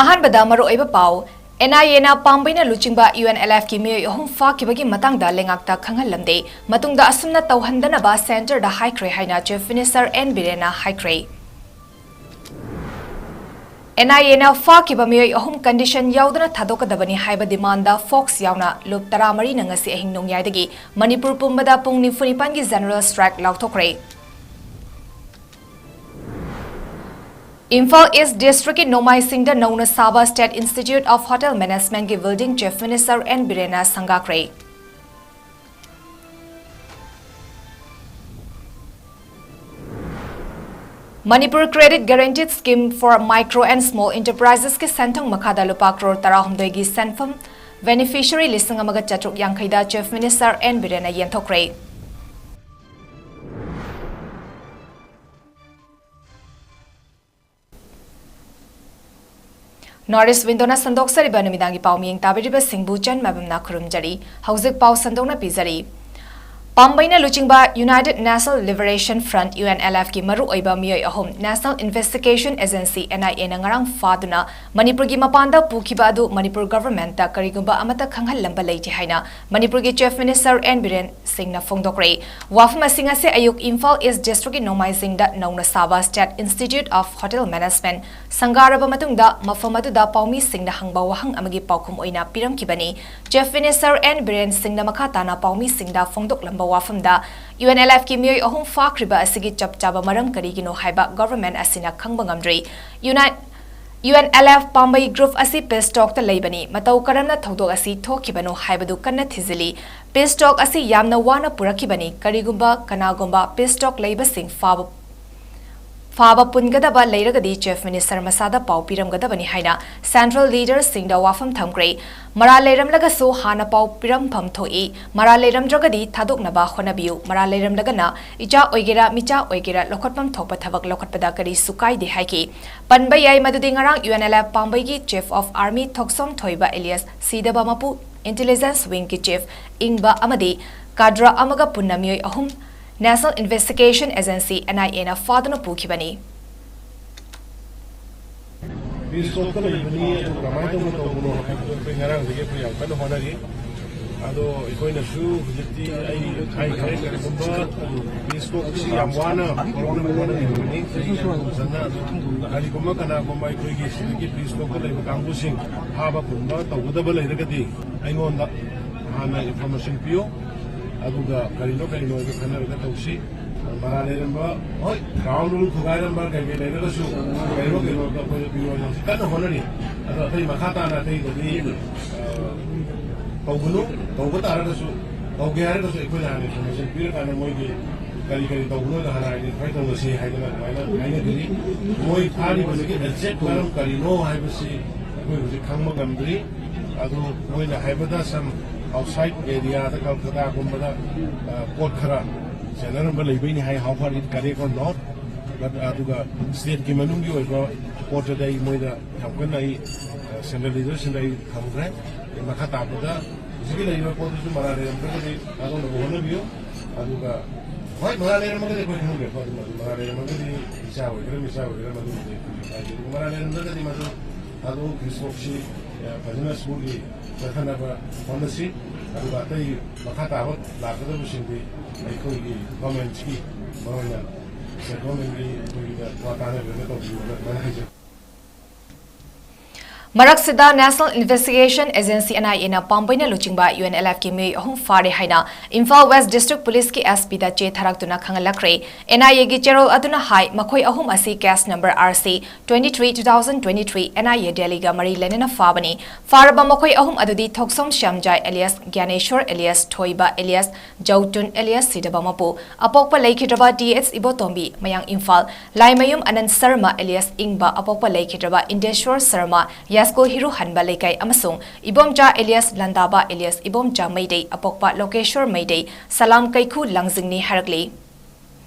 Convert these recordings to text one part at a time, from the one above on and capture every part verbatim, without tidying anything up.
ꯑꯍꯥꯟꯕꯗ ꯃꯔꯨꯑꯣꯏꯕ ꯄꯥꯎ꯫ NIAꯅ ꯄꯥꯝꯕꯩꯅ ꯂꯨꯆꯤꯡꯕ UNLFꯀꯤ ꯃꯤꯑꯣꯏ ꯑꯍꯨꯝ ꯐꯥꯈꯤꯕꯒꯤ ꯃꯇꯥꯡꯗ ꯂꯩꯉꯥꯛꯇ ꯈꯪꯍꯜꯂꯝꯗꯦ꯫ ꯃꯇꯨꯡꯗ ꯑꯁꯨꯝꯅ ꯇꯧꯍꯟꯗꯅꯕ centreꯗ ꯍꯥꯏꯈ꯭ꯔꯦ ꯍꯥꯏꯅ Chief Minister N ꯕꯤꯔꯦꯟꯅ ꯍꯥꯏꯈ꯭ꯔꯦ꯫ NIAꯅ ꯐꯥꯈꯤꯕ ꯃꯤꯑꯣꯏ ꯑꯍꯨꯝ condition ꯌꯥꯎꯗꯅ ꯊꯥꯗꯣꯛꯀꯗꯕꯅꯤ ꯍꯥꯏꯕ demandꯗ Fox ꯌꯥꯎꯅ ꯂꯨꯞ ꯇꯔꯥꯃꯔꯤꯅ ꯉꯁꯤ ꯑꯍꯤꯡ ꯅꯣꯡꯌꯥꯏꯗꯒꯤ ꯃꯅꯤꯄꯨꯔ ꯄꯨꯝꯕꯗ ꯄꯨꯡ ꯅꯤꯐꯨ ꯅꯤꯄꯥꯟꯒꯤ general strike ꯂꯥꯎꯊꯣꯛꯈ꯭ꯔꯦ꯫ ꯏꯝꯐꯥꯜ East Districtꯀꯤ ꯅꯣꯡꯃꯥꯏꯁꯤꯡꯗ ꯅꯧꯅ ꯁꯥꯕ State Institute of Hotel Managementꯀꯤ building Chief Minister N ꯕꯤꯔꯦꯟꯅ ꯁꯪꯒꯥꯈ꯭ꯔꯦ꯫ Manipur Credit Guarantee Scheme for Micro and Small Enterprisesꯀꯤ ꯁꯦꯟꯊꯪ ꯃꯈꯥꯗ ꯂꯨꯄꯥ ꯀ꯭ꯔꯣꯔ ꯇꯔꯥꯍꯨꯝꯗꯣꯏꯒꯤ ꯁꯦꯟꯐꯝ beneficiary ꯂꯤꯁꯤꯡ ꯑꯃꯒ ꯆꯥꯇ꯭ꯔꯨꯛ ꯌꯥꯡꯈꯩꯗ Chief Minister N ꯕꯤꯔꯦꯟꯅ ꯌꯦꯟꯊꯣꯛꯈ꯭ꯔꯦ꯫ North East Windowꯅ ꯁꯟꯗꯣꯛꯆꯔꯤꯕ ꯅꯨꯃꯤꯗꯥꯡꯒꯤ ꯄꯥꯎ ꯃꯤꯌꯦꯡ ꯇꯥꯕꯤꯔꯤꯕꯁꯤꯡꯕꯨ ꯆꯟ ꯃꯕꯝꯅ ꯈꯨꯔꯨꯝꯖꯔꯤ꯫ ꯍꯧꯖꯤꯛ ꯄꯥꯎ ꯁꯟꯗꯣꯛꯅ ꯄꯤꯖꯔꯤ꯫ ꯄꯥꯝꯕꯩꯅ ꯂꯨꯆꯤꯡꯕ United National Liberation Front, UNLFꯀꯤ ꯃꯔꯨꯑꯣꯏꯕ ꯃꯤꯑꯣꯏ ꯑꯍꯨꯝ National Investigation Agency, NIAꯅ ꯉꯔꯥꯡ ꯐꯥꯗꯨꯅ ꯃꯅꯤꯄꯨꯔꯒꯤ ꯃꯄꯥꯟꯗ ꯄꯨꯈꯤꯕ ꯑꯗꯨ ꯃꯅꯤꯄꯨꯔ governmentꯇ ꯀꯔꯤꯒꯨꯝꯕ ꯑꯃꯠꯇ ꯈꯪꯍꯜꯂꯝꯕ ꯂꯩꯇꯦ ꯍꯥꯏꯅ ꯃꯅꯤꯄꯨꯔꯒꯤ Chief Minister N ꯕꯤꯔꯦꯟ ꯁꯤꯡꯅ ꯐꯣꯡꯗꯣꯛꯈ꯭ꯔꯦ꯫ ꯋꯥꯐꯝ ꯑꯁꯤꯡ ꯑꯁꯤ ꯑꯌꯨꯛ ꯏꯝꯐꯥꯜ East Districtꯀꯤ ꯅꯣꯡꯃꯥꯏꯖꯤꯡꯗ ꯅꯧꯅ ꯁꯥꯕ State Institute of Hotel Management ꯁꯪꯒꯥꯔꯕ ꯃꯇꯨꯡꯗ ꯃꯐꯝ ꯑꯗꯨꯗ ꯄꯥꯎꯃꯤꯁꯤꯡꯅ ꯍꯪꯕ ꯋꯥꯍꯪ ꯑꯃꯒꯤ ꯄꯥꯎꯈꯨꯝ ꯑꯣꯏꯅ ꯄꯤꯔꯝꯈꯤꯕꯅꯤ꯫ Chief Minister N ꯕꯤꯔꯦꯟ ꯁꯤꯡꯅ ꯃꯈꯥ ꯇꯥꯅ ꯄꯥꯎꯃꯤꯁꯤꯡꯗ ꯐꯣꯡꯗꯣꯛꯂꯝꯕ ꯋꯥꯐꯝꯗ, UNLFꯀꯤ ꯃꯤꯑꯣꯏ ꯑꯍꯨꯝ ꯐꯥꯈ꯭ꯔꯤꯕ ꯑꯁꯤꯒꯤ ꯆꯞ ꯆꯥꯕ ꯃꯔꯝ ꯀꯔꯤꯒꯤꯅꯣ ꯍꯥꯏꯕ government ꯑꯁꯤꯅ ꯈꯪꯕ ꯉꯝꯗ꯭ꯔꯤ꯫ Uni-, UNLF ꯄꯥꯝꯕꯩ group ꯑꯁꯤ peace talkꯇ ꯂꯩꯕꯅꯤ꯫ ꯃꯇꯧ ꯀꯔꯝꯅ ꯊꯧꯗꯣꯛ ꯑꯁꯤ ꯊꯣꯛꯈꯤꯕꯅꯣ ꯍꯥꯏꯕꯗꯨ ꯀꯟꯅ ꯊꯤꯖꯤꯜꯂꯤ꯫ Peace talk ꯑꯁꯤ ꯌꯥꯝꯅ ꯋꯥꯅ ꯄꯨꯔꯛꯈꯤꯕꯅꯤ꯫ ꯀꯔꯤꯒꯨꯝꯕ ꯀꯅꯥꯒꯨꯝꯕ peace talk ꯂꯩꯕꯁꯤꯡ ꯐꯥꯕ, ꯐꯥꯕ ꯄꯨꯟꯒꯗꯕ ꯂꯩꯔꯒꯗꯤ Chief Minister ꯃꯁꯥꯗ ꯄꯥꯎ ꯄꯤꯔꯝꯒꯗꯕꯅꯤ ꯍꯥꯏꯅ central leaderꯁꯤꯡꯗ ꯋꯥꯐꯝ ꯊꯝꯈ꯭ꯔꯦ꯫ ꯃꯔꯥꯜ ꯂꯩꯔꯝꯂꯒꯁꯨ ꯍꯥꯟꯅ ꯄꯥꯎ ꯄꯤꯔꯝꯐꯝ ꯊꯣꯛꯏ꯫ ꯃꯔꯥꯜ ꯂꯩꯔꯝꯗ꯭ꯔꯒꯗꯤ ꯊꯥꯗꯣꯛꯅꯕ ꯍꯣꯠꯅꯕꯤꯌꯨ꯫ ꯃꯔꯥꯜ ꯂꯩꯔꯝꯂꯒꯅ ꯏꯆꯥ ꯑꯣꯏꯒꯦꯔꯥ, ꯃꯤꯆꯥ ꯑꯣꯏꯒꯦꯔꯥ, ꯂꯧꯈꯠꯐꯝ ꯊꯣꯛꯄ ꯊꯕꯛ ꯂꯧꯈꯠꯄꯗ ꯀꯔꯤꯁꯨ ꯀꯥꯏꯗꯦ ꯍꯥꯏꯈꯤ꯫ ꯄꯟꯕ ꯌꯥꯏ ꯃꯗꯨꯗꯤ ꯉꯔꯥꯡ UNLF ꯄꯥꯝꯕꯩꯒꯤ Chief of Army ꯊꯣꯛꯆꯣꯝ ꯊꯣꯏꯕ alias ꯁꯤꯗꯕ ꯃꯄꯨ, Intelligence Wingꯀꯤ Chief ꯏꯪꯕ ꯑꯃꯗꯤ cadre ꯑꯃꯒ ꯄꯨꯟꯅ ꯃꯤꯑꯣꯏ ꯑꯍꯨꯝ National Investigation Agency, NIAꯅ ꯐꯥꯗꯨꯅ ꯄꯨꯈꯤꯕꯅꯤ꯫ ꯄꯤ ꯁ꯭ꯇꯣꯛꯇ ꯂꯩꯕꯅꯤ, ꯑꯗꯨ ꯀꯃꯥꯏꯅ ꯇꯧꯅ ꯇꯧꯕꯅꯣ ꯍꯥꯏꯕꯗꯨ ꯑꯩꯈꯣꯏ ꯉꯔꯥꯡꯗꯒꯤ ꯑꯩꯈꯣꯏ ꯌꯥꯝ ꯀꯟꯅ ꯍꯣꯠꯅꯔꯤ꯫ ꯑꯗꯣ ꯑꯩꯈꯣꯏꯅꯁꯨ ꯍꯧꯖꯤꯛꯇꯤ ꯑꯩ ꯍꯥꯏꯈ꯭ꯔꯦ, ꯀꯔꯤꯒꯨꯝꯕ ꯄꯤ ꯁ꯭ꯇꯣꯛꯁꯤ ꯌꯥꯝ ꯋꯥꯅ ꯍꯣꯠꯅꯕ ꯍꯣꯠꯅꯈꯤꯕꯅꯤ, ꯆꯍꯤ ꯌꯥꯝ ꯆꯪꯅ꯫ ꯑꯗꯨ ꯀꯔꯤꯒꯨꯝꯕ ꯀꯅꯥꯒꯨꯝꯕ ꯑꯩꯈꯣꯏꯒꯤ ꯁꯤꯗꯒꯤ ꯄꯤ ꯁ꯭ꯇꯣꯛꯇ ꯂꯩꯕ ꯀꯥꯡꯕꯨꯁꯤꯡ ꯐꯥꯕ ꯄꯨꯟꯕ ꯇꯧꯒꯗꯕ ꯂꯩꯔꯒꯗꯤ ꯑꯩꯉꯣꯟꯗ ꯍꯥꯟꯅ ꯏꯟꯐꯣꯔꯃꯦꯁꯟ ꯄꯤꯌꯨ, ꯑꯗꯨꯒ ꯀꯔꯤꯅꯣ ꯀꯔꯤꯅꯣ ꯍꯥꯏꯗꯣ ꯈꯟꯅꯔꯒ ꯇꯧꯁꯤ꯫ ꯃꯔꯥꯜ ꯂꯩꯔꯝꯕ, ꯍꯣꯏ, ꯒ꯭ꯔꯥꯎꯟ ꯔꯨꯜ ꯊꯨꯒꯥꯏꯔꯝꯕ ꯀꯩ ꯀꯩ ꯂꯩꯔꯒꯁꯨ ꯀꯩꯅꯣ ꯀꯩꯅꯣꯗ ꯑꯩꯈꯣꯏꯅ ꯄꯤꯌꯣꯅ ꯍꯧꯖꯤꯛ ꯀꯟꯅ ꯍꯣꯠꯅꯔꯤ꯫ ꯑꯗꯣ ꯑꯇꯩ ꯃꯈꯥ ꯇꯥꯅ ꯑꯇꯩꯗꯗꯤ, ꯑ, ꯇꯧꯒꯅꯨ, ꯇꯧꯕ ꯇꯥꯔꯒꯁꯨ, ꯇꯧꯒꯦ ꯍꯥꯏꯔꯒꯁꯨ ꯑꯩꯈꯣꯏꯅ ꯍꯥꯟꯅ ꯏꯟꯐꯣꯔꯃꯦꯁꯟ ꯄꯤꯔꯀꯥꯟꯗ ꯃꯣꯏꯒꯤ ꯀꯔꯤ ꯀꯔꯤ ꯇꯧꯕꯅꯣꯗ ꯍꯥꯟꯅ ꯑꯥꯏꯗꯦꯟꯇꯤꯐꯥꯏ ꯇꯧꯅꯁꯤ ꯍꯥꯏꯗꯅ ꯑꯗꯨꯃꯥꯏꯅ ꯍꯥꯏꯅꯈꯤꯅꯤ꯫ ꯃꯣꯏ ꯐꯥꯔꯤꯕꯁꯤꯒꯤ ꯑꯦꯛꯖꯦꯛ ꯃꯔꯝ ꯀꯔꯤꯅꯣ ꯍꯥꯏꯕꯁꯤ ꯑꯩꯈꯣꯏ ꯍꯧꯖꯤꯛ ꯈꯪꯕ ꯉꯝꯗ꯭ꯔꯤ꯫ ꯑꯗꯨ ꯃꯣꯏꯅ ꯍꯥꯏꯕꯗ ꯁꯝ ꯑꯥꯎꯠꯁꯥꯏꯠ ꯑꯦꯔꯤꯌꯥꯗ ꯀꯜꯀꯇꯥꯒꯨꯝꯕꯗ, ꯑ, ꯄꯣꯠ ꯈꯔ ꯆꯦꯟꯅꯔꯝꯕ ꯂꯩꯕꯩꯅꯤ ꯍꯥꯏ, how far it correct or not, but, ꯑꯗꯨꯒ ꯁ꯭ꯇꯦꯠꯀꯤ ꯃꯅꯨꯡꯒꯤ ꯑꯣꯏꯕ ꯄꯣꯠꯇꯗꯤ ꯑꯩ ꯃꯣꯏꯗ ꯌꯥꯝ ꯀꯟꯅ ꯑꯩ, ꯑ, ꯁꯦꯟꯇ꯭ꯔꯦꯜ ꯂꯤꯗꯔꯁꯤꯡꯗ ꯑꯩ ꯊꯝꯈ꯭ꯔꯦ꯫ ꯃꯈꯥ ꯇꯥꯕꯗ ꯍꯧꯖꯤꯛꯀꯤ ꯂꯩꯔꯤꯕ ꯄꯣꯠꯇꯨꯁꯨ ꯃꯔꯥꯜ ꯂꯩꯔꯝꯗ꯭ꯔꯒꯗꯤ ꯊꯥꯗꯣꯛꯅꯕ ꯍꯣꯠꯅꯕꯤꯌꯨ꯫ ꯑꯗꯨꯒ ꯍꯣꯏ, ꯃꯔꯥꯜ ꯂꯩꯔꯝꯃꯒꯗꯤ ꯑꯩꯈꯣꯏ ꯈꯪꯗ꯭ꯔꯦꯀꯣ, ꯑꯗꯨꯝ ꯑꯗꯨ ꯃꯔꯥꯜ ꯂꯩꯔꯝꯃꯒꯗꯤ ꯏꯆꯥ ꯑꯣꯏꯒꯦꯔꯥ ꯃꯤꯆꯥ ꯑꯣꯏꯒꯦꯔꯥ ꯃꯗꯨꯃꯗꯤ ꯑꯩꯈꯣꯏ ꯀꯩꯁꯨ ꯀꯥꯏꯗꯦ꯫ ꯑꯗꯨꯒ ꯃꯔꯥꯜ ꯂꯩꯔꯝꯗ꯭ꯔꯒꯗꯤ ꯃꯗꯨ ꯊꯥꯗꯣꯛꯎ, ꯄꯤ ꯁ꯭ꯇꯣꯛꯁꯤ, ꯑ, ꯐꯖꯅ ꯁ꯭ꯃꯨꯠꯂꯤ ꯆꯠꯊꯅꯕ ꯍꯣꯠꯅꯁꯤ꯫ ꯑꯗꯨꯒ ꯑꯇꯩ ꯃꯈꯥ ꯇꯥꯕ ꯂꯥꯛꯀꯗꯕꯁꯤꯡꯗꯤ ꯑꯩꯈꯣꯏꯒꯤ ꯒꯣꯔꯃꯦꯟꯠꯀꯤ, ꯃꯔꯨꯑꯣꯏꯅ ꯁꯦꯟꯇ꯭ꯔꯦꯜ ꯒꯣꯔꯃꯦꯟꯠꯀꯤ ꯑꯩꯈꯣꯏꯒꯤꯗ ꯋꯥ ꯇꯥꯅꯕꯤꯔꯒ ꯇꯧꯕꯤꯌꯨꯅ ꯑꯗꯨꯃꯥꯏꯅ ꯍꯥꯏꯖꯒꯦ꯫ ꯃꯔꯛꯁꯤꯗ National Investigation Agency, N I A ꯅ ꯄꯥꯝꯕꯩꯅ ꯂꯨꯆꯤꯡꯕ U N L F ꯀꯤ ꯃꯤꯑꯣꯏ ꯑꯍꯨꯝ ꯐꯥꯔꯦ ꯍꯥꯏꯅ ꯏꯝꯐꯥꯜ West District Police ꯀꯤ S P ꯗ ꯆꯦ ꯊꯥꯔꯛꯇꯨꯅ ꯈꯪꯍꯜꯂꯛꯈ꯭ꯔꯦ꯫ N I A ꯒꯤ ꯆꯦꯔꯣꯜ ꯑꯗꯨꯅ ꯍꯥꯏ, ꯃꯈꯣꯏ ꯑꯍꯨꯝ ꯑꯁꯤ case number R C twenty three two thousand twenty three N I A Delhi ꯒ ꯃꯔꯤ ꯂꯩꯅꯅ ꯐꯥꯕꯅꯤ꯫ ꯐꯥꯔꯕ ꯃꯈꯣꯏ ꯑꯍꯨꯝ ꯑꯗꯨꯗꯤ ꯊꯣꯛꯁꯣꯝ ꯁ꯭ꯌꯥꯝꯖꯥꯏ alias ꯒ꯭ꯌꯥꯅꯦꯁꯣꯔ alias ꯊꯣꯏꯕ alias ꯖꯧꯇꯨꯟ alias ꯁꯤꯗꯕ ꯃꯄꯨ, ꯑꯄꯣꯛꯄ ꯂꯩꯈꯤꯗ꯭ꯔꯕ T S ꯏꯕꯣꯇꯣꯝꯕꯤ, ꯃꯌꯥꯡ ꯏꯝꯐꯥꯜ, ꯂꯥꯏꯃꯌꯨꯝ ꯑꯅꯟ ꯁꯔꯃ alias ꯏꯪꯕ, ꯑꯄꯣꯛꯄ ꯂꯩꯈꯤꯗ꯭ꯔꯕ ꯏꯟꯗꯦꯁꯣꯔ ꯁꯔꯃ, ꯌꯥꯏꯁ꯭ꯀꯨꯜ ꯍꯤꯔꯨꯍꯟꯕ ꯂꯩꯀꯥꯏ ꯑꯃꯁꯨꯡ ꯏꯕꯣꯝꯆꯥ alias ꯂꯟꯗꯥꯕ alias ꯏꯕꯣꯝꯆꯥ ꯃꯩꯗꯩ, ꯑꯄꯣꯛꯄ ꯂꯣꯀꯦꯁꯣꯔ ꯃꯩꯗꯩ, ꯁꯂꯥꯝ ꯀꯩꯈꯨ ꯂꯥꯡꯖꯤꯡꯅꯤ ꯍꯥꯏꯔꯛꯂꯤ꯫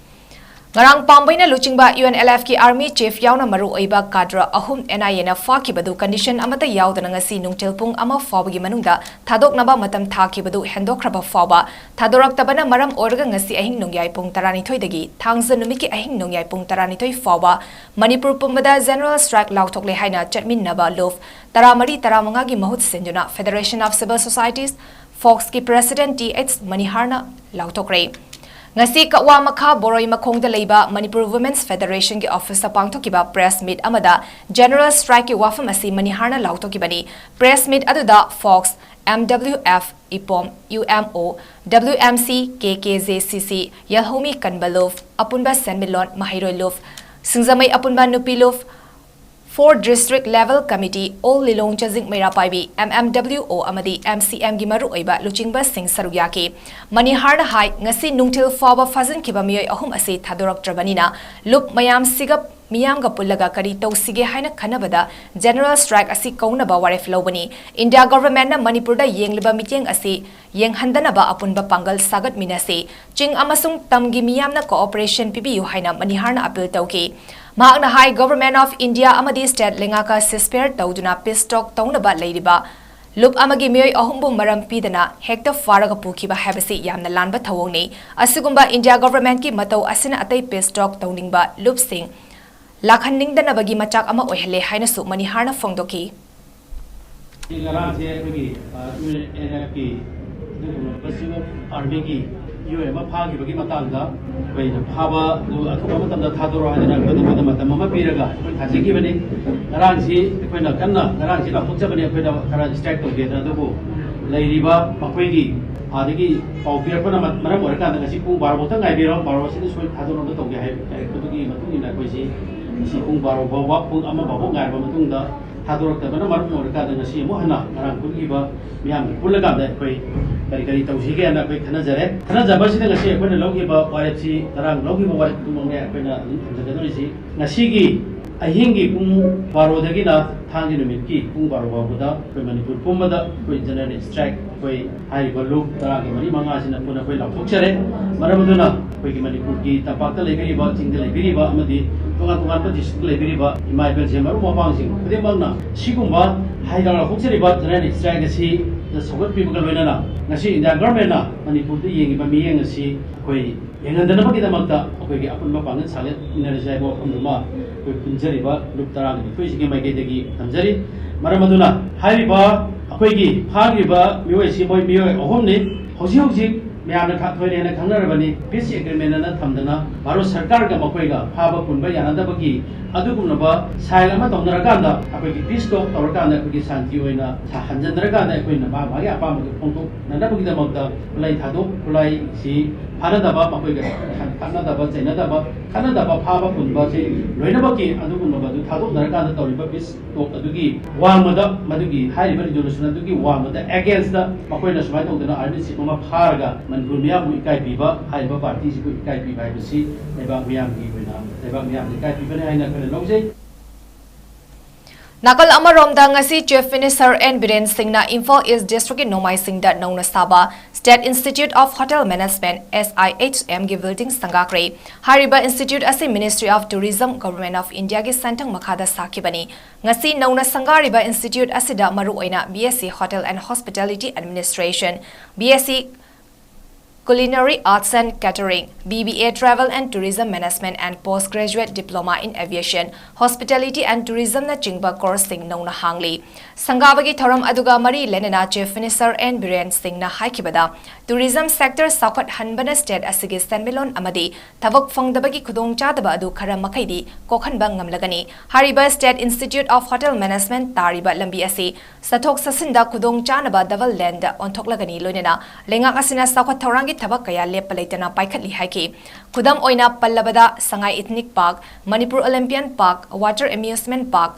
ꯉꯔꯥꯡ ꯄꯥꯝꯕꯩꯅ ꯂꯨꯆꯤꯡꯕ UNLFꯀꯤ army chief ꯌꯥꯎꯅ ꯃꯔꯨꯑꯣꯏꯕ cadre ꯑꯍꯨꯝ NIAꯅ ꯐꯥꯈꯤꯕꯗꯨ condition ꯑꯃꯠꯇ ꯌꯥꯎꯗꯅ ꯉꯁꯤ ꯅꯨꯡꯊꯤꯜ ꯄꯨꯡ ꯑꯃ ꯐꯥꯎꯕꯒꯤ ꯃꯅꯨꯡꯗ ꯊꯥꯗꯣꯛꯅꯕ ꯃꯇꯝ ꯊꯥꯈꯤꯕꯗꯨ ꯍꯦꯟꯗꯣꯛꯈ꯭ꯔꯕ ꯐꯥꯎꯕ ꯊꯥꯗꯣꯔꯛꯇꯕꯅ ꯃꯔꯝ ꯑꯣꯏꯔꯒ ꯉꯁꯤ ꯑꯍꯤꯡ ꯅꯣꯡꯌꯥꯏ ꯄꯨꯡ ꯇꯔꯥꯅꯤꯊꯣꯏꯗꯒꯤ ꯊꯥꯡꯖ ꯅꯨꯃꯤꯠꯀꯤ ꯑꯍꯤꯡ ꯅꯣꯡꯌꯥꯏ ꯄꯨꯡ ꯇꯔꯥꯅꯤꯊꯣꯏ ꯐꯥꯎꯕ ꯃꯅꯤꯄꯨꯔ ꯄꯨꯝꯕꯗ general strike ꯂꯥꯎꯊꯣꯛꯂꯦ ꯍꯥꯏꯅ ꯆꯠꯃꯤꯟꯅꯕ ꯂꯨꯞ ꯇꯔꯥꯃꯔꯤ ꯇꯔꯥꯃꯉꯥꯒꯤ ꯃꯍꯨꯠ ꯁꯤꯟꯗꯨꯅ Federation of Civil Societies, ꯐꯣꯛꯁꯀꯤ president ꯇꯤ ꯑꯩꯆ ꯃꯅꯤꯍꯥꯔꯅ ꯂꯥꯎꯊꯣꯛꯈ꯭ꯔꯦ꯫ ꯉꯁꯤ ꯀꯛꯋꯥ ꯃꯈꯥ ꯕꯣꯔꯣꯏ ꯃꯈꯣꯡꯗ ꯂꯩꯕ ꯃꯅꯤꯄꯨꯔ Women's Federationꯒꯤ officeꯇ ꯄꯥꯡꯊꯣꯛꯈꯤꯕ press meet ꯑꯃꯗ general strikeꯀꯤ ꯋꯥꯐꯝ ꯑꯁꯤ ꯃꯅꯤꯍꯥꯔꯅ ꯂꯥꯎꯊꯣꯛꯈꯤꯕꯅꯤ꯫ Press meet ꯑꯗꯨꯗ fox, MWF, ꯏꯄꯣꯝ, UMO, WMC, KKJCC, ꯌꯦꯜꯍꯧꯃꯤ ꯀꯟꯕ ꯂꯨꯞ, ꯑꯄꯨꯟꯕ ꯁꯦꯟꯃꯤꯠꯂꯣꯟ ꯃꯍꯩꯔꯣꯏ ꯂꯨꯞ, ꯁꯤꯡꯖꯃꯩ ꯑꯄꯨꯟꯕ ꯅꯨꯄꯤ ꯂꯨꯞ, four district level committee, all Lilong Chajing Meira Paibi, MMWO ꯑꯃꯗꯤ MCMꯒꯤ ꯃꯔꯨꯑꯣꯏꯕ ꯂꯨꯆꯤꯡꯕꯁꯤꯡ ꯁꯔꯨꯛ ꯌꯥꯈꯤ꯫ ꯃꯅꯤꯍꯥꯔꯅ ꯍꯥꯏ, ꯉꯁꯤ ꯅꯨꯡꯊꯤꯜ ꯐꯥꯎꯕ ꯐꯥꯖꯤꯟꯈꯤꯕ ꯃꯤꯑꯣꯏ ꯑꯍꯨꯝ ꯑꯁꯤ ꯊꯥꯗꯣꯔꯛꯇ꯭ꯔꯕꯅꯤꯅ ꯂꯨꯞ ꯃꯌꯥꯝꯁꯤꯒ ꯃꯤꯌꯥꯝꯒ ꯄꯨꯜꯂꯒ ꯀꯔꯤ ꯇꯧꯁꯤꯒꯦ ꯍꯥꯏꯅ ꯈꯟꯅꯕꯗ general strike ꯑꯁꯤ ꯀꯧꯅꯕ ꯋꯥꯔꯦꯞ ꯂꯧꯕꯅꯤ꯫ ꯏꯟꯗꯤꯌꯥ governmentꯅ ꯃꯅꯤꯄꯨꯔꯗ ꯌꯦꯡꯂꯤꯕ ꯃꯤꯠꯌꯦꯡ ꯑꯁꯤ ꯌꯦꯡꯍꯟꯗꯅꯕ ꯑꯄꯨꯟꯕ ꯄꯥꯡꯒꯜ ꯁꯥꯒꯠꯃꯤꯟꯅꯁꯤ꯫ ꯆꯤꯡ ꯑꯃꯁꯨꯡ ꯇꯝꯒꯤ ꯃꯤꯌꯥꯝꯅ cooperation ꯄꯤꯕꯤꯌꯨ ꯍꯥꯏꯅ ꯃꯅꯤꯍꯥꯔꯅ appeal ꯇꯧꯈꯤ꯫ ꯃꯍꯥꯛꯅ ꯍꯥꯏ, Government of India ꯑꯃꯗꯤ state ꯂꯩꯉꯥꯛꯀ ceasefire ꯇꯧꯗꯨꯅ peace talk ꯇꯧꯅꯕ ꯂꯩꯔꯤꯕ ꯂꯨꯞ ꯑꯃꯒꯤ ꯃꯤꯑꯣꯏ ꯑꯍꯨꯝꯕꯨ ꯃꯔꯝ ꯄꯤꯗꯅ ꯍꯦꯛꯇ ꯐꯥꯔꯒ ꯄꯨꯈꯤꯕ ꯍꯥꯏꯕꯁꯤ ꯌꯥꯝꯅ ꯂꯥꯟꯕ ꯊꯧꯑꯣꯡꯅꯤ꯫ ꯑꯁꯤꯒꯨꯝꯕ ꯏꯟꯗꯤꯌꯥ governmentꯀꯤ ꯃꯇꯧ ꯑꯁꯤꯅ ꯑꯇꯩ peace talk ꯇꯧꯅꯤꯡꯕ ꯂꯨꯞꯁꯤꯡ ꯂꯥꯛꯍꯟꯅꯤꯡꯗꯅꯕꯒꯤ ꯃꯆꯥꯛ ꯑꯃ ꯑꯣꯏꯍꯜꯂꯦ ꯍꯥꯏꯅꯁꯨ ꯃꯅꯤꯍꯥꯔꯅ ꯐꯣꯡꯗꯣꯛꯈꯤ꯫ ꯉꯔꯥꯡꯁꯦ ꯑꯩꯈꯣꯏꯒꯤ, ꯑ, UNLFꯀꯤ ꯑꯗꯨꯒꯨꯝꯂꯕ chief of armyꯒꯤ ꯃꯤꯑꯣꯏ ꯑꯃ ꯐꯥꯈꯤꯕꯒꯤ ꯃꯇꯥꯡꯗ ꯑꯩꯈꯣꯏꯅ ꯐꯥꯕ ꯑꯗꯨ ꯑꯊꯨꯕ ꯃꯇꯝꯗ ꯊꯥꯗꯣꯔꯛꯑꯣ ꯍꯥꯏꯗꯅ ꯑꯩꯈꯣꯏꯗ ꯃꯇꯝ, ꯃꯇꯝ ꯑꯃ ꯄꯤꯔꯒ ꯑꯩꯈꯣꯏ ꯊꯥꯖꯈꯤꯕꯅꯤ꯫ ꯉꯔꯥꯡꯁꯤ ꯑꯩꯈꯣꯏꯅ ꯀꯟꯅ, ꯉꯔꯥꯡꯁꯤ ꯂꯥꯎꯊꯣꯛꯆꯕꯅꯤ ꯑꯩꯈꯣꯏꯅ ꯈꯔ strike ꯇꯧꯒꯦꯅ, ꯑꯗꯨꯕꯨ ꯂꯩꯔꯤꯕ ꯃꯈꯣꯏꯒꯤ ꯑꯥꯗꯒꯤ ꯄꯥꯎ ꯄꯤꯔꯛꯄꯅ ꯃ-, ꯃꯔꯝ ꯑꯣꯏꯔꯀꯥꯟꯗ ꯉꯁꯤ ꯄꯨꯡ ꯕꯥꯔꯣ ꯐꯥꯎꯇ ꯉꯥꯏꯕꯤꯔꯣ, ꯕꯥꯔꯣ ꯑꯁꯤꯗ ꯁꯣꯏ ꯊꯥꯗꯣꯛꯅꯕ ꯇꯧꯒꯦ ꯍꯥꯏ-, ꯍꯥꯏꯔꯛꯄꯗꯨꯒꯤ ꯃꯇꯨꯡ ꯏꯟꯅ ꯑꯩꯈꯣꯏꯁꯤ ꯉꯁꯤ ꯄꯨꯡ ꯕꯥꯔꯣ ꯐꯥꯎꯕ, ꯄꯨꯡ ꯑꯃ ꯐꯥꯎꯕ ꯉꯥꯏꯔꯕ ꯃꯇꯨꯡꯗ ꯊꯥꯗꯣꯔꯛꯇꯕꯅ ꯃꯔꯝ ꯑꯣꯏꯔꯀꯥꯟꯗ ꯉꯁꯤ ꯑꯃꯨꯛ ꯍꯟꯅ ꯉꯔꯥꯡ ꯄꯨꯟꯈꯤꯕ ꯃꯤꯌꯥꯝꯒ ꯄꯨꯜꯂꯀꯥꯟꯗ ꯑꯩꯈꯣꯏ ꯀꯔꯤ ꯀꯔꯤ ꯇꯧꯁꯤꯒꯦꯅ ꯑꯩꯈꯣꯏ ꯈꯟꯅꯖꯔꯦ꯫ ꯈꯟꯅꯖꯕꯁꯤꯗ ꯉꯁꯤ ꯑꯩꯈꯣꯏꯅ ꯂꯧꯈꯤꯕ ꯋꯥꯔꯦꯞꯁꯤ, ꯉꯔꯥꯡ ꯂꯧꯈꯤꯕ ꯋꯥꯔꯦꯞ ꯑꯗꯨꯃꯛꯅꯦ ꯑꯩꯈꯣꯏꯅ ꯑꯗꯨꯝ ꯊꯝꯖꯒꯗꯧꯔꯤꯁꯤ꯫ ꯉꯁꯤꯒꯤ ꯑꯍꯤꯡꯒꯤ ꯄꯨꯡ ꯕꯥꯔꯣꯗꯒꯤꯅ ꯊꯥꯡꯖ ꯅꯨꯃꯤꯠꯀꯤ ꯄꯨꯡ ꯕꯥꯔꯣ ꯐꯥꯎꯕꯗ ꯑꯩꯈꯣꯏ ꯃꯅꯤꯄꯨꯔ ꯄꯨꯝꯕꯗ ꯑꯩꯈꯣꯏ general strike, ꯑꯩꯈꯣꯏ ꯍꯥꯏꯔꯤꯕ ꯂꯨꯞ ꯇꯔꯥꯒ ꯃꯔꯤ ꯃꯉꯥꯁꯤꯅ ꯄꯨꯟꯅ ꯑꯩꯈꯣꯏ ꯂꯥꯎꯊꯣꯛꯆꯔꯦ꯫ ꯃꯔꯝ ꯑꯗꯨꯅ ꯑꯩꯈꯣꯏꯒꯤ ꯃꯅꯤꯄꯨꯔꯒꯤ ꯇꯝꯄꯥꯛꯇ ꯂꯩꯕꯤꯔꯤꯕ, ꯆꯤꯡꯗ ꯂꯩꯕꯤꯔꯤꯕ ꯑꯃꯗꯤ ꯇꯣꯉꯥꯟ ꯇꯣꯉꯥꯟꯕ district ꯂꯩꯕꯤꯔꯤꯕ ꯏꯃꯥ ꯏꯕꯦꯜꯁꯤꯡ, ꯃꯔꯨꯞ ꯃꯄꯥꯡꯁꯤꯡ ꯈꯨꯗꯤꯡꯃꯛꯅ ꯁꯤꯒꯨꯝꯕ ꯍꯥꯏꯗꯅ ꯍꯧꯖꯔꯤꯕ general strike ꯑꯁꯤ ꯁꯧꯒꯠꯄꯤꯕꯒ ꯂꯣꯏꯅꯅ ꯉꯁꯤ India government ꯅ ꯃꯅꯤꯄꯨꯔꯗ ꯌꯦꯡꯉꯤꯕ ꯃꯤꯠꯌꯦꯡ ꯑꯁꯤ ꯑꯩꯈꯣꯏ ꯌꯦꯡꯍꯟꯗꯅꯕꯒꯤꯗꯃꯛꯇ ꯑꯩꯈꯣꯏꯒꯤ ꯑꯄꯨꯟꯕ ꯄꯥꯡꯒꯜ ꯁꯥꯒꯠꯃꯤꯟꯅꯔꯁꯤ ꯍꯥꯏꯕ ꯋꯥꯐꯝꯗꯨꯃ ꯑꯩꯈꯣꯏ ꯄꯨꯟꯖꯔꯤꯕ ꯂꯨꯞ ꯇꯔꯥꯒ ꯅꯤꯊꯣꯏꯁꯤꯒꯤ ꯃꯥꯏꯀꯩꯗꯒꯤ ꯊꯝꯖꯔꯤ꯫ ꯃꯔꯝ ꯑꯗꯨꯅ ꯍꯥꯏꯔꯤꯕ ꯑꯩꯈꯣꯏꯒꯤ ꯐꯥꯈ꯭ꯔꯤꯕ ꯃꯤꯑꯣꯏꯁꯤ ꯃꯣꯏ ꯃꯤꯑꯣꯏ ꯑꯍꯨꯝꯅꯤ꯫ ꯍꯧꯖꯤꯛ ꯍꯧꯖꯤꯛ ꯃꯌꯥꯝꯅ ꯈ-, ꯊꯣꯏꯅ ꯍꯦꯟꯅ ꯈꯪꯅꯔꯕꯅꯤ꯫ Peace agreement ꯑꯅ ꯊꯝꯗꯅ ꯚꯥꯔꯠ ꯁꯔꯀꯥꯔꯒ ꯃꯈꯣꯏꯒ ꯐꯥꯕ ꯄꯨꯟꯕ ꯌꯥꯅꯗꯕꯒꯤ ꯑꯗꯨꯒꯨꯝꯂꯕ sign ꯑꯃ ꯇꯧꯅꯔꯀꯥꯟꯗ ꯑꯩꯈꯣꯏꯒꯤ peace talk ꯇꯧꯔꯀꯥꯟꯗ ꯑꯩꯈꯣꯏꯒꯤ ꯁꯥꯟꯇꯤ ꯑꯣꯏꯅ ꯁꯥꯍꯟꯖꯟꯅꯔꯀꯥꯟꯗ ꯑꯩꯈꯣꯏꯅ ꯃꯥ ꯃꯥꯒꯤ ꯑꯄꯥꯝꯕꯗꯨ ꯐꯣꯡꯗꯣꯛꯅꯅꯕꯒꯤꯗꯃꯛꯇ ꯈꯨꯠꯂꯥꯏ ꯊꯥꯗꯣꯛ, ꯈꯨꯠꯂꯥꯏꯁꯤ ꯐꯥꯅꯗꯕ, ꯃꯈꯣꯏꯒ ꯈꯠꯅꯗꯕ, ꯆꯩꯅꯗꯕ, ꯈꯠꯅꯗꯕ, ꯐꯥꯕ ꯄꯨꯟꯕꯁꯤ ꯂꯣꯏꯅꯃꯛꯀꯤ ꯑꯗꯨꯒꯨꯝꯂꯕ ꯑꯗꯨ ꯊꯥꯗꯣꯛꯅꯔꯀꯥꯟꯗ ꯇꯧꯔꯤꯕ peace talk ꯑꯗꯨꯒꯤ ꯋꯥꯡꯃꯗ, ꯃꯗꯨꯒꯤ ꯍꯥꯏꯔꯤꯕ resolution ꯑꯗꯨꯒꯤ ꯋꯥꯡꯃꯗ against ꯃꯈꯣꯏꯅ ꯁꯨꯃꯥꯏꯅ ꯇꯧꯗꯅ army chief ꯑꯃ ꯐꯥꯔꯒ ꯃꯅꯤꯄꯨꯔ ꯃꯤꯌꯥꯝꯕꯨ ꯏꯀꯥꯏꯕꯤꯕ, ꯍꯥꯏꯔꯤꯕ party ꯁꯤꯕꯨ ꯏꯀꯥꯏꯕꯤꯕ ꯍꯥꯏꯕꯁꯤ ꯂꯩꯕꯥꯛ ꯃꯤꯌꯥꯝꯒꯤ ꯑꯣꯏꯅ ꯂꯩꯕꯥꯛ ꯃꯤꯌꯥꯝꯅ ꯏꯀꯥꯏꯕꯤꯕꯅꯤ ꯍꯥꯏꯅ ꯑꯩꯈꯣꯏꯅ ꯂꯧꯖꯩ꯫ ꯅꯥꯀꯜ ꯑꯃꯔꯣꯝꯗ, ꯉꯁꯤ Chief Minister N ꯕꯤꯔꯦꯟ ꯁꯤꯡꯅ ꯏꯝꯐꯥꯜ East District ꯀꯤ ꯅꯣꯡꯃꯥꯏꯁꯤꯡꯗ ꯅꯧꯅ ꯁꯥꯕ State Institute of Hotel Management, S I H M ꯒꯤ building ꯁꯪꯒꯥꯈ꯭ꯔꯦ꯫ ꯍꯥꯏꯔꯤꯕ institute ꯑꯁꯤ Ministry of Tourism, Government of India ꯒꯤ ꯁꯦꯟꯊꯪ ꯃꯈꯥꯗ ꯁꯥꯈꯤꯕꯅꯤ꯫ ꯉꯁꯤ ꯅꯧꯅ ꯁꯪꯒꯥꯔꯤꯕ institute ꯑꯁꯤꯗ ꯃꯔꯨꯑꯣꯏꯅ B S C Hotel and Hospitality Administration, B S C Culinary Arts and Catering, B B A Travel and Tourism Management and Postgraduate Diploma in Aviation, Hospitality and Tourism ꯅꯆꯤꯡꯕ course ꯁꯤꯡ ꯅꯧꯅ ꯍꯥꯡꯂꯤ꯫ ꯁꯪꯒꯥꯕꯒꯤ ꯊꯧꯔꯝ ꯑꯗꯨꯒ ꯃꯔꯤ ꯂꯩꯅꯅ Chief Minister N Biren ꯁꯤꯡꯅ ꯍꯥꯏꯈꯤꯕꯗ, tourism sector ꯆꯥꯎꯈꯠꯍꯟꯕꯅ state ꯑꯁꯤꯒꯤ ꯁꯦꯟꯃꯤꯠꯂꯣꯟ ꯑꯃꯗꯤ ꯊꯕꯛ ꯐꯪꯗꯕꯒꯤ ꯈꯨꯗꯣꯡꯆꯥꯗꯕ ꯑꯗꯨ ꯈꯔ ꯃꯈꯩꯗꯤ ꯀꯣꯛꯍꯟꯕ ꯉꯝꯂꯒꯅꯤ꯫ ꯍꯥꯏꯔꯤꯕ State Institute of Hotel Management ꯇꯥꯔꯤꯕ ꯂꯝꯕꯤ ꯑꯁꯤ ꯆꯠꯊꯣꯛ ꯆꯠꯁꯤꯟꯗ ꯈꯨꯗꯣꯡ ꯆꯥꯅꯕ double lane ꯗ ꯑꯣꯟꯊꯣꯛꯂꯒꯅꯤ꯫ ꯂꯣꯏꯅꯅ ꯂꯩꯉꯥꯛ ꯑꯁꯤꯅ ꯆꯥꯎꯈꯠ ꯊꯧꯔꯥꯡꯒꯤ ꯊꯕꯛ ꯀꯌꯥ ꯂꯦꯞꯄ ꯂꯩꯇꯅ ꯄꯥꯏꯈꯠꯂꯤ ꯍꯥꯏꯈꯤ꯫ ꯈꯨꯗꯝ ꯑꯣꯏꯅ ꯄꯜꯂꯕꯗ, ꯁꯉꯥꯏ Ethnic Park, Manipur Olympian Park, Water Amusement Park,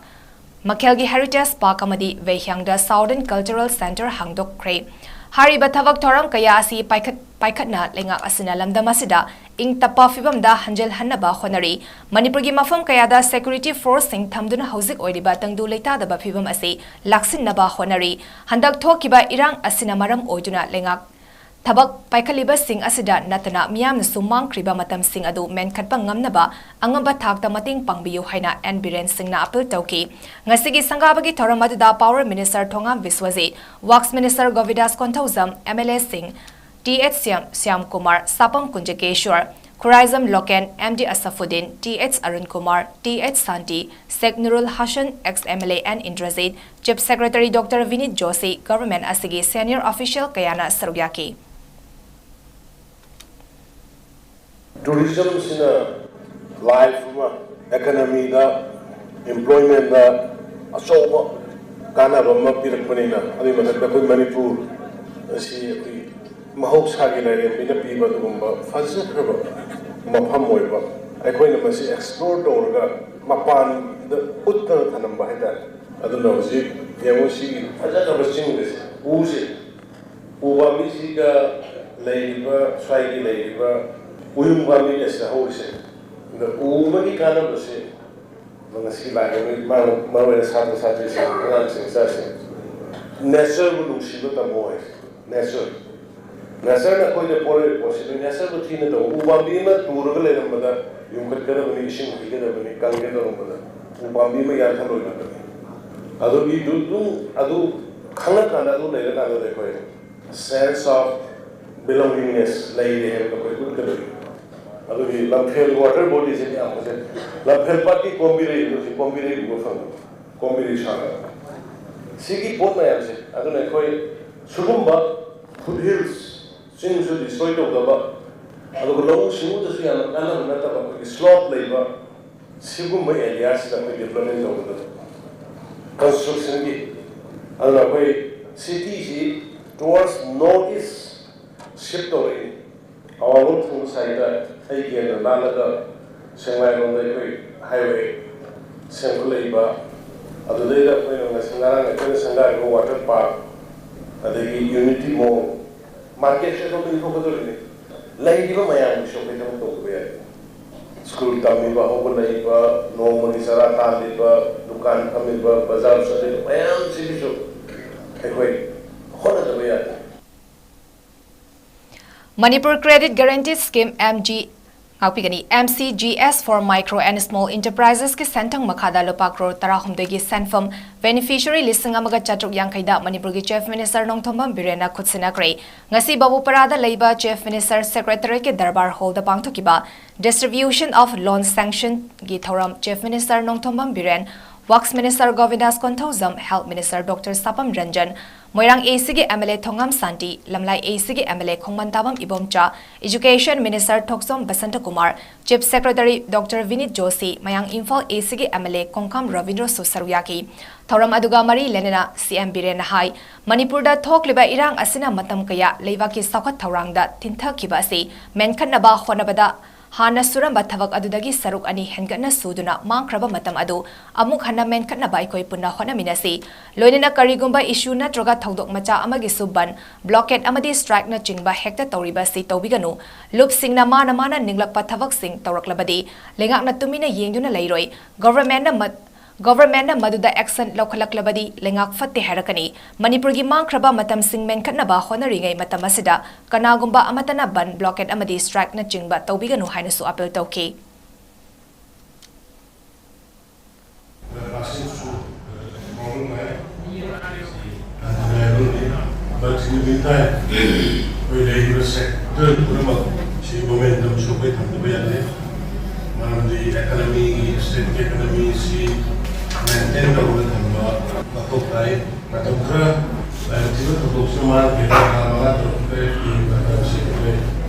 ꯃꯈꯦꯜꯒꯤ Heritage Park ꯑꯃꯗꯤ ꯋꯦꯍꯤꯌꯥꯡꯗ Southern Cultural Centre ꯍꯥꯡꯗꯣꯛꯈ꯭ꯔꯦ꯫ ꯍꯥꯏꯔꯤꯕ ꯊꯕꯛ ꯊꯧꯔꯝ ꯀꯌꯥ ꯑꯁꯤ ꯄꯥꯏꯈꯠ-, ꯄꯥꯏꯈꯠꯅ ꯂꯩꯉꯥꯛ ꯑꯁꯤꯅ ꯂꯝꯗꯝ ꯑꯁꯤꯗ ꯏꯪ ꯇꯞꯄ ꯐꯤꯕꯝꯗ ꯍꯟꯖꯤꯜꯍꯟꯅꯕ ꯍꯣꯠꯅꯔꯤ꯫ ꯃꯅꯤꯄꯨꯔꯒꯤ ꯃꯐꯝ ꯀꯌꯥꯗ security force ꯁꯤꯡ ꯊꯝꯗꯨꯅ ꯍꯧꯖꯤꯛ ꯑꯣꯏꯔꯤꯕ ꯇꯪꯗꯨ ꯂꯩꯇꯥꯗꯕ ꯐꯤꯕꯝ ꯑꯁꯤ ꯂꯥꯛꯁꯤꯟꯅꯕ ꯍꯣꯠꯅꯔꯤ꯫ ꯍꯟꯗꯛ ꯊꯣꯛꯈꯤꯕ ꯏꯔꯥꯡ ꯑꯁꯤꯅ ꯃꯔꯝ ꯑꯣꯏꯗꯨꯅ ꯂꯩꯉꯥꯛ ꯊꯕꯛ ꯄꯥꯏꯈꯠꯂꯤꯕꯁꯤꯡ ꯑꯁꯤꯗ ꯅꯠꯇꯅ ꯃꯤꯌꯥꯝꯅꯁꯨ ꯃꯥꯡꯈ꯭ꯔꯤꯕ ꯃꯇꯝꯁꯤꯡ ꯑꯗꯨ ꯃꯦꯟꯈꯠꯄ ꯉꯝꯅꯕ ꯑꯉꯝꯕ ꯊꯥꯛꯇ ꯃꯇꯦꯡ ꯄꯥꯡꯕꯤꯌꯨ ꯍꯥꯏꯅ ꯑꯦꯟ ꯕꯤꯔꯦꯟ ꯁꯤꯡꯅ ꯑꯥꯄꯤꯜ ꯇꯧꯈꯤ꯫ ꯉꯁꯤꯒꯤ ꯁꯪꯒꯥꯕꯒꯤ ꯊꯧꯔꯝ ꯑꯗꯨꯗ Power Minister Thongam Biswajit, Works Minister Gobindas Konthoujam, M L ꯑꯦꯁꯤꯡ T H Shyam, Shyam Kumar, Sapam Kunjakeswar, Khuraijam Loken, M D Asfuddin, T H Arun Kumar, T H Shanti, Sheikh Nurul Hasan, ex M L A N Indrajit, Chief Secretary Doctor Vineet Joshi, government ꯑꯁꯤꯒꯤ senior official ꯀꯌꯥꯅ ꯁꯔꯨꯛ ꯌꯥꯈꯤ꯫ ꯇꯨꯔꯤꯖꯝꯁꯤꯅ ꯂꯥꯏꯐ ꯑꯃ, ꯏꯀꯅꯃꯤꯗ, ꯑꯦꯝꯄ꯭ꯂꯣꯏꯃꯦꯟꯗ ꯑꯆꯧꯕ ꯀꯥꯟꯅꯕ ꯑꯃ ꯄꯤꯔꯛꯄꯅꯤꯅ, ꯑꯗꯨꯒꯤ ꯃꯊꯛꯇ ꯑꯩꯈꯣꯏ ꯃꯅꯤꯄꯨꯔ ꯑꯁꯤ ꯑꯩꯈꯣꯏ ꯃꯍꯧꯁꯥꯒꯤ ꯂꯥꯏꯔꯦꯝꯕꯤꯅ ꯄꯤꯕ ꯑꯗꯨꯒꯨꯝꯕ ꯐꯖꯈ꯭ꯔꯕ ꯃꯐꯝ ꯑꯣꯏꯕ, ꯑꯩꯈꯣꯏꯅ ꯃꯁꯤ ꯑꯦꯛꯁꯄ꯭ꯂꯣꯔ ꯇꯧꯔꯒ ꯃꯄꯥꯟꯗ ꯎꯠꯇꯅ ꯊꯝꯂꯝꯕ ꯍꯥꯏꯇꯥꯔꯦ꯫ ꯑꯗꯨꯅ ꯍꯧꯖꯤꯛ ꯌꯦꯡꯉꯨ, ꯁꯤꯒꯤ ꯐꯖꯈ꯭ꯔꯕ ꯆꯤꯡꯁꯦ, ꯎꯁꯦ, ꯎ ꯄꯥꯝꯕꯤꯁꯤꯒ ꯂꯩꯔꯤꯕ, ꯁ꯭ꯋꯥꯏꯒꯤ ꯂꯩꯔꯤꯕ ꯎꯌꯨꯡ ꯄꯥꯝꯕꯤ ꯑꯁꯤꯗ ꯍꯧꯔꯤꯁꯦ, ꯑꯗ ꯎ ꯑꯃꯒꯤ ꯀꯥꯟꯅꯕꯁꯦ ꯉꯁꯤ ꯂꯥꯛꯏꯕ ꯃꯔꯨ ꯑꯣꯏꯅ ꯁꯥꯇ꯭ꯔ ꯁꯥꯇ꯭ꯔꯤꯁꯤꯡ, ꯑꯉꯥꯡꯁꯤꯡ ꯏꯆꯥꯁꯤꯡ, ꯅꯦꯆꯔꯕꯨ ꯅꯨꯡꯁꯤꯕ ꯇꯝꯃꯣ ꯍꯥꯏ꯫ ꯅꯦꯆꯔ, ꯅꯦꯆꯔꯅ ꯑꯩꯈꯣꯏꯗ ꯄꯣꯔꯛꯏꯕ ꯄꯣꯠꯁꯤꯅ ꯅꯦꯆꯔꯕꯨ ꯊꯤꯅ ꯇꯧꯕ꯫ ꯎ ꯄꯥꯝꯕꯤ ꯑꯃ ꯇꯨꯔꯒ ꯂꯩꯔꯝꯕꯗ ꯌꯨꯡꯈꯠꯀꯗꯕꯅꯤ, ꯏꯁꯤꯡ ꯍꯩꯒꯗꯕꯅꯤ, ꯀꯪꯒꯦ ꯇꯧꯔꯝꯕꯗ ꯎ ꯄꯥꯝꯕꯤ ꯑꯃ ꯌꯥꯟꯊꯠꯂꯣꯏꯗꯕꯅꯤ꯫ ꯑꯗꯨꯒꯤ ꯑꯗꯨ, ꯑꯗꯨ, ꯑꯗꯨ ꯈꯪꯉꯀꯥꯟꯗ, ꯑꯗꯨ ꯂꯩꯔꯀꯥꯟꯗ ꯑꯩꯈꯣꯏ sense of belongingness ꯂꯩꯔꯦ ꯍꯥꯏꯕꯗꯣ ꯑꯩꯈꯣꯏ ꯎꯠꯀꯗꯕꯅꯤ꯫ ꯑꯗꯨꯒꯤ ꯂꯝꯐꯦꯜ ꯋꯥꯇꯔ ꯕꯣꯗꯤꯁꯦ ꯌꯥꯝ ꯐꯖꯩ꯫ ꯂꯝꯐꯦꯜ ꯄꯥꯠꯀꯤ ꯀꯣꯝꯕꯤꯔꯩ, ꯍꯧꯖꯤꯛ ꯀꯣꯝꯕꯤꯔꯩ ꯎꯕ ꯐꯪꯉꯤ, ꯀꯣꯝꯕꯤꯔꯩ ꯁꯥꯠꯂꯒ꯫ ꯁꯤꯒꯤ ꯄꯣꯠ ꯃꯌꯥꯝꯁꯦ, ꯑꯗꯨꯅ ꯑꯩꯈꯣꯏ ꯁꯤꯒꯨꯝꯕ foot hills, ꯆꯤꯡꯁꯨ destroy ꯇꯧꯗꯕ, ꯑꯗꯨꯒ ꯂꯧꯎ ꯁꯤꯡꯎꯗꯁꯨ ꯌꯥꯝꯅ ꯀꯥꯟꯅꯕ ꯅꯠꯇꯕ, ꯑꯩꯈꯣꯏꯒꯤ slope ꯂꯩꯕ, ꯁꯤꯒꯨꯝꯕ ꯑꯦꯔꯤꯌꯥꯁꯤꯗ ꯑꯩꯈꯣꯏ ꯗꯤꯕ꯭ꯂꯞꯃꯦꯟ ꯇꯧꯒꯗꯕ, ꯀꯟꯁꯇ꯭ꯔꯛꯁꯟꯒꯤ꯫ ꯑꯗꯨꯅ ꯑꯩꯈꯣꯏ ꯁꯤꯇꯤꯁꯤ towards north east shift ꯇꯧꯔꯛꯏ꯫ ꯑꯋꯥꯡꯂꯣꯝ ꯊꯪꯕ ꯁꯥꯏꯗ ꯑꯩ ꯀꯦꯟꯗ꯭ꯔ ꯂꯥꯜꯂꯒ ꯁꯦꯡꯃꯥꯏꯔꯣꯝꯗ ꯑꯩꯈꯣꯏ ꯍꯥꯏꯋꯦ ꯁꯦꯝꯒꯠꯂꯛꯏꯕ, ꯑꯗꯨꯗꯩꯗ ꯑꯩꯈꯣꯏꯅ ꯉꯁꯤ ꯉꯔꯥꯡ ꯑꯩꯈꯣꯏꯅ ꯁꯪꯒꯥꯔꯤꯕ ꯋꯥꯇꯔ ꯄꯥꯔꯛ, ꯑꯗꯒꯤ ꯌꯨꯅꯤꯇꯤ ꯃꯣꯜ, ꯃꯥꯔꯀꯦꯠꯁꯦ ꯑꯗꯣꯝꯗ ꯏꯟꯊꯣꯛꯀꯗꯧꯔꯤꯅꯤ꯫ ꯂꯩꯔꯤꯕ ꯃꯌꯥꯝꯒꯤꯁꯨ ꯑꯩꯈꯣꯏ ꯊꯕꯛ ꯇꯧꯗꯕ ꯌꯥꯗꯦ꯫ ꯁ꯭ꯀꯨꯜ ꯇꯝꯃꯤꯕ, ꯍꯧꯒꯠꯂꯛꯏꯕ, ꯅꯣꯡꯃꯒꯤ ꯆꯔꯥ ꯇꯥꯜꯂꯤꯕ, ꯗꯨꯀꯥꯟ ꯐꯝꯃꯤꯕ, ꯕꯖꯥꯔ ꯆꯠꯂꯤꯕ ꯃꯌꯥꯝꯁꯤꯒꯤꯁꯨ ꯑꯩꯈꯣꯏ ꯍꯣꯠꯅꯗꯕ ꯌꯥꯗꯦ꯫ Manipur Credit Guarantee Scheme, M G, ꯉꯥꯛꯄꯤꯒꯅꯤ, M C G S for Micro and Small Enterprises ꯀꯤ ꯁꯦꯟꯊꯪ ꯃꯈꯥꯗ ꯂꯨꯄꯥ ꯀ꯭ꯔꯣꯔ ꯇꯔꯥꯍꯨꯝꯗꯣꯏꯒꯤ ꯁꯦꯟꯐꯝ ꯕꯦꯅꯤꯐꯤꯁꯤꯌꯔꯤ ꯂꯤꯁꯤꯡ ꯑꯃꯒ ꯆꯥꯇ꯭ꯔꯨꯛ ꯌꯥꯡꯈꯩꯗ ꯃꯅꯤꯄꯨꯔꯒꯤ ꯆꯤꯐ ꯃꯤꯅꯤꯁꯇꯔ ꯅꯣꯡꯊꯣꯝꯕꯝ ꯕꯤꯔꯦꯟꯅ ꯈꯨꯠꯁꯤꯟꯅꯈ꯭ꯔꯦ꯫ ꯉꯁꯤ ꯕꯥꯕꯨꯄꯥꯔꯥꯗ ꯂꯩꯕ ꯆꯤꯐ ꯃꯤꯅꯤꯁꯇꯔ ꯁꯦꯀ꯭ꯔꯦꯇꯔꯤꯌꯦꯠꯀꯤ ꯗꯔꯕꯥꯔ ꯍꯣꯜꯗ ꯄꯥꯡꯊꯣꯛꯈꯤꯕ Distribution of Loan Sanction ꯒꯤ ꯊꯧꯔꯝ chief minister Nongthombam Biren, works minister Gobindas Konthoujam, health minister doctor Sapam Ranjan, Moirang A C ꯒꯤ M L A Thongam Shanti, Lamlai A C ꯒꯤ M L A Khongbantabam Ibomcha, education minister Thokchom Basantakumar, chief secretary doctor Vineet Joshi, ꯃꯌꯥꯡ ꯏꯝꯐꯥꯜ A C ꯒꯤ M L A ꯀꯣꯡꯈꯥꯝ ꯔꯕꯤꯟꯗ꯭ꯔꯁꯨ ꯁꯔꯨꯛ ꯌꯥꯈꯤ꯫ ꯊꯧꯔꯝ ꯑꯗꯨꯒ ꯃꯔꯤ ꯂꯩꯅꯅ C M ꯕꯤꯔꯦꯟꯅ ꯍꯥꯏ, ꯃꯅꯤꯄꯨꯔꯗ ꯊꯣꯛꯂꯤꯕ ꯏꯔꯥꯡ ꯑꯁꯤꯅ ꯃꯇꯝ ꯀꯌꯥ ꯂꯩꯕꯥꯛꯀꯤ ꯆꯥꯎꯈꯠ ꯊꯧꯔꯥꯡꯗ ꯊꯤꯟꯊꯈꯤꯕ ꯑꯁꯤ ꯃꯦꯟꯈꯠꯅꯕ ꯍꯣꯠꯅꯕꯗ ꯍꯥꯟꯅ ꯁꯨꯔꯝꯕ ꯊꯕꯛ ꯑꯗꯨꯗꯒꯤ ꯁꯔꯨꯛ ꯑꯅꯤ ꯍꯦꯟꯒꯠꯅ ꯁꯨꯗꯨꯅ ꯃꯥꯡꯈ꯭ꯔꯕ ꯃꯇꯝ ꯑꯗꯨ ꯑꯃꯨꯛ ꯍꯟꯅ ꯃꯦꯟꯈꯠꯅꯕ ꯑꯩꯈꯣꯏ ꯄꯨꯟꯅ ꯍꯣꯠꯅꯃꯤꯟꯅꯁꯤ꯫ ꯂꯣꯏꯅꯅ ꯀꯔꯤꯒꯨꯝꯕ issue ꯅꯠꯇ꯭ꯔꯒ ꯊꯧꯗꯣꯛ ꯃꯆꯥ ꯑꯃꯒꯤꯁꯨ ꯕꯟ, blockade ꯑꯃꯗꯤ strike ꯅꯆꯤꯡꯕ ꯍꯦꯛꯇ ꯇꯧꯔꯤꯕ ꯑꯁꯤ ꯇꯧꯕꯤꯒꯅꯨ꯫ ꯂꯨꯞꯁꯤꯡꯅ ꯃꯥꯅ ꯃꯥꯅ ꯅꯤꯡꯂꯛꯄ ꯊꯕꯛꯁꯤꯡ ꯇꯧꯔꯛꯂꯕꯗꯤ ꯂꯩꯉꯥꯛꯅ ꯇꯨꯃꯤꯟꯅ ꯌꯦꯡꯗꯨꯅ ꯂꯩꯔꯣꯏ꯫ ꯒꯣꯚꯔꯟꯃꯦꯟꯠꯅ ꯃꯠ-, ꯒꯣꯚꯔꯟꯃꯦꯟꯠꯅ ꯃꯗꯨꯗ action ꯂꯧꯈꯠꯂꯛꯂꯕꯗꯤ ꯂꯩꯉꯥꯛ ꯐꯠꯇꯦ ꯍꯥꯏꯔꯛꯀꯅꯤ꯫ ꯃꯅꯤꯄꯨꯔꯒꯤ ꯃꯥꯡꯈ꯭ꯔꯕ ꯃꯇꯝꯁꯤꯡ ꯃꯦꯟꯈꯠꯅꯕ ꯍꯣꯠꯅꯔꯤꯉꯩ ꯃꯇꯝ ꯑꯁꯤꯗ ꯀꯅꯥꯒꯨꯝꯕ ꯑꯃꯠꯇꯅ ꯕꯟ, blockade ꯑꯃꯗꯤ strike ꯅꯆꯤꯡꯕ ꯇꯧꯕꯤꯒꯅꯨ ꯍꯥꯏꯅꯁꯨ appeal ꯇꯧꯈꯤ꯫ But in the meantime, ꯑꯩꯈꯣꯏ ꯂꯩꯔꯤꯕ sector ꯄꯨꯝꯅꯃꯛ ꯁꯤ momentum ꯁꯨ ꯑꯩꯈꯣꯏ ꯊꯝꯗꯕ ꯌꯥꯗꯦ꯫ ꯃꯔꯝꯗꯤ economy, state ꯀꯤ economy ꯁꯤ maintain ꯇꯧꯔꯒ ꯊꯝꯕ ꯃꯊꯧ ꯇꯥꯏ꯫ ꯃꯇꯝ ꯈꯔ ꯂꯥꯏꯕꯛ ꯊꯤꯕ ꯊꯧꯗꯣꯛꯁꯤꯅ ꯃꯔꯝ ꯑꯣꯏꯔꯒ ꯊꯥ ꯃꯉꯥ ꯇꯔꯨꯛ ꯇꯔꯦꯠꯀꯤ ꯃꯇꯝꯁꯤ ꯑꯩꯈꯣꯏ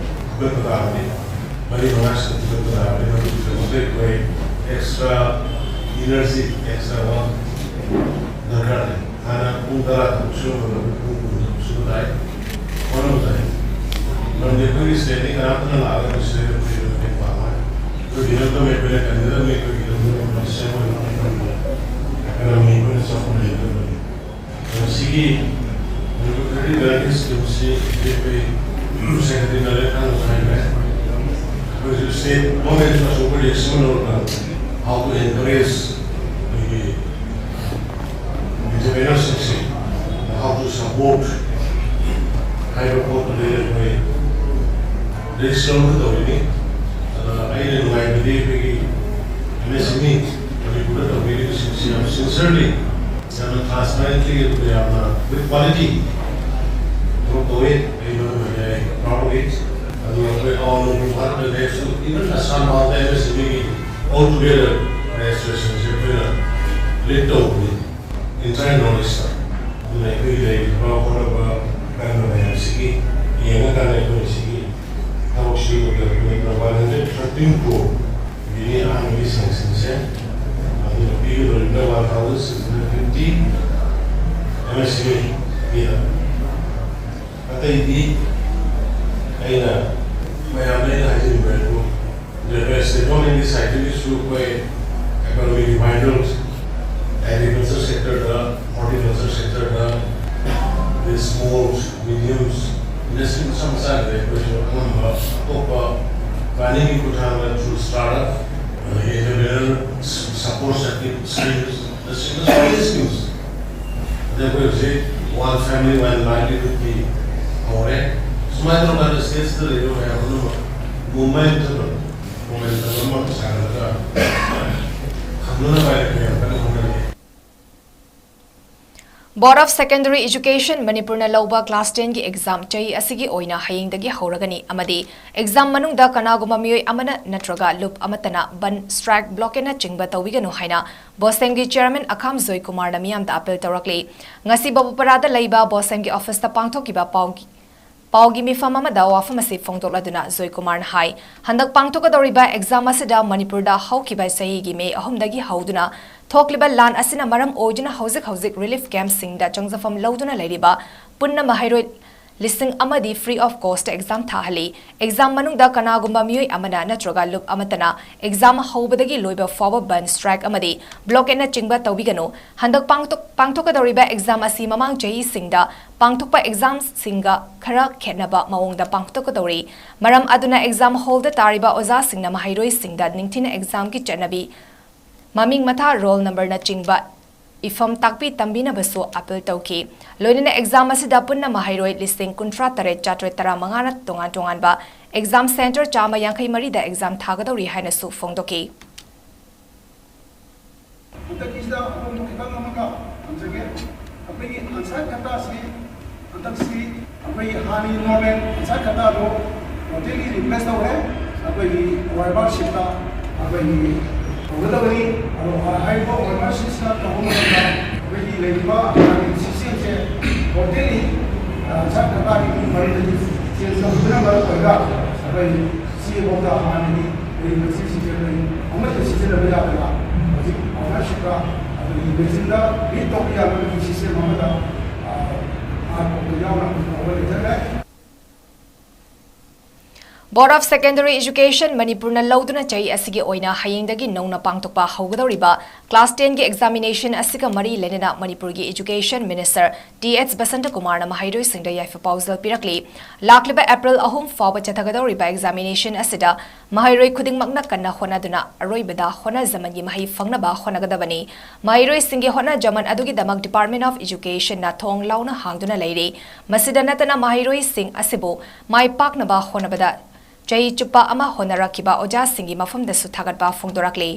ꯐꯨꯒꯠꯄ ꯇꯥꯕꯅꯤ꯫ ꯃꯔꯤ ꯃꯉꯥ ꯁꯤꯗ ꯐꯨꯒꯠꯄ ꯇꯥꯕꯅꯤ꯫ ꯃꯗꯨꯒꯤꯗꯃꯛꯇ ꯑꯩꯈꯣꯏ extra energy, extra work ꯗꯔꯀꯥꯔ ꯂꯩ꯫ ꯍꯥꯟꯅ ꯄꯨꯡ ꯇꯔꯥ ꯊꯕꯛ ꯁꯨꯔꯝꯕꯗꯣ ꯍꯧꯖꯤꯛ ꯄꯨꯡ ꯀꯨꯟ ꯊꯕꯛ ꯁꯨꯕ ꯇꯥꯏ, ꯍꯣꯠꯅꯕ ꯇꯥꯏ꯫ ꯃꯔꯝꯗꯤ ꯑꯩꯈꯣꯏꯒꯤ state ꯇꯒꯤ ꯀꯅꯥꯝꯇꯅ ꯂꯥꯛꯑꯒ ꯑꯩꯈꯣꯏ state ꯇ ꯃꯇꯦꯡ ꯄꯥꯡꯉꯣꯏ꯫ ꯑꯩꯈꯣꯏꯒꯤ ꯂꯝꯗꯝ ꯑꯩꯈꯣꯏꯅ ꯀꯟꯒꯗꯕꯅꯤ, ꯑꯩꯈꯣꯏꯒꯤ ꯂꯝꯗꯝ ꯑꯩꯈꯣꯏꯅ ꯁꯦꯝꯒꯗꯕꯅꯤ, ꯑꯩꯈꯣꯏꯅ ꯆꯥꯎꯈꯠꯃꯤꯟꯅꯒꯗꯕꯅꯤ꯫ ꯃꯁꯤꯒꯤ ꯃꯅꯤꯄꯨꯔ ꯀ꯭ꯔꯦꯗꯤꯠ ꯒꯥꯔꯦꯟꯇꯤ ꯁ꯭ꯀꯤꯝꯁꯤ ꯍꯧꯖꯤꯛ ꯑꯩꯈꯣꯏ ꯁꯦꯀ꯭ꯔꯦꯇꯔꯤ ꯅꯔꯦꯟꯗ꯭ꯔꯅꯁꯨ ꯍꯥꯏꯈ꯭ꯔꯦ꯫ ꯑꯩꯈꯣꯏꯁꯨ state government ꯅꯁꯨ ꯑꯩꯈꯣꯏ ꯁꯤꯃꯤꯅꯥꯔ ꯇꯧꯔꯒ how to encourage ꯑꯩꯈꯣꯏꯒꯤ entrepreneurs ꯁꯤꯡꯁꯤ, how to support ꯍꯥꯏꯕ ꯄꯣꯠꯇꯨꯗ ꯑꯩꯈꯣꯏ ꯔꯦꯖꯤꯁꯇꯔ ꯑꯃ ꯇꯧꯔꯤꯅꯤ꯫ ꯑꯗꯨꯅ ꯑꯩꯅ ꯅꯨꯡꯉꯥꯏꯕꯗꯤ ꯑꯩꯈꯣꯏꯒꯤ ꯑꯦꯝ ꯑꯦꯁ ꯑꯦꯝ ꯏ ꯃꯅꯤꯄꯨꯔꯗ ꯇꯧꯕꯤꯔꯤꯕꯁꯤꯡꯁꯤ ꯌꯥꯝ ꯁꯤꯟꯁꯤꯌꯔꯂꯤ, ꯌꯥꯝꯅ ꯇ꯭ꯔꯥꯟꯁꯄꯦꯔꯦꯟꯠꯂꯤ, ꯑꯗꯨꯒ ꯌꯥꯝꯅ ꯋꯤꯠ ꯀ꯭ꯋꯥꯂꯤꯇꯤ ꯊꯕꯛ ꯇꯧꯋꯤ꯫ ꯑꯩ ꯃꯔꯝ ꯑꯣꯏꯅ ꯑꯩ ꯄ꯭ꯔꯥꯎꯗ ꯑꯣꯏ꯫ ꯑꯗꯨꯒ ꯑꯩꯈꯣꯏ ꯑꯋꯥꯡ ꯅꯣꯡꯄꯣꯛ ꯚꯥꯔꯠꯇ ꯂꯩꯔꯁꯨ, ꯏꯚꯟ ꯑꯁꯥꯝ ꯐꯥꯎꯗ ꯑꯦꯝ ꯑꯦꯁ ꯑꯦꯝ ꯏꯒꯤ ꯑꯣꯜ ꯇꯨꯒꯦꯗꯔ ꯔꯦꯖꯤꯁꯇ꯭ꯔꯦꯁꯟꯁꯦ ꯑꯩꯈꯣꯏꯅ ꯂꯤꯗ ꯇꯧꯕꯅꯤ꯫ ꯏꯟꯇꯔꯅꯦꯜ ꯅꯣꯂꯦꯖꯇ꯫ ꯑꯗꯨꯅ ꯑꯩꯈꯣꯏꯒꯤ ꯂꯩꯔꯤꯕ ꯍꯣꯠꯅꯕ ꯀꯟꯕ ꯃꯌꯥꯝꯁꯤꯒꯤ ꯌꯦꯡꯉꯀꯥꯟꯗ ꯑꯩꯈꯣꯏꯅ ꯁꯤꯒꯤ ꯊꯕꯛꯁꯤ ꯎꯠꯂꯒ ꯑꯩꯈꯣꯏꯅ ꯋꯥꯟ ꯍꯟꯗ꯭ꯔꯦꯠ ꯊꯥꯔꯇꯤꯟ ꯀ꯭ꯔꯣꯔ ꯒꯤꯅꯤ ꯑꯍꯥꯟꯕꯒꯤ ꯁꯦꯡꯁꯟꯁꯦ꯫ ꯑꯗꯨꯅ ꯄꯤꯒꯗꯧꯔꯤꯕ one thousand six hundred fifty M S M ꯏꯒꯤ꯫ ꯑꯇꯩꯗꯤ ꯑꯩꯅ ꯃꯌꯥꯝꯗ ꯑꯩꯅ ꯍꯥꯏꯖꯅꯤꯡꯕ ꯍꯥꯏꯕꯨ, ꯑꯩꯈꯣꯏ ꯁꯦꯟꯇ꯭ꯔꯦꯜꯒꯤ ꯁꯥꯏꯠꯇꯒꯤꯁꯨ ꯑꯩꯈꯣꯏ ꯏꯀꯣꯅꯣꯃꯤꯛ ꯔꯤꯚꯥꯏꯚꯦꯜ, ꯑꯦꯒ꯭ꯔꯤꯀꯜꯆꯔ ꯁꯦꯛꯇꯔꯗ, ꯍꯣꯔꯇꯤꯀꯜꯆꯔ ꯁꯦꯛꯇꯔꯗ, ꯑꯗꯩ ꯁ꯭ꯃꯣꯜ, ꯃꯤꯗꯤꯌꯝ ꯏꯟꯗꯁꯇ꯭ꯔꯤ ꯃꯆꯥ ꯃꯆꯥꯗ ꯑꯩꯈꯣꯏꯁꯨ ꯑꯉꯝꯕ ꯑꯇꯣꯞꯄ ꯄ꯭ꯂꯥꯅꯤꯡꯒꯤ ꯈꯨꯠꯊꯥꯡꯗ ꯊ꯭ꯔꯨ ꯁ꯭ꯇꯥꯔꯠ ꯑꯞ, ꯑꯗꯒꯤ ꯑꯦꯟꯇꯔꯄ꯭ꯔꯦꯅꯔ ꯁꯄꯣꯔꯠ ꯁ꯭ꯀꯤꯝꯁ, ꯑꯗ ꯑꯩꯈꯣꯏ ꯍꯧꯖꯤꯛ ꯋꯥꯟ ꯐꯦꯃꯤꯂꯤ ꯋꯥꯟ ꯂꯥꯏꯚꯂꯤꯍꯨꯗꯀꯤ ꯍꯧꯔꯦ꯫ ꯁꯨꯃꯥꯏꯅ ꯇꯧꯔꯀꯥꯟꯗ ꯁ꯭ꯇꯦꯠꯁꯤꯗ ꯂꯩꯔꯤꯕ ꯃꯌꯥꯝ ꯄꯨꯝꯅꯃꯛ ꯃꯣꯃꯦꯟꯇꯝ, ꯃꯣꯃꯦꯟꯇꯝ ꯑꯃ ꯁꯥꯒꯠꯂꯒ ꯊꯝꯅꯅꯕ ꯍꯥꯏꯅ ꯑꯩꯈꯣꯏ ꯌꯥꯝ ꯀꯟꯅ ꯍꯣꯠꯅꯔꯤ꯫ Board of Secondary Education ꯃꯅꯤꯄꯨꯔꯅ ꯂꯧꯕ class ten ꯒꯤ exam ꯆꯍꯤ ꯑꯁꯤꯒꯤ ꯑꯣꯏꯅ ꯍꯌꯦꯡꯗꯒꯤ ꯍꯧꯔꯒꯅꯤ ꯑꯃꯗꯤ exam ꯃꯅꯨꯡꯗ ꯀꯅꯥꯒꯨꯝꯕ ꯃꯤꯑꯣꯏ ꯑꯃꯅ ꯅꯠꯇ꯭ꯔꯒ ꯂꯨꯞ ꯑꯃꯠꯇꯅ ꯕꯟ, ꯁ꯭ꯇ꯭ꯔꯥꯏꯛ, ꯕ꯭ꯂꯣꯀꯦꯗꯅꯆꯤꯡꯕ ꯇꯧꯕꯤꯒꯅꯨ ꯍꯥꯏꯅ ꯕꯣꯁꯦꯝꯒꯤ chairman ꯑꯈꯥꯝ ꯖꯣꯏꯀꯨꯃꯥꯔꯅ ꯃꯤꯌꯥꯝꯗ appeal ꯇꯧꯔꯛꯂꯤ꯫ ꯉꯁꯤ ꯕꯕꯨꯄꯔꯥꯗ ꯂꯩꯕ ꯕꯣꯁꯦꯝꯒꯤ office ꯇ ꯄꯥꯡꯊꯣꯛꯈꯤꯕ ꯄꯥꯎꯒꯤ ꯄꯥꯎꯒꯤ ꯃꯤꯐꯝ ꯑꯃꯗ ꯋꯥꯐꯝ ꯑꯁꯤ ꯐꯣꯡꯗꯣꯛꯂꯗꯨꯅ ꯖꯣꯏꯀꯨꯃꯥꯔꯅ ꯍꯥꯏ, ꯍꯟꯗꯛ ꯄꯥꯡꯊꯣꯛꯀꯗꯧꯔꯤꯕ exam ꯑꯁꯤꯗ ꯃꯅꯤꯄꯨꯔꯗ ꯍꯧꯈꯤꯕ ꯆꯍꯤꯒꯤ ꯃꯦ ꯑꯍꯨꯝꯗꯒꯤ ꯍꯧꯗꯨꯅ ꯊꯣꯛꯂꯤꯕ ꯂꯥꯟ ꯑꯁꯤꯅ ꯃꯔꯝ ꯑꯣꯏꯗꯨꯅ ꯍꯧꯖꯤꯛ ꯍꯧꯖꯤꯛ relief camp ꯁꯤꯡꯗ ꯆꯪꯖꯐꯝ ꯂꯧꯗꯨꯅ ꯂꯩꯔꯤꯕ ꯄꯨꯟꯅ ꯃꯍꯩꯔꯣꯏ ꯂꯤꯁꯤꯡ ꯑꯃꯗꯤ free of cost exam ꯊꯥꯍꯜꯂꯤ꯫ Exam ꯃꯅꯨꯡꯗ ꯀꯅꯥꯒꯨꯝꯕ ꯃꯤꯑꯣꯏ ꯑꯃꯅ ꯅꯠꯇ꯭ꯔꯒ ꯂꯨꯞ ꯑꯃꯠꯇꯅ exam ꯍꯧꯕꯗꯒꯤ ꯂꯣꯏꯕ ꯐꯥꯎꯕ ꯕꯟ, ꯁ꯭ꯇ꯭ꯔꯥꯏꯛ ꯑꯃꯗꯤ ꯕ꯭ꯂꯣꯀꯦꯗꯅꯆꯤꯡꯕ ꯇꯧꯕꯤꯒꯅꯨ꯫ ꯍꯟꯗꯛ ꯄꯥꯡꯊꯣꯛ-, ꯄꯥꯡꯊꯣꯛꯀꯗꯧꯔꯤꯕ exam ꯑꯁꯤ ꯃꯃꯥꯡ ꯆꯍꯤꯁꯤꯡꯗ ꯄꯥꯡꯊꯣꯛꯄ exam ꯁꯤꯡꯒ ꯈꯔ ꯈꯦꯠꯅꯕ ꯃꯑꯣꯡꯗ ꯄꯥꯡꯊꯣꯛꯀꯗꯧꯔꯤ꯫ ꯃꯔꯝ ꯑꯗꯨꯅ exam hall ꯗ ꯇꯥꯔꯤꯕ ꯑꯣꯖꯥꯁꯤꯡꯅ ꯃꯍꯩꯔꯣꯏꯁꯤꯡꯗ ꯅꯤꯡꯊꯤꯅ exam ꯒꯤ ꯆꯠꯅꯕꯤ ꯃꯃꯤꯡ ꯃꯊꯥ, roll number ꯅꯆꯤꯡꯕ ꯏꯐꯝ ꯇꯥꯛꯄꯤ ꯇꯝꯕꯤꯅꯕꯁꯨ appeal ꯇꯧꯈꯤ꯫ ꯂꯣꯏꯅꯅ exam ꯑꯁꯤꯗ ꯄꯨꯟꯅ ꯃꯍꯩꯔꯣꯏ ꯂꯤꯁꯤꯡ ꯀꯨꯟꯊ꯭ꯔꯥ ꯇꯔꯦꯠ ꯆꯥꯇ꯭ꯔꯦꯠ ꯇꯔꯥ ꯃꯉꯥꯅ ꯇꯣꯉꯥꯟ ꯇꯣꯉꯥꯟꯕ ꯑꯦꯛꯖꯥꯝ ꯁꯦꯟꯇꯔ ꯆꯥꯝꯃ ꯌꯥꯡꯈꯩ ꯃꯔꯤꯗ ꯑꯦꯛꯖꯥꯝ ꯊꯥꯒꯗꯧꯔꯤ ꯍꯥꯏꯅꯁꯨ ꯐꯣꯡꯗꯣꯛꯈꯤ꯫ ꯍꯟꯗꯛꯀꯤꯁꯤꯗ ꯑꯍꯣꯡꯕ ꯈꯤꯇꯪ ꯑꯃꯒ ꯊꯝꯖꯒꯦ꯫ ꯑꯩꯈꯣꯏꯒꯤ ꯑꯟꯁꯥꯔ ꯈꯇꯥꯁꯤ ꯍꯟꯗꯛꯁꯤ ꯑꯩꯈꯣꯏꯒꯤ ꯍꯥꯟꯅꯒꯤ ꯅꯣꯔꯃꯦꯜ ꯑꯟꯁꯥꯔ ꯈꯇꯥꯗꯣ ꯇꯣꯇꯦꯜꯂꯤ ꯔꯤꯄ꯭ꯂꯦꯁ ꯇꯧꯔꯦ꯫ ꯑꯩꯈꯣꯏꯒꯤ ꯑꯣ ꯑꯦꯝ ꯑꯥꯔ ꯁꯤꯠꯇ ꯑꯩꯈꯣꯏꯒꯤ ꯇꯧꯒꯗꯕꯅꯤ꯫ ꯑꯗꯣ ꯍꯥꯏꯔꯤꯕ ꯑꯣ ꯑꯦꯝ ꯑꯥꯔ ꯁꯤꯠꯁꯤꯅ ꯇꯧꯕ ꯃꯇꯝꯗ ꯑꯩꯈꯣꯏꯒꯤ ꯂꯩꯔꯤꯕ ꯍꯥꯟꯅꯒꯤ ꯁꯤꯁꯇꯦꯝꯁꯦ ꯇꯣꯇꯦꯜꯂꯤ ꯑꯟꯁꯥꯔ ꯈꯇꯥꯒꯤ ꯃꯔꯝꯗꯒꯤ ꯆꯦꯟꯖ ꯇꯧꯕꯗꯨꯅ ꯃꯔꯝ ꯑꯣꯏꯔꯒ ꯑꯩꯈꯣꯏ ꯁꯤꯐꯥꯎꯗ ꯍꯥꯟꯅꯒꯤ ꯂꯩꯔꯤꯕ ꯁꯤꯁꯤꯡꯁꯦ ꯑꯩꯈꯣꯏ ꯑꯃꯠꯇ ꯁꯤꯖꯤꯟꯅꯕ ꯌꯥꯗꯅ ꯍꯧꯖꯤꯛ ꯑꯣꯅꯔꯁꯤꯞꯇ ꯑꯩꯈꯣꯏꯒꯤ ꯃꯦꯆꯤꯟꯗ ꯔꯤꯠ ꯇꯧꯕ ꯌꯥꯕꯒꯤ ꯁꯤꯁꯇꯦꯝ ꯑꯃꯗ ꯑꯥꯔ ꯀꯣꯝꯗ ꯌꯥꯎꯅ ꯇꯧꯕ ꯂꯩꯖꯈ꯭ꯔꯦ꯫ Board of Secondary Education ꯃꯅꯤꯄꯨꯔꯅ ꯂꯧꯗꯨꯅ ꯆꯍꯤ ꯑꯁꯤꯒꯤ ꯑꯣꯏꯅ ꯍꯌꯦꯡꯗꯒꯤ ꯅꯧꯅ ꯄꯥꯡꯊꯣꯛꯄ ꯍꯧꯒꯗꯧꯔꯤꯕ class ten ꯒꯤ examination ꯑꯁꯤꯒ ꯃꯔꯤ ꯂꯩꯅꯅ ꯃꯅꯤꯄꯨꯔꯒꯤ Education Minister ꯇꯤ ꯑꯦꯆ ꯕꯁꯟꯇꯀꯨꯃꯥꯔꯅ ꯃꯍꯩꯔꯣꯏꯁꯤꯡꯗ ꯌꯥꯏꯐ ꯄꯥꯎꯖꯦꯜ ꯄꯤꯔꯛꯂꯤ꯫ ꯂꯥꯛꯂꯤꯕ ꯑꯦꯄ꯭ꯔꯤꯜ ꯑꯍꯨꯝ ꯐꯥꯎꯕ ꯆꯠꯊꯒꯗꯧꯔꯤꯕ examination ꯑꯁꯤꯗ ꯃꯍꯩꯔꯣꯏ ꯈꯨꯗꯤꯡꯃꯛꯅ ꯀꯟꯅ ꯍꯣꯠꯅꯗꯨꯅ ꯑꯔꯣꯏꯕꯗ ꯍꯣꯠꯅꯖꯃꯟꯒꯤ ꯃꯍꯩ ꯐꯪꯅꯕ ꯍꯣꯠꯅꯒꯗꯕꯅꯤ꯫ ꯃꯍꯩꯔꯣꯏꯁꯤꯡꯒꯤ ꯍꯣꯠꯅꯖꯃꯟ ꯑꯗꯨꯒꯤꯗꯃꯛ Department of Education ꯅ ꯊꯣꯡ ꯂꯥꯎꯅ ꯍꯥꯡꯗꯨꯅ ꯂꯩꯔꯤ꯫ ꯃꯁꯤꯗ ꯅꯠꯇꯅ ꯃꯍꯩꯔꯣꯏꯁꯤꯡ ꯑꯁꯤꯕꯨ ꯃꯥꯏ ꯄꯥꯛꯅꯕ ꯍꯣꯠꯅꯕꯗ ꯆꯍꯤ ꯆꯨꯞꯄ ꯑꯃ ꯍꯣꯠꯅꯔꯛꯈꯤꯕ ꯑꯣꯖꯥꯁꯤꯡꯒꯤ ꯃꯐꯝꯗꯁꯨ ꯊꯥꯒꯠꯄ ꯐꯣꯡꯗꯣꯔꯛꯂꯤ꯫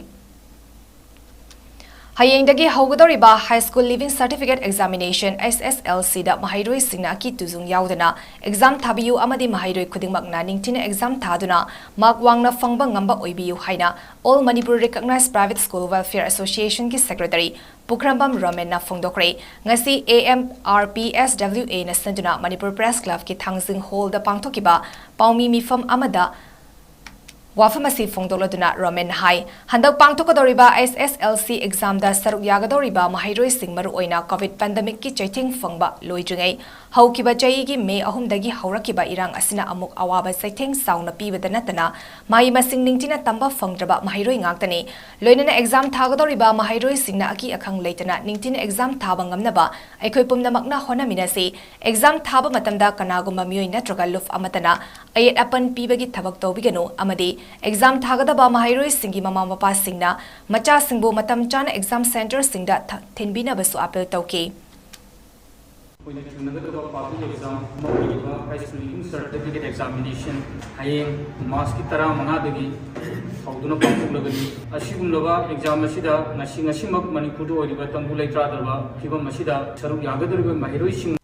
ꯍꯌꯦꯡꯗꯒꯤ ꯍꯧꯒꯗꯧꯔꯤꯕ High School Leaving Certificate Examination, H S L ꯁꯤꯗ ꯃꯍꯩꯔꯣꯏꯁꯤꯡꯅ ꯑꯀꯤ ꯇꯨꯖꯨꯡ ꯌꯥꯎꯗꯅ exam ꯊꯥꯕꯤꯌꯨ ꯑꯃꯗꯤ ꯃꯍꯩꯔꯣꯏ ꯈꯨꯗꯤꯡꯃꯛꯅ ꯅꯤꯡꯊꯤꯅ exam ꯊꯥꯗꯨꯅ mark ꯋꯥꯡꯅ ꯐꯪꯕ ꯉꯝꯕ ꯑꯣꯏꯕꯤꯌꯨ ꯍꯥꯏꯅ All Manipur Recognized Private School Welfare Association ꯒꯤ Secretary ꯄꯨꯈ꯭ꯔꯝꯕꯝ ꯔꯣꯃꯦꯟꯅ ꯐꯣꯡꯗꯣꯛꯈ꯭ꯔꯦ꯫ ꯉꯁꯤ A M R P S W ꯑꯦꯅ ꯁꯤꯟꯗꯨꯅ ꯃꯅꯤꯄꯨꯔ Press Club ꯀꯤ ꯊꯥꯡꯖꯤꯡ ꯍꯣꯜꯗ ꯄꯥꯡꯊꯣꯛꯈꯤꯕ ꯄꯥꯎꯃꯤ ꯃꯤꯐꯝ ꯑꯃꯗ ꯋꯥꯐꯝ ꯑꯁꯤ ꯐꯣꯡꯗꯣꯛꯂꯗꯨꯅ ꯔꯣꯃꯦꯟꯅ ꯍꯥꯏ, ꯍꯟꯗꯛ ꯄꯥꯡꯊꯣꯛꯀꯗꯧꯔꯤꯕ H S L C exam ꯗ ꯁꯔꯨꯛ ꯌꯥꯒꯗꯧꯔꯤꯕ ꯃꯍꯩꯔꯣꯏꯁꯤꯡ, ꯃꯔꯨꯑꯣꯏꯅ COVID pandemic ꯀꯤ ꯆꯩꯊꯦꯡ ꯐꯪꯕ ꯂꯣꯏꯗ꯭ꯔꯤꯉꯩ, ꯍꯧꯈꯤꯕ ꯆꯍꯤꯒꯤ ꯃꯦ ꯑꯍꯨꯝꯗꯒꯤ ꯍꯧꯔꯛꯈꯤꯕ ꯏꯔꯥꯡ ꯑꯁꯤꯅ ꯑꯃꯨꯛ ꯑꯋꯥꯕ ꯆꯩꯊꯦꯡ ꯆꯥꯎꯅ ꯄꯤꯕꯗ ꯅꯠꯇꯅ, ꯃꯍꯩ ꯃꯁꯤꯡ ꯅꯤꯡꯊꯤꯅ ꯇꯝꯕ ꯐꯪꯗ꯭ꯔꯕ ꯃꯍꯩꯔꯣꯏ ꯉꯥꯛꯇꯅꯤ꯫ ꯂꯣꯏꯅꯅ exam ꯊꯥꯒꯗꯧꯔꯤꯕ ꯃꯍꯩꯔꯣꯏꯁꯤꯡꯅ ꯑꯀꯤ ꯑꯈꯪ ꯂꯩꯇꯅ ꯅꯤꯡꯊꯤꯅ exam ꯊꯥꯕ ꯉꯝꯅꯕ ꯑꯩꯈꯣꯏ ꯄꯨꯝꯅꯃꯛꯅ ꯍꯣꯠꯅꯃꯤꯟꯅꯁꯤ꯫ Exam ꯊꯥꯕ ꯃꯇꯝꯗ ꯀꯅꯥꯒꯨꯝꯕ ꯃꯤꯑꯣꯏ ꯅꯠꯇ꯭ꯔꯒ ꯂꯨꯞ ꯑꯃꯠꯇꯅ ꯑꯌꯦꯠ ꯑꯄꯟ ꯄꯤꯕꯒꯤ ꯊꯕꯛ ꯇꯧꯕꯤꯒꯅꯨ ꯑꯃꯗꯤ exam ꯊꯥꯒꯗꯕ ꯃꯍꯩꯔꯣꯏꯁꯤꯡꯒꯤ ꯃꯃꯥ ꯃꯄꯥꯁꯤꯡꯅ ꯃꯆꯥꯁꯤꯡꯕꯨ ꯃꯇꯝ ꯆꯥꯅ exam centre ꯁꯤꯡꯗ ꯊ-, ꯊꯤꯟꯕꯤꯅꯕꯁꯨ appeal ꯇꯧꯈꯤ꯫ ꯑꯩꯈꯣꯏꯅ ꯊꯦꯡꯅꯒꯗꯕ ꯄꯥꯕ꯭ꯂꯤꯛ ꯑꯦꯛꯖꯥꯝ ꯑꯃ ꯑꯣꯏꯔꯤꯕ high school leaving certificate examination ꯍꯌꯦꯡ ꯃꯥꯔꯆꯀꯤ ꯇꯔꯥꯃꯉꯥꯗꯒꯤ ꯍꯧꯗꯨꯅ ꯄꯥꯡꯊꯣꯛꯂꯒꯅꯤ꯫ ꯑꯁꯤꯒꯨꯝꯂꯕ ꯑꯦꯛꯖꯥꯝ ꯑꯁꯤꯗ ꯉꯁꯤ, ꯉꯁꯤꯃꯛ ꯃꯅꯤꯄꯨꯔꯗ ꯑꯣꯏꯔꯤꯕ ꯇꯪꯗꯨ ꯂꯩꯇꯥꯗꯕ ꯐꯤꯕꯝ ꯑꯁꯤꯗ ꯁꯔꯨꯛ ꯌꯥꯒꯗꯧꯔꯤꯕ ꯃꯍꯩꯔꯣꯏꯁꯤꯡ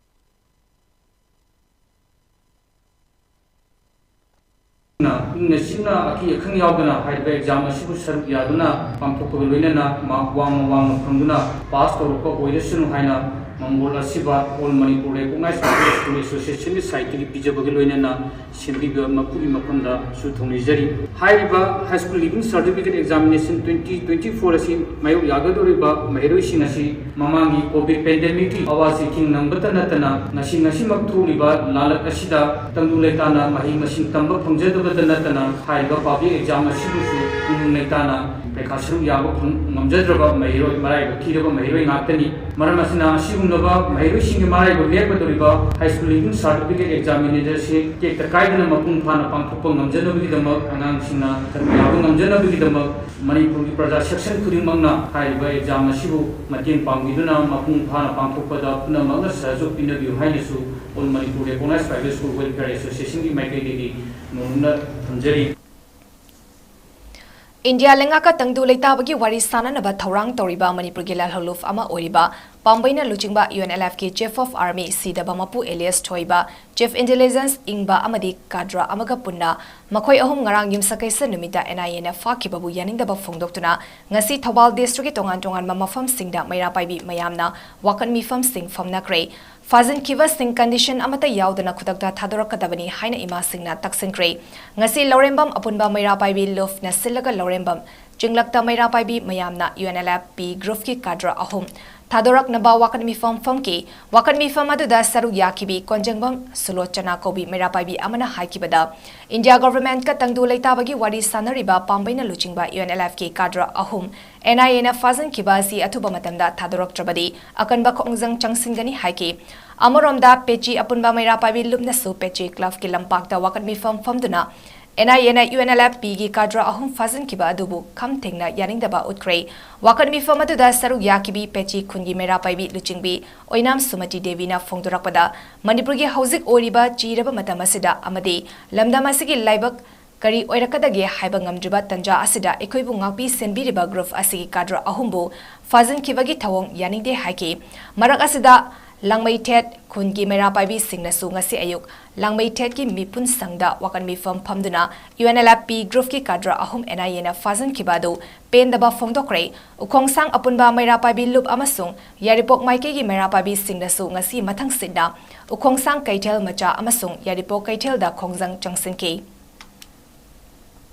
ꯏꯪꯅ ꯆꯤꯛꯅ ꯑꯀꯤ ꯑꯈꯪ ꯌꯥꯎꯗꯅ ꯍꯥꯏꯔꯤꯕ ꯑꯦꯛꯖꯥꯝ ꯑꯁꯤꯕꯨ ꯁꯔꯨꯛ ꯌꯥꯗꯨꯅ ꯄꯥꯡꯊꯣꯛꯄꯒ ꯂꯣꯏꯅꯅ ꯃꯥꯔꯛ ꯋꯥꯡꯅ ꯋꯥꯡꯅ ꯐꯪꯗꯨꯅ ꯄꯥꯁ ꯇꯧꯔꯛꯄ ꯑꯣꯏꯔꯁꯅꯨ ꯍꯥꯏꯅ ꯃꯪꯒꯣꯜ ꯑꯁꯤꯕ All Manipur Recognized Public School Associationꯒꯤ ꯁꯥꯏꯠꯇꯒꯤ ꯄꯤꯖꯕꯒ ꯂꯣꯏꯅꯅ ꯁꯦꯝꯕꯤꯕ ꯃꯄꯨꯒꯤ ꯃꯐꯝꯗꯁꯨ ꯊꯧꯅꯤꯖꯔꯤ꯫ ꯍꯥꯏꯔꯤꯕ high school leaving certificate examination twenty twenty four ꯑꯁꯤ ꯃꯥꯌꯣꯛ ꯌꯥꯒꯗꯧꯔꯤꯕ ꯃꯍꯩꯔꯣꯏꯁꯤꯡ ꯑꯁꯤ ꯃꯃꯥꯡꯒꯤ ꯀꯣꯚꯤꯗ ꯄꯦꯟꯗꯦꯃꯤꯛꯀꯤ ꯑꯋꯥ ꯆꯩꯊꯦꯡ ꯅꯪꯕꯇ ꯅꯠꯇꯅ ꯉꯁꯤ, ꯉꯁꯤꯃꯛ ꯊꯣꯛꯂꯤꯕ ꯂꯥꯂꯛ ꯑꯁꯤꯗ ꯇꯪꯗꯨ ꯂꯩꯇꯥꯅ ꯃꯍꯩ ꯃꯁꯤꯡ ꯇꯝꯕ ꯐꯪꯖꯗꯕꯇ ꯅꯠꯇꯅ ꯍꯥꯏꯔꯤꯕ ꯄꯥꯕ꯭ꯂꯤꯛ ꯑꯦꯛꯖꯥꯝ ꯑꯁꯤꯕꯨꯁꯨ ꯄꯨꯛꯅꯤꯡ ꯂꯩꯇꯥꯅ ꯄꯩꯈꯥ ꯁꯔꯨꯛ ꯌꯥꯕ ꯐꯪ-, ꯉꯝꯖꯗ꯭ꯔꯕ ꯃꯍꯩꯔꯣꯏ, ꯃꯔꯥꯏꯕꯛ ꯊꯤꯔꯕ ꯃꯍꯩꯔꯣꯏ ꯉꯥꯛꯇꯅꯤ꯫ ꯃꯔꯝ ꯑꯁꯤꯅ ꯑꯁꯤꯒꯨꯝꯂꯕ ꯃꯍꯩꯔꯣꯏꯁꯤꯡꯒꯤ ꯃꯔꯥꯏꯕꯛ ꯂꯦꯞꯀꯗꯧꯔꯤꯕ high school leaving certificate examination ꯑꯁꯤ ꯇꯦꯛꯇ ꯀꯥꯏꯗꯅ ꯃꯄꯨꯡ ꯐꯥꯅ ꯄꯥꯡꯊꯣꯛꯄ ꯉꯝꯖꯅꯕꯒꯤꯗꯃꯛ, ꯑꯉꯥꯡꯁꯤꯡꯅ ꯁꯔꯨꯛ ꯌꯥꯕ ꯉꯝꯖꯅꯕꯒꯤꯗꯃꯛ ꯃꯅꯤꯄꯨꯔꯒꯤ ꯄ꯭ꯔꯖꯥ ꯁꯦꯛꯁꯟ ꯈꯨꯗꯤꯡꯃꯛꯅ ꯍꯥꯏꯔꯤꯕ ꯑꯦꯛꯖꯥꯝ ꯑꯁꯤꯕꯨ ꯃꯇꯦꯡ ꯄꯥꯡꯕꯤꯗꯨꯅ ꯃꯄꯨꯡ ꯐꯥꯅ ꯄꯥꯡꯊꯣꯛꯄꯗ ꯄꯨꯝꯅꯃꯛꯅ ꯁꯍꯖꯣꯛ ꯄꯤꯅꯕꯤꯌꯨ ꯍꯥꯏꯅꯁꯨ All Manipur Recognized Private School Welfare Associationꯒꯤ ꯃꯥꯏꯀꯩꯗꯒꯤ ꯅꯣꯂꯨꯛꯅ ꯊꯝꯖꯔꯤ꯫ ꯏꯟꯗꯤꯌꯥ ꯂꯩꯉꯥꯛꯀ ꯇꯪꯗꯨ ꯂꯩꯇꯥꯕꯒꯤ ꯋꯥꯔꯤ ꯁꯥꯅꯅꯕ ꯊꯧꯔꯥꯡ ꯇꯧꯔꯤꯕ ꯃꯅꯤꯄꯨꯔꯒꯤ ꯂꯥꯜꯍꯧꯂꯨꯞ ꯑꯃ ꯑꯣꯏꯔꯤꯕ ꯄꯥꯝꯕꯩꯅ ꯂꯨꯆꯤꯡꯕ UNLFꯀꯤ Chief of Army ꯁꯤꯗꯕ ꯃꯄꯨ alias ꯊꯣꯏꯕ, Chief Intelligence ꯏꯪꯕ ꯑꯃꯗꯤ cadre ꯑꯃꯒ ꯄꯨꯟꯅ ꯃꯈꯣꯏ ꯑꯍꯨꯝ ꯉꯔꯥꯡ ꯌꯨꯝꯁꯀꯩꯁ ꯅꯨꯃꯤꯠꯇ NIAꯅ ꯐꯥꯈꯤꯕꯕꯨ ꯌꯥꯅꯤꯡꯗꯕ ꯐꯣꯡꯗꯣꯛꯇꯨꯅ ꯉꯁꯤ ꯊꯧꯕꯥꯜ districtꯀꯤ ꯇꯣꯉꯥꯟ ꯇꯣꯉꯥꯟꯕ ꯃꯐꯝꯁꯤꯡꯗ ꯃꯩꯔꯥ ꯄꯥꯏꯕꯤ ꯃꯌꯥꯝꯅ ꯋꯥꯀꯠ ꯃꯤꯐꯝꯁꯤꯡ ꯐꯝꯅꯈ꯭ꯔꯦ꯫ ꯐꯥꯖꯤꯟꯈꯤꯕꯁꯤꯡ condition ꯑꯃꯠꯇ ꯌꯥꯎꯗꯅ ꯈꯨꯗꯛꯇ ꯊꯥꯗꯣꯔꯛꯀꯗꯕꯅꯤ ꯍꯥꯏꯅ ꯏꯃꯥꯁꯤꯡꯅ ꯇꯛꯁꯤꯟꯈ꯭ꯔꯦ꯫ ꯉꯁꯤ ꯂꯧꯔꯦꯝꯕꯝ ꯑꯄꯨꯟꯕ ꯃꯩꯔꯥ ꯄꯥꯏꯕꯤ ꯂꯨꯞꯅ ꯁꯤꯜꯂꯒ ꯂꯧꯔꯦꯝꯕꯝ ꯆꯤꯡꯂꯛꯇ ꯃꯩꯔꯥ ꯄꯥꯏꯕꯤ ꯃꯌꯥꯝꯅ UNLFP groupꯀꯤ cadre ꯑꯍꯨꯝ ꯊꯥꯗꯣꯔꯛꯅꯕ ꯋꯥꯀꯠ ꯃꯤꯐꯝ ꯐꯝꯈꯤ꯫ ꯋꯥꯀꯠ ꯃꯤꯐꯝ ꯑꯗꯨꯗ ꯁꯔꯨꯛ ꯌꯥꯈꯤꯕꯤ ꯀꯣꯟꯖꯦꯡꯕꯝ ꯁꯨꯂꯣꯆꯅꯥ ꯀꯧꯕꯤ ꯃꯩꯔꯥ ꯄꯥꯏꯕꯤ ꯑꯃꯅ ꯍꯥꯏꯈꯤꯕꯗ, ꯏꯟꯗꯤꯌꯥ governmentꯀ ꯇꯪꯗꯨ ꯂꯩꯇꯥꯕꯒꯤ ꯋꯥꯔꯤ ꯁꯥꯅꯔꯤꯕ ꯄꯥꯝꯕꯩꯅ ꯂꯨꯆꯤꯡꯕ UNLFꯀꯤ cadre ꯑꯍꯨꯝ NIAꯅ ꯐꯥꯖꯤꯟꯈꯤꯕ ꯑꯁꯤ ꯑꯊꯨꯕ ꯃꯇꯝꯗ ꯊꯥꯗꯣꯔꯛꯇ꯭ꯔꯕꯗꯤ ꯑꯀꯟꯕ ꯈꯣꯡꯖꯪ ꯆꯪꯁꯤꯟꯒꯅꯤ ꯍꯥꯏꯈꯤ꯫ ꯑꯃꯔꯣꯝꯗ, ꯄꯦꯆꯤ ꯑꯄꯨꯟꯕ ꯃꯩꯔꯥ ꯄꯥꯏꯕꯤ ꯂꯨꯞꯅꯁꯨ ꯄꯦꯆꯤ clubꯀꯤ ꯂꯝꯄꯥꯛꯇ ꯋꯥꯀꯠ ꯃꯤꯐꯝ ꯐꯝꯗꯨꯅ ꯑꯦꯟ ꯑꯥꯏ ꯑꯦꯅ ꯌꯨ ꯑꯦꯟ ꯑꯦꯜ ꯑꯦꯐ ꯄꯤꯒꯤ ꯀꯥꯗ꯭ꯔ ꯑꯍꯨꯝ ꯐꯥꯖꯤꯟꯈꯤꯕ ꯑꯗꯨꯕꯨ ꯈꯝ ꯊꯦꯡꯅ ꯌꯥꯅꯤꯡꯗꯕ ꯎꯠꯈ꯭ꯔꯦ꯫ ꯋꯥꯀꯠ ꯃꯤꯐꯝ ꯑꯗꯨꯗ ꯁꯔꯨꯛ ꯌꯥꯈꯤꯕꯤ ꯄꯦꯆꯤ ꯈꯨꯟꯒꯤ ꯃꯩꯔꯥ ꯄꯥꯏꯕꯤ ꯂꯨꯆꯤꯡꯕꯤ ꯑꯣꯏꯅꯥꯝ ꯁꯨꯃꯇꯤ ꯗꯦꯕꯤꯅ ꯐꯣꯡꯗꯣꯔꯛꯄꯗ, ꯃꯅꯤꯄꯨꯔꯒꯤ ꯍꯧꯖꯤꯛ ꯑꯣꯏꯔꯤꯕ ꯆꯤꯔꯕ ꯃꯇꯝ ꯑꯁꯤꯗ ꯑꯃꯗꯤ ꯂꯝꯗꯝ ꯑꯁꯤꯒꯤ ꯂꯥꯏꯕꯛ ꯀꯔꯤ ꯑꯣꯏꯔꯛꯀꯗꯒꯦ ꯍꯥꯏꯕ ꯉꯝꯗ꯭ꯔꯤꯕ ꯇꯟꯖꯥ ꯑꯁꯤꯗ ꯑꯩꯈꯣꯏꯕꯨ ꯉꯥꯛꯄꯤ ꯁꯦꯟꯕꯤꯔꯤꯕ ꯒ꯭ꯔꯨꯞ ꯑꯁꯤꯒꯤ ꯀꯥꯗ꯭ꯔ ꯑꯍꯨꯝꯕꯨ ꯐꯥꯖꯤꯟꯈꯤꯕꯒꯤ ꯊꯧꯑꯣꯡ ꯌꯥꯅꯤꯡꯗꯦ ꯍꯥꯏꯈꯤ꯫ ꯃꯔꯛ ꯑꯁꯤꯗ ꯂꯥꯡꯃꯩꯊꯦꯠ ꯈꯨꯟꯒꯤ ꯃꯩꯔꯥ ꯄꯥꯏꯕꯤꯁꯤꯡꯅꯁꯨ ꯉꯁꯤ ꯑꯌꯨꯛ ꯂꯥꯡꯃꯩꯊꯦꯠꯀꯤ ꯃꯤꯄꯨꯟ ꯁꯪꯗ ꯋꯥꯀꯠ ꯃꯤꯐꯝ ꯐꯝꯗꯨꯅ U N L F P ꯒ꯭ꯔꯨꯞꯀꯤ ꯀꯥꯗ꯭ꯔ ꯑꯍꯨꯝ ꯑꯦꯟ ꯑꯥꯏ ꯑꯦꯅ ꯐꯥꯖꯤꯟꯈꯤꯕ ꯑꯗꯨ ꯄꯦꯟꯗꯕ ꯐꯣꯡꯗꯣꯛꯈ꯭ꯔꯦ꯫ ꯎꯈꯣꯡꯁꯥꯡ ꯑꯄꯨꯟꯕ ꯃꯩꯔꯥ ꯄꯥꯏꯕꯤ ꯂꯨꯞ ꯑꯃꯁꯨꯡ ꯌꯥꯏꯔꯤꯄꯣꯛ ꯃꯥꯏꯀꯩꯒꯤ ꯃꯩꯔꯥ ꯄꯥꯏꯕꯤꯁꯤꯡꯅꯁꯨ ꯉꯁꯤ ꯃꯊꯪꯁꯤꯠꯅ ꯎꯈꯣꯡꯁꯥꯡ ꯀꯩꯊꯦꯜ ꯃꯆꯥ ꯑꯃꯁꯨꯡ ꯌꯥꯏꯔꯤꯄꯣꯛ ꯀꯩꯊꯦꯜꯗ ꯈꯣꯡꯖꯪ ꯆꯪꯁꯤꯟꯈꯤ꯫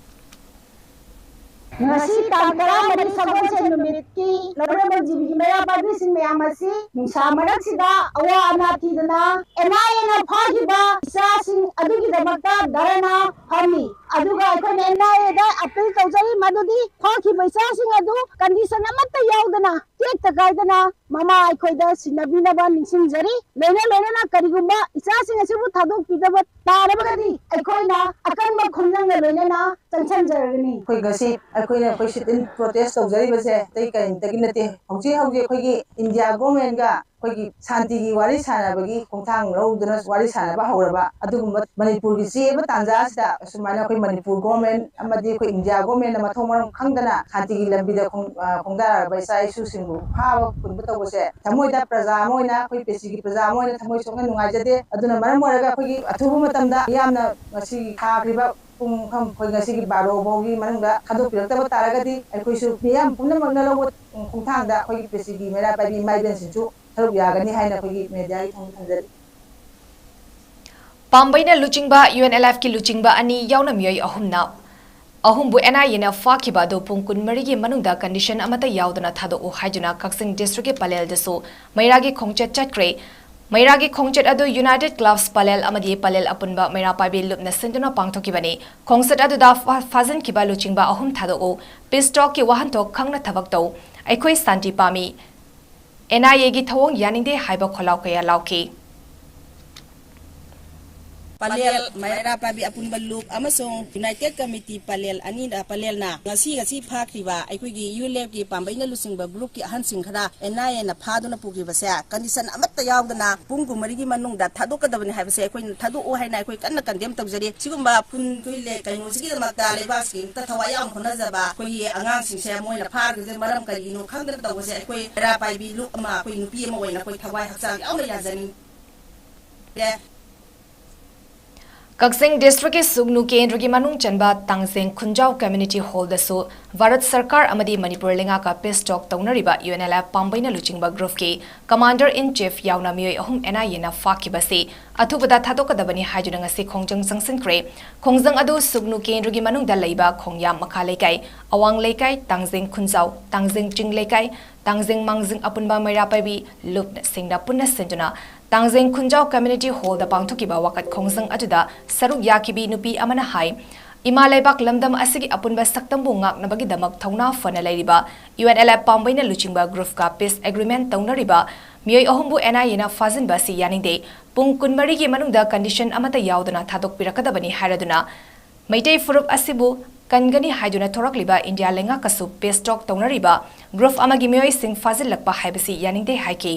ꯉꯁꯤ ꯇꯥꯡ ꯇꯔꯥꯃꯔꯤ ꯁꯒꯣꯜꯁꯦꯟ ꯅꯨꯃꯤꯠꯀꯤ ꯂꯧꯔꯦꯝꯕꯝ ꯖꯤꯕꯤꯒꯤ ꯃꯩꯔꯥ ꯄꯥꯏꯕꯤꯁꯤꯡ ꯃꯌꯥꯝ ꯑꯁꯤ ꯅꯨꯡꯁꯥ ꯃꯔꯛꯁꯤꯗ ꯑꯋꯥ ꯑꯅꯥ ꯊꯤꯗꯅ ꯑꯦꯟ ꯑꯥꯏ ꯑꯦꯅ ꯐꯥꯈꯤꯕ ꯏꯆꯥꯁꯤꯡ ꯑꯗꯨꯒꯤꯗꯃꯛꯇ ꯙꯔꯅꯥ ꯐꯝꯃꯤ꯫ ꯑꯗꯨꯒ ꯑꯩꯈꯣꯏꯅ ꯑꯦꯟ ꯑꯥꯏ ꯑꯦꯗ ꯑꯄꯤꯜ ꯇꯧꯖꯔꯤ ꯃꯗꯨꯗꯤ ꯐꯥꯈꯤꯕ ꯏꯆꯥꯁꯤꯡ ꯑꯗꯨ ꯀꯟꯗꯤꯁꯟ ꯑꯃꯠꯇ ꯌꯥꯎꯗꯅ ꯇꯦꯛꯇ ꯀꯥꯏꯗꯅ ꯃꯃꯥ ꯑꯩꯈꯣꯏꯗ ꯁꯤꯟꯅꯕꯤꯅꯕ ꯅꯤꯡꯁꯤꯡꯖꯔꯤ꯫ ꯂꯣꯏꯅ ꯂꯣꯏꯅꯅ ꯀꯔꯤꯒꯨꯝꯕ ꯏꯆꯥꯁꯤꯡ ꯑꯁꯤꯕꯨ ꯊꯥꯗꯣꯛꯄꯤꯗꯕ ꯇꯥꯔꯕꯒꯗꯤ ꯑꯩꯈꯣꯏꯅ ꯑꯀꯟꯕ ꯈꯣꯡꯖꯪꯒ ꯂꯣꯏꯅꯅ ꯆꯪꯁꯤꯟꯖꯔꯒꯅꯤ꯫ ꯑꯩꯈꯣꯏ ꯉꯁꯤ ꯑꯩꯈꯣꯏꯅ ꯑꯩꯈꯣꯏ sit in protest ꯇꯧꯖꯔꯤꯕꯁꯦ ꯑꯇꯩ ꯀꯔꯤꯝꯇꯒꯤ ꯅꯠꯇꯦ꯫ ꯍꯧꯖꯤꯛ ꯍꯧꯖꯤꯛ ꯑꯩꯈꯣꯏꯒꯤ ꯏꯟꯗꯤꯌꯥ ꯒꯣꯔꯃꯦꯟꯒ ꯑꯩꯈꯣꯏꯒꯤ ꯁꯥꯟꯇꯤꯒꯤ ꯋꯥꯔꯤ ꯁꯥꯟꯅꯕꯒꯤ ꯈꯣꯡꯊꯥꯡ ꯂꯧꯗꯨꯅ ꯋꯥꯔꯤ ꯁꯥꯟꯅꯕ ꯍꯧꯔꯕ ꯑꯗꯨꯒꯨꯝꯕ ꯃꯅꯤꯄꯨꯔꯒꯤ ꯆꯤꯔꯕ ꯇꯥꯟꯖꯥ ꯑꯁꯤꯗ ꯑꯁꯨꯃꯥꯏꯅ ꯑꯩꯈꯣꯏ ꯃꯅꯤꯄꯨꯔ ꯒꯣꯔꯃꯦꯟ ꯑꯃꯗꯤ ꯑꯩꯈꯣꯏ ꯏꯟꯗꯤꯌꯥ ꯒꯣꯔꯃꯦꯟꯅ ꯃꯊꯣꯡ ꯃꯔꯝ ꯈꯪꯗꯅ ꯁꯥꯟꯇꯤꯒꯤ ꯂꯝꯕꯤꯗ ꯈꯣꯡ-, ꯑ, ꯈꯣꯡꯗꯥꯔꯕ ꯏꯆꯥ ꯏꯁꯨꯁꯤꯡꯕꯨ ꯐꯥꯕ ꯄꯨꯟꯕ ꯇꯧꯕꯁꯦ ꯊꯃꯣꯏꯗ ꯄ꯭ꯔꯖꯥ ꯑꯃ ꯑꯣꯏꯅ, ꯑꯩꯈꯣꯏ ꯄꯦꯆꯤꯒꯤ ꯄ꯭ꯔꯖꯥ ꯑꯃ ꯑꯣꯏꯅ ꯊꯃꯣꯏ ꯁꯣꯛꯅ ꯅꯨꯡꯉꯥꯏꯖꯗꯦ꯫ ꯑꯗꯨꯅ ꯃꯔꯝ ꯑꯣꯏꯔꯒ ꯑꯩꯈꯣꯏꯒꯤ ꯑꯊꯨꯕ ꯃꯇꯝꯗ ꯃꯤꯌꯥꯝꯅ ꯉꯁꯤ ꯊꯥꯈ꯭ꯔꯤꯕ ꯄꯨꯡ ꯃꯐꯝ ꯑꯩꯈꯣꯏ ꯉꯁꯤꯒꯤ ꯕꯥꯔꯣ ꯐꯥꯎꯒꯤ ꯃꯅꯨꯡꯗ ꯊꯥꯗꯣꯛꯄꯤꯔꯛꯇꯕ ꯇꯥꯔꯒꯗꯤ ꯑꯩꯈꯣꯏꯁꯨ ꯃꯤꯌꯥꯝ ꯄꯨꯝꯅꯃꯛꯅ ꯂꯧꯕ ꯈꯣꯡꯊꯥꯡꯗ ꯑꯩꯈꯣꯏꯒꯤ ꯄꯦꯆꯤꯒꯤ ꯃꯩꯔꯥ ꯄꯥꯏꯕꯤ ꯏꯃꯥ ꯏꯕꯦꯟꯁꯤꯡꯁꯨ ꯁꯔꯨꯛ ꯌꯥꯒꯅꯤ ꯍꯥꯏꯅ ꯑꯩꯈꯣꯏꯒꯤ ꯃꯦꯗꯤꯌꯥꯒꯤ ꯊꯣꯡꯗ ꯊꯝꯖꯔꯤ꯫ ꯄꯥꯝꯕꯩꯅ ꯂꯨꯆꯤꯡꯕ ꯌꯨ ꯑꯦꯟ ꯑꯦꯜ ꯑꯦꯐꯀꯤ ꯂꯨꯆꯤꯡꯕ ꯑꯅꯤ ꯌꯥꯎꯅ ꯃꯤꯑꯣꯏ ꯑꯍꯨꯝꯅ, ꯑꯍꯨꯝꯕꯨ ꯑꯦꯟ ꯑꯥꯏ ꯑꯦꯅ ꯐꯥꯈꯤꯕ ꯑꯗꯨ ꯄꯨꯡ ꯀꯨꯟꯃꯔꯤꯒꯤ ꯃꯅꯨꯡꯗ ꯀꯟꯗꯤꯁꯟ ꯑꯃꯠꯇ ꯌꯥꯎꯗꯅ ꯊꯥꯗꯣꯛꯎ ꯍꯥꯏꯗꯨꯅ ꯀꯛꯆꯤꯡ ꯗꯤꯁꯇ꯭ꯔꯤꯛꯀꯤ ꯄꯂꯦꯜꯗꯁꯨ ꯃꯩꯔꯥꯒꯤ ꯈꯣꯡꯆꯠ ꯆꯠꯈ꯭ꯔꯦ꯫ ꯃꯩꯔꯥꯒꯤ ꯈꯣꯡꯆꯠ ꯑꯗꯨ ꯌꯨꯅꯥꯏꯇꯦꯗ ꯀ꯭ꯂꯕꯁ ꯄꯂꯦꯜ ꯑꯃꯗꯤ ꯄꯂꯦꯜ ꯑꯄꯨꯟꯕ ꯃꯩꯔꯥ ꯄꯥꯏꯕꯤ ꯂꯨꯞꯅ ꯁꯤꯟꯗꯨꯅ ꯄꯥꯡꯊꯣꯛꯈꯤꯕꯅꯤ꯫ ꯈꯣꯡꯆꯠ ꯑꯗꯨꯗ ꯐꯥ-, ꯐꯥꯖꯤꯟꯈꯤꯕ ꯂꯨꯆꯤꯡꯕ ꯑꯍꯨꯝ ꯊꯥꯗꯣꯛꯎ, ꯄꯤꯁ ꯇꯣꯛꯀꯤ ꯋꯥꯍꯟꯊꯣꯛ ꯈꯪꯅ ꯊꯕꯛ ꯇꯧ, ꯑꯩꯈꯣꯏ ꯁꯥꯟꯇꯤ ꯄꯥꯝꯃꯤ, ꯑꯦꯟ ꯑꯥꯏ ꯑꯦꯒꯤ ꯊꯧꯑꯣꯡ ꯌꯥꯅꯤꯡꯗꯦ ꯍꯥꯏꯕ ꯈꯣꯜꯂꯥꯎ ꯀꯌꯥ ꯂꯥꯎꯈꯤ꯫ ꯄꯂꯦꯜ, ꯃꯩꯔꯥ ꯄꯥꯏꯕꯤ ꯑꯄꯨꯟꯕ ꯂꯨꯞ ꯑꯃꯁꯨꯡ ꯌꯨꯅꯥꯏꯇꯦꯗ ꯀꯃꯤꯇꯤ ꯄꯂꯦꯜ ꯑꯅꯤꯅ, ꯄꯂꯦꯜꯅ ꯉꯁꯤ, ꯉꯁꯤ ꯐꯥꯈ꯭ꯔꯤꯕ ꯑꯩꯈꯣꯏꯒꯤ ꯌꯨ ꯂꯦꯞꯀꯤ ꯄꯥꯝꯕꯩꯅ ꯂꯨꯆꯤꯡꯕ ꯒ꯭ꯔꯨꯞꯀꯤ ꯑꯍꯟꯁꯤꯡ ꯈꯔ ꯑꯦꯟ ꯑꯥꯏ ꯑꯦꯅ ꯐꯥꯗꯨꯅ ꯄꯨꯈꯤꯕꯁꯦ ꯀꯟꯗꯤꯁꯟ ꯑꯃꯠꯇ ꯌꯥꯎꯗꯅ ꯄꯨꯡ ꯀꯨꯟꯃꯔꯤꯒꯤ ꯃꯅꯨꯡꯗ ꯊꯥꯗꯣꯛꯀꯗꯕꯅꯤ ꯍꯥꯏꯕꯁꯦ ꯑꯩꯈꯣꯏꯅ ꯊꯥꯗꯣꯛꯑꯣ ꯍꯥꯏꯅ ꯑꯩꯈꯣꯏ ꯀꯟꯅ ꯀꯟꯗꯦꯝ ꯇꯧꯖꯔꯤ꯫ ꯁꯤꯒꯨꯝꯕ ꯄꯨꯟ-, ꯑꯩꯈꯣꯏ ꯂꯦ-, ꯀꯩꯅꯣꯁꯤꯒꯤꯗꯃꯛꯇ, ꯂꯩꯕꯥꯛꯁꯤꯒꯤ ꯑꯃꯠꯇ ꯊꯋꯥꯏ ꯌꯥꯎꯅ ꯍꯣꯠꯅꯖꯕ ꯑꯩꯈꯣꯏꯒꯤ ꯑꯉꯥꯡꯁꯤꯡꯁꯦ ꯃꯣꯏꯅ ꯐꯥꯈ꯭ꯔꯤꯁꯦ ꯃꯔꯝ ꯀꯔꯤꯒꯤꯅꯣ ꯈꯪꯗꯅ ꯇꯧꯕꯁꯦ ꯑꯩꯈꯣꯏ ꯃꯩꯔꯥ ꯄꯥꯏꯕꯤ ꯂꯨꯞ ꯑꯃ, ꯑꯩꯈꯣꯏ ꯅꯨꯄꯤ ꯑꯃ ꯑꯣꯏꯅ ꯑꯩꯈꯣꯏ ꯊꯋꯥꯏ ꯍꯛꯆꯥꯡ ꯌꯥꯎꯅ ꯌꯥꯖꯅꯤꯡꯉꯤ꯫ ꯀꯛꯆꯤꯡ ꯗꯤꯁꯇ꯭ꯔꯤꯛꯀꯤ ꯁꯨꯒꯅꯨ ꯀꯦꯟꯗ꯭ꯔꯒꯤ ꯃꯅꯨꯡ ꯆꯟꯕ ꯇꯥꯡꯖꯦꯡ ꯈꯨꯟꯖꯥꯎ ꯀꯝꯃ꯭ꯌꯨꯅꯤꯇꯤ ꯍꯣꯜꯗꯁꯨ ꯚꯥꯔꯠ ꯁꯔꯀꯥꯔ ꯑꯃꯗꯤ ꯃꯅꯤꯄꯨꯔ ꯂꯩꯉꯥꯛꯀ ꯄꯤꯁ ꯇꯣꯛ ꯇꯧꯅꯔꯤꯕ ꯌꯨ ꯑꯦꯟ ꯑꯦꯜ ꯑꯦꯐ ꯄꯥꯝꯕꯩꯅ ꯂꯨꯆꯤꯡꯕ ꯒ꯭ꯔꯨꯞꯀꯤ ꯀꯃꯥꯟꯗꯔ ꯏꯟ ꯆꯤꯐ ꯌꯥꯎꯅ ꯃꯤꯑꯣꯏ ꯑꯍꯨꯝ ꯑꯦꯟ ꯑꯥꯏ ꯑꯦꯅ ꯐꯥꯈꯤꯕꯁꯤ ꯑꯊꯨꯕꯗ ꯊꯥꯗꯣꯛꯀꯗꯕꯅꯤ ꯍꯥꯏꯗꯨꯅ ꯉꯁꯤ ꯈꯣꯡꯖꯪ ꯆꯪꯁꯤꯟꯈ꯭ꯔꯦ꯫ ꯈꯣꯡꯖꯪ ꯑꯗꯨ ꯁꯨꯒꯅꯨ ꯀꯦꯟꯗ꯭ꯔꯒꯤ ꯃꯅꯨꯡꯗ ꯂꯩꯕ ꯈꯣꯡꯌꯥꯝ ꯃꯈꯥ ꯂꯩꯀꯥꯏ, ꯑꯋꯥꯡ ꯂꯩꯀꯥꯏ, ꯇꯥꯡꯖꯦꯡ ꯈꯨꯟꯖꯥꯎ, ꯇꯥꯡꯖꯦꯡ ꯆꯤꯡ ꯂꯩꯀꯥꯏ, ꯇꯥꯡꯖꯦꯡ ꯃꯥꯡꯖꯤꯡ ꯑꯄꯨꯟꯕ ꯃꯩꯔꯥ ꯄꯥꯏꯕꯤ ꯂꯨꯞꯅꯁꯤꯡꯅ ꯄꯨꯟꯅ ꯁꯤꯟꯗꯨꯅ ꯇꯥꯡꯖꯦꯡ ꯈꯨꯟꯖꯥꯎ ꯀꯝꯃ꯭ꯌꯨꯅꯤꯇꯤ ꯍꯣꯜꯗ ꯄꯥꯡꯊꯣꯛꯈꯤꯕ ꯋꯥꯀꯠ ꯈꯣꯡꯖꯪ ꯑꯗꯨꯗ ꯁꯔꯨꯛ ꯌꯥꯈꯤꯕꯤ ꯅꯨꯄꯤ ꯑꯃꯅ ꯍꯥꯏ, ꯏꯃꯥ ꯂꯩꯕꯥꯛ ꯂꯝꯗꯝ ꯑꯁꯤꯒꯤ ꯑꯄꯨꯟꯕ ꯁꯛꯇꯝꯕꯨ ꯉꯥꯛꯅꯕꯒꯤꯗꯃꯛ ꯊꯧꯅꯥ ꯐꯅ ꯂꯩꯔꯤꯕ ꯌꯨ ꯑꯦꯟ ꯑꯦꯜ ꯑꯦꯐ ꯄꯥꯝꯕꯩꯅ ꯂꯨꯆꯤꯡꯕ ꯒ꯭ꯔꯨꯞꯀ ꯄꯤꯁ ꯑꯦꯒ꯭ꯔꯤꯃꯦꯟ ꯇꯧꯅꯔꯤꯕ ꯃꯤꯑꯣꯏ ꯑꯍꯨꯝꯕꯨ ꯑꯦꯟ ꯑꯥꯏ ꯑꯦꯅ ꯐꯥꯖꯤꯟꯕ ꯑꯁꯤ ꯌꯥꯅꯤꯡꯗꯦ꯫ ꯄꯨꯡ ꯀꯨꯟꯃꯔꯤꯒꯤ ꯃꯅꯨꯡꯗ ꯀꯟꯗꯤꯁꯟ ꯑꯃꯠꯇ ꯌꯥꯎꯗꯅ ꯊꯥꯗꯣꯛꯄꯤꯔꯛꯀꯗꯕꯅꯤ ꯍꯥꯏꯔꯗꯨꯅ ꯃꯩꯇꯩ ꯐꯨꯔꯨꯞ ꯑꯁꯤꯕꯨ ꯀꯟꯒꯅꯤ ꯍꯥꯏꯗꯨꯅ ꯊꯣꯔꯛꯂꯤꯕ ꯏꯟꯗꯤꯌꯥ ꯂꯩꯉꯥꯛꯀꯁꯨ ꯄꯤꯁ ꯇꯣꯛ ꯇꯧꯅꯔꯤꯕ ꯒ꯭ꯔꯨꯞ ꯑꯃꯒꯤ ꯃꯤꯑꯣꯏꯁꯤꯡ ꯐꯥꯖꯤꯜꯂꯛꯄ ꯍꯥꯏꯕꯁꯤ ꯌꯥꯅꯤꯡꯗꯦ ꯍꯥꯏꯈꯤ꯫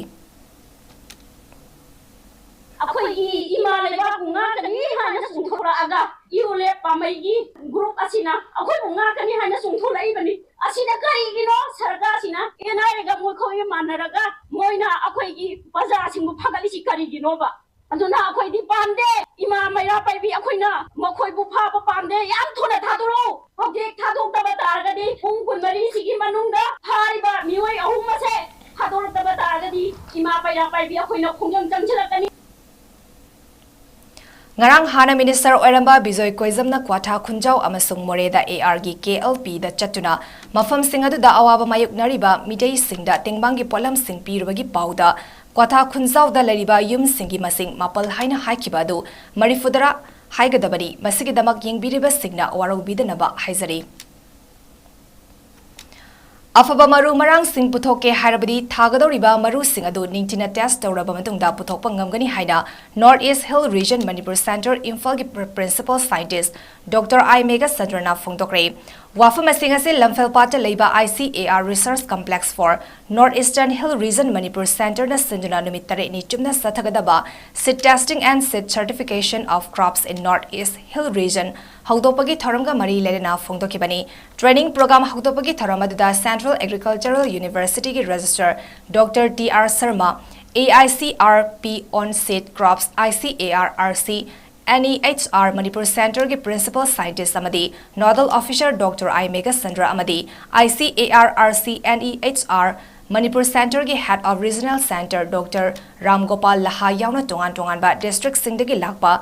ꯑꯩꯈꯣꯏꯒꯤ ꯏꯃꯥ ꯂꯩꯕꯥꯛꯄꯨ ꯉꯥꯛꯀꯅꯤ ꯍꯥꯏꯅ ꯆꯣꯡꯊꯣꯔꯛꯑꯒ ꯌꯨ ꯂꯦꯞ ꯄꯥꯝꯕꯩꯒꯤ ꯒ꯭ꯔꯨꯞ ꯑꯁꯤꯅ ꯑꯩꯈꯣꯏꯕꯨ ꯉꯥꯛꯀꯅꯤ ꯍꯥꯏꯅ ꯆꯣꯡꯊꯣꯔꯛꯏꯕꯅꯤ꯫ ꯑꯁꯤꯗ ꯀꯔꯤꯒꯤꯅꯣ ꯁꯔꯀꯥꯔꯁꯤꯅ ꯑꯦꯟ ꯑꯥꯏ ꯑꯦꯒ ꯃꯈꯣꯏꯒ ꯃꯥꯟꯅꯔꯒ ꯃꯣꯏꯅ ꯑꯩꯈꯣꯏꯒꯤ ꯄ꯭ꯔꯖꯥꯁꯤꯡꯕꯨ ꯐꯥꯒꯠꯂꯤꯁꯤ ꯀꯔꯤꯒꯤꯅꯣꯕ? ꯑꯗꯨꯅ ꯑꯩꯈꯣꯏꯗꯤ ꯄꯥꯝꯗꯦ꯫ ꯏꯃꯥ ꯃꯩꯔꯥ ꯄꯥꯏꯕꯤ, ꯑꯩꯈꯣꯏꯅ ꯃꯈꯣꯏꯕꯨ ꯐꯥꯕ ꯄꯥꯝꯗꯦ꯫ ꯌꯥꯝ ꯊꯨꯅ ꯊꯥꯗꯣꯔꯛꯎ꯫ ꯍꯧꯖꯤꯛ ꯊꯥꯗꯣꯛꯇꯕ ꯇꯥꯔꯒꯗꯤ ꯄꯨꯡ ꯀꯨꯟꯃꯔꯤꯁꯤꯒꯤ ꯃꯅꯨꯡꯗ ꯐꯥꯔꯤꯕ ꯃꯤꯑꯣꯏ ꯑꯍꯨꯝ ꯑꯁꯦ ꯊꯥꯗꯣꯔꯛꯇꯕ ꯇꯥꯔꯒꯗꯤ ꯏꯃꯥ ꯃꯩꯔꯥ ꯄꯥꯏꯕꯤ ꯑꯩꯈꯣꯏꯅ ꯈꯣꯡꯖꯪ ꯆꯪꯁꯤꯜꯂꯛꯀꯅꯤ꯫ ꯉꯔꯥꯡ ꯍꯥꯟꯅ ꯃꯤꯅꯤꯁꯇꯔ ꯑꯣꯏꯔꯝꯕ ꯕꯤꯖꯣꯏ ꯀꯣꯏꯖꯝꯅ ꯀ꯭ꯋꯥꯊꯥ ꯈꯨꯟꯖꯥꯎ ꯑꯃꯁꯨꯡ ꯃꯣꯔꯦꯗ ꯑꯦ ꯑꯥꯔꯒꯤ ꯀꯦ ꯑꯦꯜ ꯄꯤꯗ ꯆꯠꯇꯨꯅ ꯃꯐꯝꯁꯤꯡ ꯑꯗꯨꯗ ꯑꯋꯥꯕ ꯃꯥꯌꯣꯛꯅꯔꯤꯕ ꯃꯤꯇꯩꯁꯤꯡꯗ ꯇꯦꯡꯕꯥꯡꯒꯤ ꯄꯣꯠꯂꯝꯁꯤꯡ ꯄꯤꯔꯨꯕꯒꯤ ꯄꯥꯎꯗ ꯀ꯭ꯋꯥꯊꯥ ꯈꯨꯟꯖꯥꯎꯗ ꯂꯩꯔꯤꯕ ꯌꯨꯝꯁꯤꯡꯒꯤ ꯃꯁꯤꯡ ꯃꯥꯄꯜ ꯍꯥꯏꯅ ꯍꯥꯏꯈꯤꯕ ꯑꯗꯨ ꯃꯔꯤꯐꯨꯇꯔꯥ ꯍꯥꯏꯒꯗꯕꯅꯤ꯫ ꯃꯁꯤꯒꯤꯗꯃꯛ ꯌꯦꯡꯕꯤꯔꯤꯕꯁꯤꯡꯅ ꯋꯥꯔꯧꯕꯤꯗꯅꯕ ꯍꯥꯏꯖꯔꯤ꯫ ꯑꯐꯕ ꯃꯔꯨ ꯃꯔꯥꯡꯁꯤꯡ ꯄꯨꯊꯣꯛꯀꯦ ꯍꯥꯏꯔꯕꯗꯤ ꯊꯥꯒꯗꯧꯔꯤꯕ ꯃꯔꯨꯁꯤꯡ ꯑꯗꯨ ꯅꯤꯡꯊꯤꯅ test ꯇꯧꯔꯕ ꯃꯇꯨꯡꯗ ꯄꯨꯊꯣꯛꯄ ꯉꯝꯒꯅꯤ ꯍꯥꯏꯅ North East Hill Region Manipur Centre ꯏꯝꯐꯥꯜꯒꯤ Principal Scientist Doctor I ꯃꯦꯘꯆꯟꯗ꯭ꯔꯅ ꯐꯣꯡꯗꯣꯛꯈ꯭ꯔꯦ꯫ ꯋꯥꯐꯝ ꯑꯁꯤꯡ ꯑꯁꯤ ꯂꯝꯐꯦꯜꯄꯥꯠꯇ ꯂꯩꯕ I C A R Research Complex for North Eastern Hill Region Manipur Centreꯅ ꯁꯤꯟꯗꯨꯅ ꯅꯨꯃꯤꯠ ꯇꯔꯦꯠꯅꯤ ꯆꯨꯞꯅ ꯆꯠꯊꯒꯗꯕ Seed Testing and Seed Certification of Crops in North East Hill Region ꯍꯧꯗꯣꯛꯄꯒꯤ ꯊꯧꯔꯝꯒ ꯃꯔꯤ ꯂꯩꯅꯅ ꯐꯣꯡꯗꯣꯛꯈꯤꯕꯅꯤ꯫ Training program ꯍꯧꯗꯣꯛꯄꯒꯤ ꯊꯧꯔꯝ ꯑꯗꯨꯗ Central Agricultural Universityꯒꯤ Registrar Doctor T R Sharma, A I C R P on Seed Crops, I C A R R C, N E H R Manipur Centreꯒꯤ Principal Scientist ꯑꯃꯗꯤ Nodal Officer Doctor I Meghachandra ꯑꯃꯗꯤ I C A R R C N E H R Manipur Centreꯒꯤ Head of Regional Centre Doctor Ram Gopal ꯂꯍꯥ ꯌꯥꯎꯅ ꯇꯣꯉꯥꯟ ꯇꯣꯉꯥꯟꯕ districtꯁꯤꯡꯗꯒꯤ ꯂꯥꯛꯄ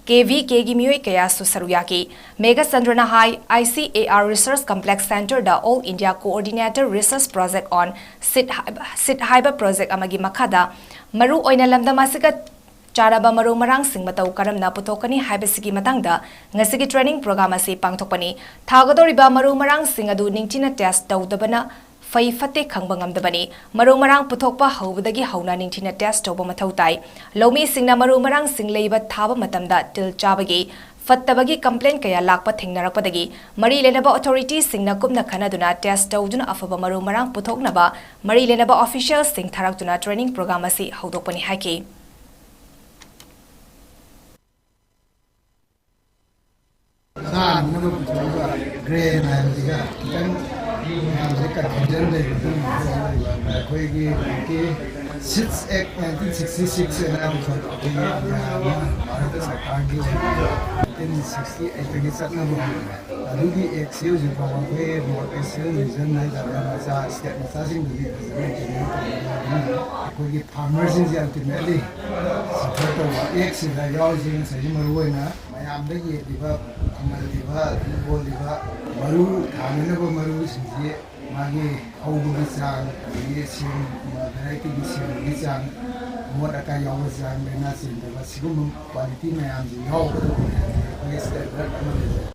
K V Kꯒꯤ ꯃꯤꯑꯣꯏ ꯀꯌꯥꯁꯨ ꯁꯔꯨꯛ ꯌꯥꯈꯤ꯫ ꯃꯦꯘꯆꯟꯗ꯭ꯔꯅ ꯍꯥꯏ, I C A R Research Complex Centreꯗ All India Coordinator Research Project on Seed ꯍꯥꯏꯕ, Seed ꯍꯥꯏꯕ project ꯑꯃꯒꯤ ꯃꯈꯥꯗ ꯃꯔꯨ ꯑꯣꯏꯅ ꯂꯝꯗꯝ ꯑꯁꯤꯒ ꯆꯥꯅꯕ ꯃꯔꯨ ꯃꯔꯥꯡꯁꯤꯡ ꯃꯇꯧ ꯀꯔꯝꯅ ꯄꯨꯊꯣꯛꯀꯅꯤ ꯍꯥꯏꯕꯁꯤꯒꯤ ꯃꯇꯥꯡꯗ ꯉꯁꯤꯒꯤ training program ꯑꯁꯤ ꯄꯥꯡꯊꯣꯛꯄꯅꯤ꯫ ꯊꯥꯒꯗꯧꯔꯤꯕ ꯃꯔꯨ ꯃꯔꯥꯡꯁꯤꯡ ꯑꯗꯨ ꯅꯤꯡꯊꯤꯅ test ꯇꯧꯗꯕꯅ ꯐꯩ ꯐꯠꯇꯦ ꯈꯪꯕ ꯉꯝꯗꯕꯅꯤ꯫ ꯃꯔꯨ ꯃꯔꯥꯡ ꯄꯨꯊꯣꯛꯄ ꯍꯧꯕꯗꯒꯤ ꯍꯧꯅ ꯅꯤꯡꯊꯤꯅ test ꯇꯧꯕ ꯃꯊꯧ ꯇꯥꯏ꯫ ꯂꯧꯃꯤꯁꯤꯡꯅ ꯃꯔꯨ ꯃꯔꯥꯡꯁꯤꯡ ꯂꯩꯕ ꯊꯥꯕ ꯃꯇꯝꯗ ꯇꯤꯜ ꯆꯥꯕꯒꯤ, ꯐꯠꯇꯕꯒꯤ complaint ꯀꯌꯥ ꯂꯥꯛꯄ ꯊꯦꯡꯅꯔꯛꯄꯗꯒꯤ ꯃꯔꯤ ꯂꯩꯅꯕ authorityꯁꯤꯡꯅ ꯀꯨꯞꯅ ꯈꯟꯅꯗꯨꯅ test ꯇꯧꯗꯨꯅ ꯑꯐꯕ ꯃꯔꯨ ꯃꯔꯥꯡ ꯄꯨꯊꯣꯛꯅꯕ ꯃꯔꯤ ꯂꯩꯅꯕ officialꯁꯤꯡ ꯊꯥꯔꯛꯇꯨꯅ training program ꯑꯁꯤ ꯍꯧꯗꯣꯛꯄꯅꯤ ꯍꯥꯏꯈꯤ꯫ ꯆꯥꯅꯅꯕ ꯄꯨꯊꯣꯛꯏꯕ grain ꯍꯥꯏꯕꯁꯤꯒ ꯈꯤꯇꯪ ꯃꯌꯥꯝꯁꯦ confusion ꯂꯩꯕꯒꯤ ꯑꯩꯈꯣꯏꯒꯤ ꯍꯧꯖꯤꯛꯀꯤ Seeds Act nineteen sixty six ꯑꯅ ꯑꯃꯈꯛ ꯑꯩꯈꯣꯏꯒꯤ ꯏꯟꯗꯤꯌꯥ ꯑꯃ ꯚꯥꯔꯠ ꯁꯔꯀꯥꯔꯒꯤ ꯑꯣꯏꯕ nineteen sixty eightꯇꯒꯤ ꯆꯠꯅꯕ ꯑꯗꯨꯒꯤ actꯁꯤ ꯍꯧꯖꯤꯛ ꯐꯥꯎꯕ ꯑꯩꯈꯣꯏ North Eastern Region ꯍꯥꯏꯇꯥꯔꯦ, ꯃꯆꯥ state ꯃꯆꯥꯁꯤꯡꯗꯨꯗꯤ ꯐꯖꯅ implement ꯇꯧꯕ ꯌꯥꯗꯕꯅꯤꯅ ꯑꯩꯈꯣꯏꯒꯤ farmerꯁꯤꯡꯁꯦ ultimately suffer ꯇꯧꯕ actꯁꯤꯗ ꯌꯥꯎꯔꯤꯁꯦ ꯉꯁꯥꯏꯒꯤ ꯃꯔꯨꯑꯣꯏꯅ ꯃꯌꯥꯝꯗ ꯌꯦꯜꯂꯤꯕ, ꯐꯪꯍꯜꯂꯤꯕ, ꯑꯗꯒꯤ ꯌꯣꯜꯂꯤꯕ ꯃꯔꯨ ꯊꯥꯅꯅꯕ ꯃꯔꯨꯁꯤꯡꯁꯤ ꯃꯥꯒꯤ ꯍꯧꯕꯒꯤ ꯆꯥꯡ, ꯑꯗꯒꯤ ꯁꯦꯝ, varietyꯒꯤ ꯁꯦꯝꯕꯒꯤ ꯆꯥꯡ, ꯑꯃꯣꯠ ꯑꯀꯥꯏ ꯌꯥꯎꯕ ꯆꯥꯡ, ꯂꯥꯏꯅꯥ ꯆꯦꯟꯗꯕ, ꯁꯤꯒꯨꯝꯕ quality ꯃꯌꯥꯝꯁꯤ ꯌꯥꯎꯒꯗꯧꯕꯅꯤ ꯍꯥꯏꯕꯒꯤ standard ꯑꯃ ꯂꯩꯖꯩ꯫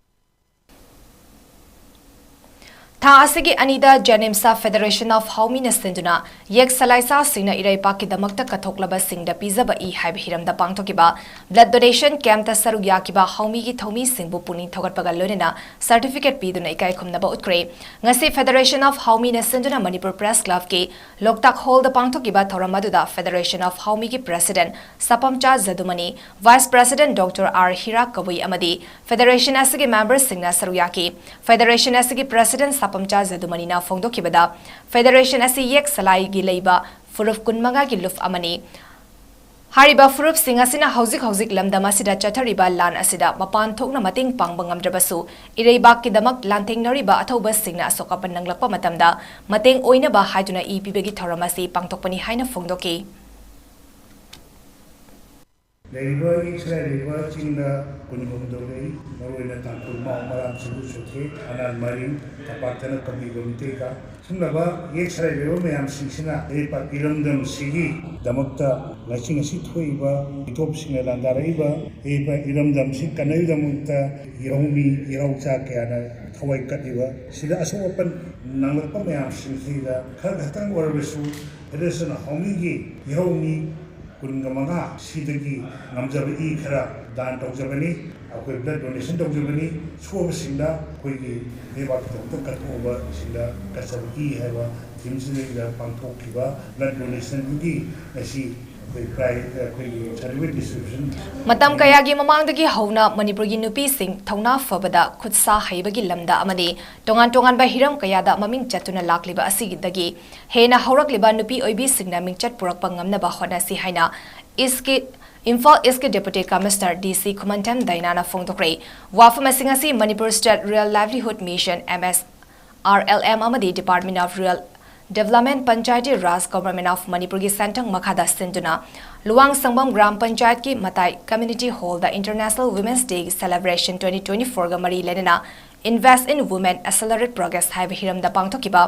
ꯊꯥ ꯑꯁꯤꯒꯤ ꯑꯅꯤꯗ JNIMSꯇ Federation of ꯍꯥꯎꯃꯤꯅ ꯁꯤꯟꯗꯨꯅ ꯌꯦꯛ ꯁꯂꯥꯏꯁꯥꯁꯤꯡꯅ ꯏꯔꯩꯄꯥꯛꯀꯤꯗꯃꯛꯇ ꯀꯠꯊꯣꯛꯂꯕꯁꯤꯡꯗ ꯄꯤꯖꯕ ꯏ ꯍꯥꯏꯕ ꯍꯤꯔꯝꯗ ꯄꯥꯡꯊꯣꯛꯈꯤꯕ blood donation campꯇ ꯁꯔꯨꯛ ꯌꯥꯈꯤꯕ ꯍꯥꯎꯃꯤꯒꯤ ꯊꯧꯃꯤꯁꯤꯡꯕꯨ ꯄꯨꯛꯅꯤꯡ ꯊꯧꯒꯠꯄꯒ ꯂꯣꯏꯅꯅ certificate ꯄꯤꯗꯨꯅ ꯏꯀꯥꯏ ꯈꯨꯝꯅꯕ ꯎꯠꯈ꯭ꯔꯦ꯫ ꯉꯁꯤ Federation of ꯍꯥꯎꯃꯤꯅ ꯁꯤꯟꯗꯨꯅ ꯃꯅꯤꯄꯨꯔ Press Clubꯀꯤ ꯂꯣꯛꯇꯥꯛ Hallꯗ ꯄꯥꯡꯊꯣꯛꯈꯤꯕ ꯊꯧꯔꯝ ꯑꯗꯨꯗ Federation of ꯍꯥꯎꯃꯤꯒꯤ President ꯁꯥꯄꯝꯆꯥ ꯖꯗꯨꯃꯅꯤ, Vice President Doctor R ꯍꯤꯔꯥ ꯀꯕꯨꯏ ꯑꯃꯗꯤ Federation ꯑꯁꯤꯒꯤ memberꯁꯤꯡꯅ ꯁꯔꯨꯛ ꯌꯥꯈꯤ꯫ Federation ꯑꯁꯤꯒꯤ President ꯁꯥꯄꯝꯆꯥ ꯖꯗꯨꯃꯅꯤꯅ ꯐꯣꯡꯗꯣꯛꯈꯤꯕꯗ, Federation ꯑꯁꯤ ꯌꯦꯛ ꯁꯂꯥꯏꯒꯤ ꯂꯩꯕ ꯐꯨꯔꯨꯞ ꯀꯨꯟꯃꯉꯥꯒꯤ ꯂꯨꯞ ꯑꯃꯅꯤ꯫ ꯍꯥꯏꯔꯤꯕ ꯐꯨꯔꯨꯞꯁꯤꯡ ꯑꯁꯤꯅ ꯍꯧꯖꯤꯛ ꯍꯧꯖꯤꯛ ꯂꯝꯗꯝ ꯑꯁꯤꯗ ꯆꯠꯊꯔꯤꯕ ꯂꯥꯟ ꯑꯁꯤꯗ ꯃꯄꯥꯟ ꯊꯣꯛꯅ ꯃꯇꯦꯡ ꯄꯥꯡꯕ ꯉꯝꯗ꯭ꯔꯕꯁꯨ, ꯏꯔꯩꯕꯥꯛꯀꯤꯗꯃꯛ ꯂꯥꯟꯊꯦꯡꯅꯔꯤꯕ ꯑꯊꯧꯕꯁꯤꯡꯅ ꯑꯁꯣꯛ ꯑꯄꯟ ꯅꯪꯂꯛꯄ ꯃꯇꯝꯗ ꯃꯇꯦꯡ ꯑꯣꯏꯅꯕ ꯍꯥꯏꯗꯨꯅ ꯏ ꯄꯤꯕꯒꯤ ꯊꯧꯔꯝ ꯑꯁꯤ ꯄꯥꯡꯊꯣꯛꯄꯅꯤ ꯍꯥꯏꯅ ꯐꯣꯡꯗꯣꯛꯈꯤ꯫ ꯂꯩꯔꯤꯕ ꯌꯦꯛ ꯁꯂꯥꯏ ꯂꯩꯕ ꯆꯤꯡꯗ ꯀꯨꯟꯍꯨꯝꯗꯣꯏ ꯂꯩ꯫ ꯃꯔꯨꯑꯣꯏꯅ ꯇꯥꯡꯈꯨꯜ, ꯃꯥꯎ, ꯃꯔꯥꯝ, ꯁꯤꯡꯒꯨ, ꯆꯣꯊꯦ, ꯐꯅꯥꯟ, ꯃꯔꯤꯡ, ꯇꯝꯄꯥꯛꯇꯅ ꯀꯕꯨꯏꯒ ꯃꯤꯇꯩꯒ꯫ ꯁꯨꯝꯂꯕ ꯌꯦꯛ ꯁꯂꯥꯏ ꯂꯩꯕ ꯃꯌꯥꯝꯁꯤꯡꯁꯤꯅ ꯏꯔꯩꯄꯥꯛ ꯏꯔꯝꯗꯝꯁꯤꯒꯤꯗꯃꯛꯇ ꯉꯁꯤ ꯉꯁꯤ ꯊꯣꯛꯏꯕ ꯃꯤꯇꯣꯞꯁꯤꯡꯅ ꯂꯥꯟꯗꯥꯔꯛꯏꯕ ꯏꯔꯩꯄꯥꯛ ꯏꯔꯝꯗꯝꯁꯤ ꯀꯟꯅꯕꯒꯤꯗꯃꯛꯇ ꯌꯥꯍꯧꯃꯤ ꯌꯥꯍꯧꯆꯥ ꯀꯌꯥꯅ ꯊꯋꯥꯏ ꯀꯠꯂꯤꯕ, ꯁꯤꯗ ꯑꯁꯣꯛ ꯑꯄꯟ ꯅꯪꯂꯛꯄ ꯃꯌꯥꯝꯁꯤꯡꯁꯤꯗ ꯈꯔ ꯈꯛꯇꯪ ꯑꯣꯏꯔꯕꯁꯨ Federation of ꯍꯥꯎꯃꯤꯒꯤ ꯌꯥꯍꯧꯃꯤ ꯀꯨꯟꯒ ꯃꯉꯥ ꯁꯤꯗꯒꯤ ꯉꯝꯖꯕ ꯏ ꯈꯔ ꯗꯥꯟ ꯇꯧꯖꯕꯅꯤ꯫ ꯑꯩꯈꯣꯏ blood donation ꯇꯧꯖꯕꯅꯤ꯫ ꯁꯣꯛꯑꯕꯁꯤꯡꯗ ꯑꯩꯈꯣꯏꯒꯤ ꯂꯩꯕꯥꯛꯀꯤꯗꯃꯛꯇ ꯀꯠꯊꯣꯛꯑꯕꯁꯤꯡꯗ ꯀꯠꯆꯕ ꯏ ꯍꯥꯏꯕ themeꯁꯤꯗꯩꯗ ꯄꯥꯡꯊꯣꯛꯈꯤꯕ blood donationꯗꯨꯒꯤ ꯉꯁꯤ ꯑꯩꯈꯣꯏ prize, ꯑꯩꯈꯣꯏꯒꯤ certificate distribution꯫ ꯃꯇꯝ ꯀꯌꯥꯒꯤ ꯃꯃꯥꯡꯗꯒꯤ ꯍꯧꯅ ꯃꯅꯤꯄꯨꯔꯒꯤ ꯅꯨꯄꯤꯁꯤꯡ ꯊꯧꯅꯥ ꯐꯕꯗ, ꯈꯨꯠ ꯁꯥ ꯍꯩꯕꯒꯤ ꯂꯝꯗ ꯑꯃꯗꯤ ꯇꯣꯉꯥꯟ ꯇꯣꯉꯥꯟꯕ ꯍꯤꯔꯝ ꯀꯌꯥꯗ ꯃꯃꯤꯡ ꯆꯠꯇꯨꯅ ꯂꯥꯛꯂꯤꯕ ꯑꯁꯤꯗꯒꯤ ꯍꯦꯟꯅ ꯍꯧꯔꯛꯂꯤꯕ ꯅꯨꯄꯤ ꯑꯣꯏꯕꯤꯁꯤꯡꯅ ꯃꯤꯡꯆꯠ ꯄꯨꯔꯛꯄ ꯉꯝꯅꯕ ꯍꯣꯠꯅꯁꯤ ꯍꯥꯏꯅ ꯏꯁꯀꯤ, ꯏꯝꯐꯥꯜ ꯏꯁꯀꯤ Deputy Commissioner D C ꯈꯨꯃꯟꯊꯦꯝ ꯗꯥꯏꯅꯥꯅ ꯐꯣꯡꯗꯣꯛꯈ꯭ꯔꯦ꯫ ꯋꯥꯐꯝ ꯑꯁꯤꯡ ꯑꯁꯤ Manipur State Rural Livelihood Mission, M S R L M, ꯑꯃꯗꯤ Department of Rural Development, Panchayati Raj, Government of ꯃꯅꯤꯄꯨꯔꯒꯤ ꯁꯦꯟꯊꯪ ꯃꯈꯥꯗ ꯁꯤꯟꯗꯨꯅ ꯂꯨꯋꯥꯡ ꯁꯪꯕꯝ ꯒ꯭ꯔꯥꯝ ꯄꯟꯆꯥꯌꯠꯀꯤ ꯃꯇꯥꯏ Community Hallꯗ International Women's Day Celebration twenty twenty-fourꯒ ꯃꯔꯤ ꯂꯩꯅꯅ Invest in Women, Accelerate Progress ꯍꯥꯏꯕ ꯍꯤꯔꯝꯗ ꯄꯥꯡꯊꯣꯛꯈꯤꯕ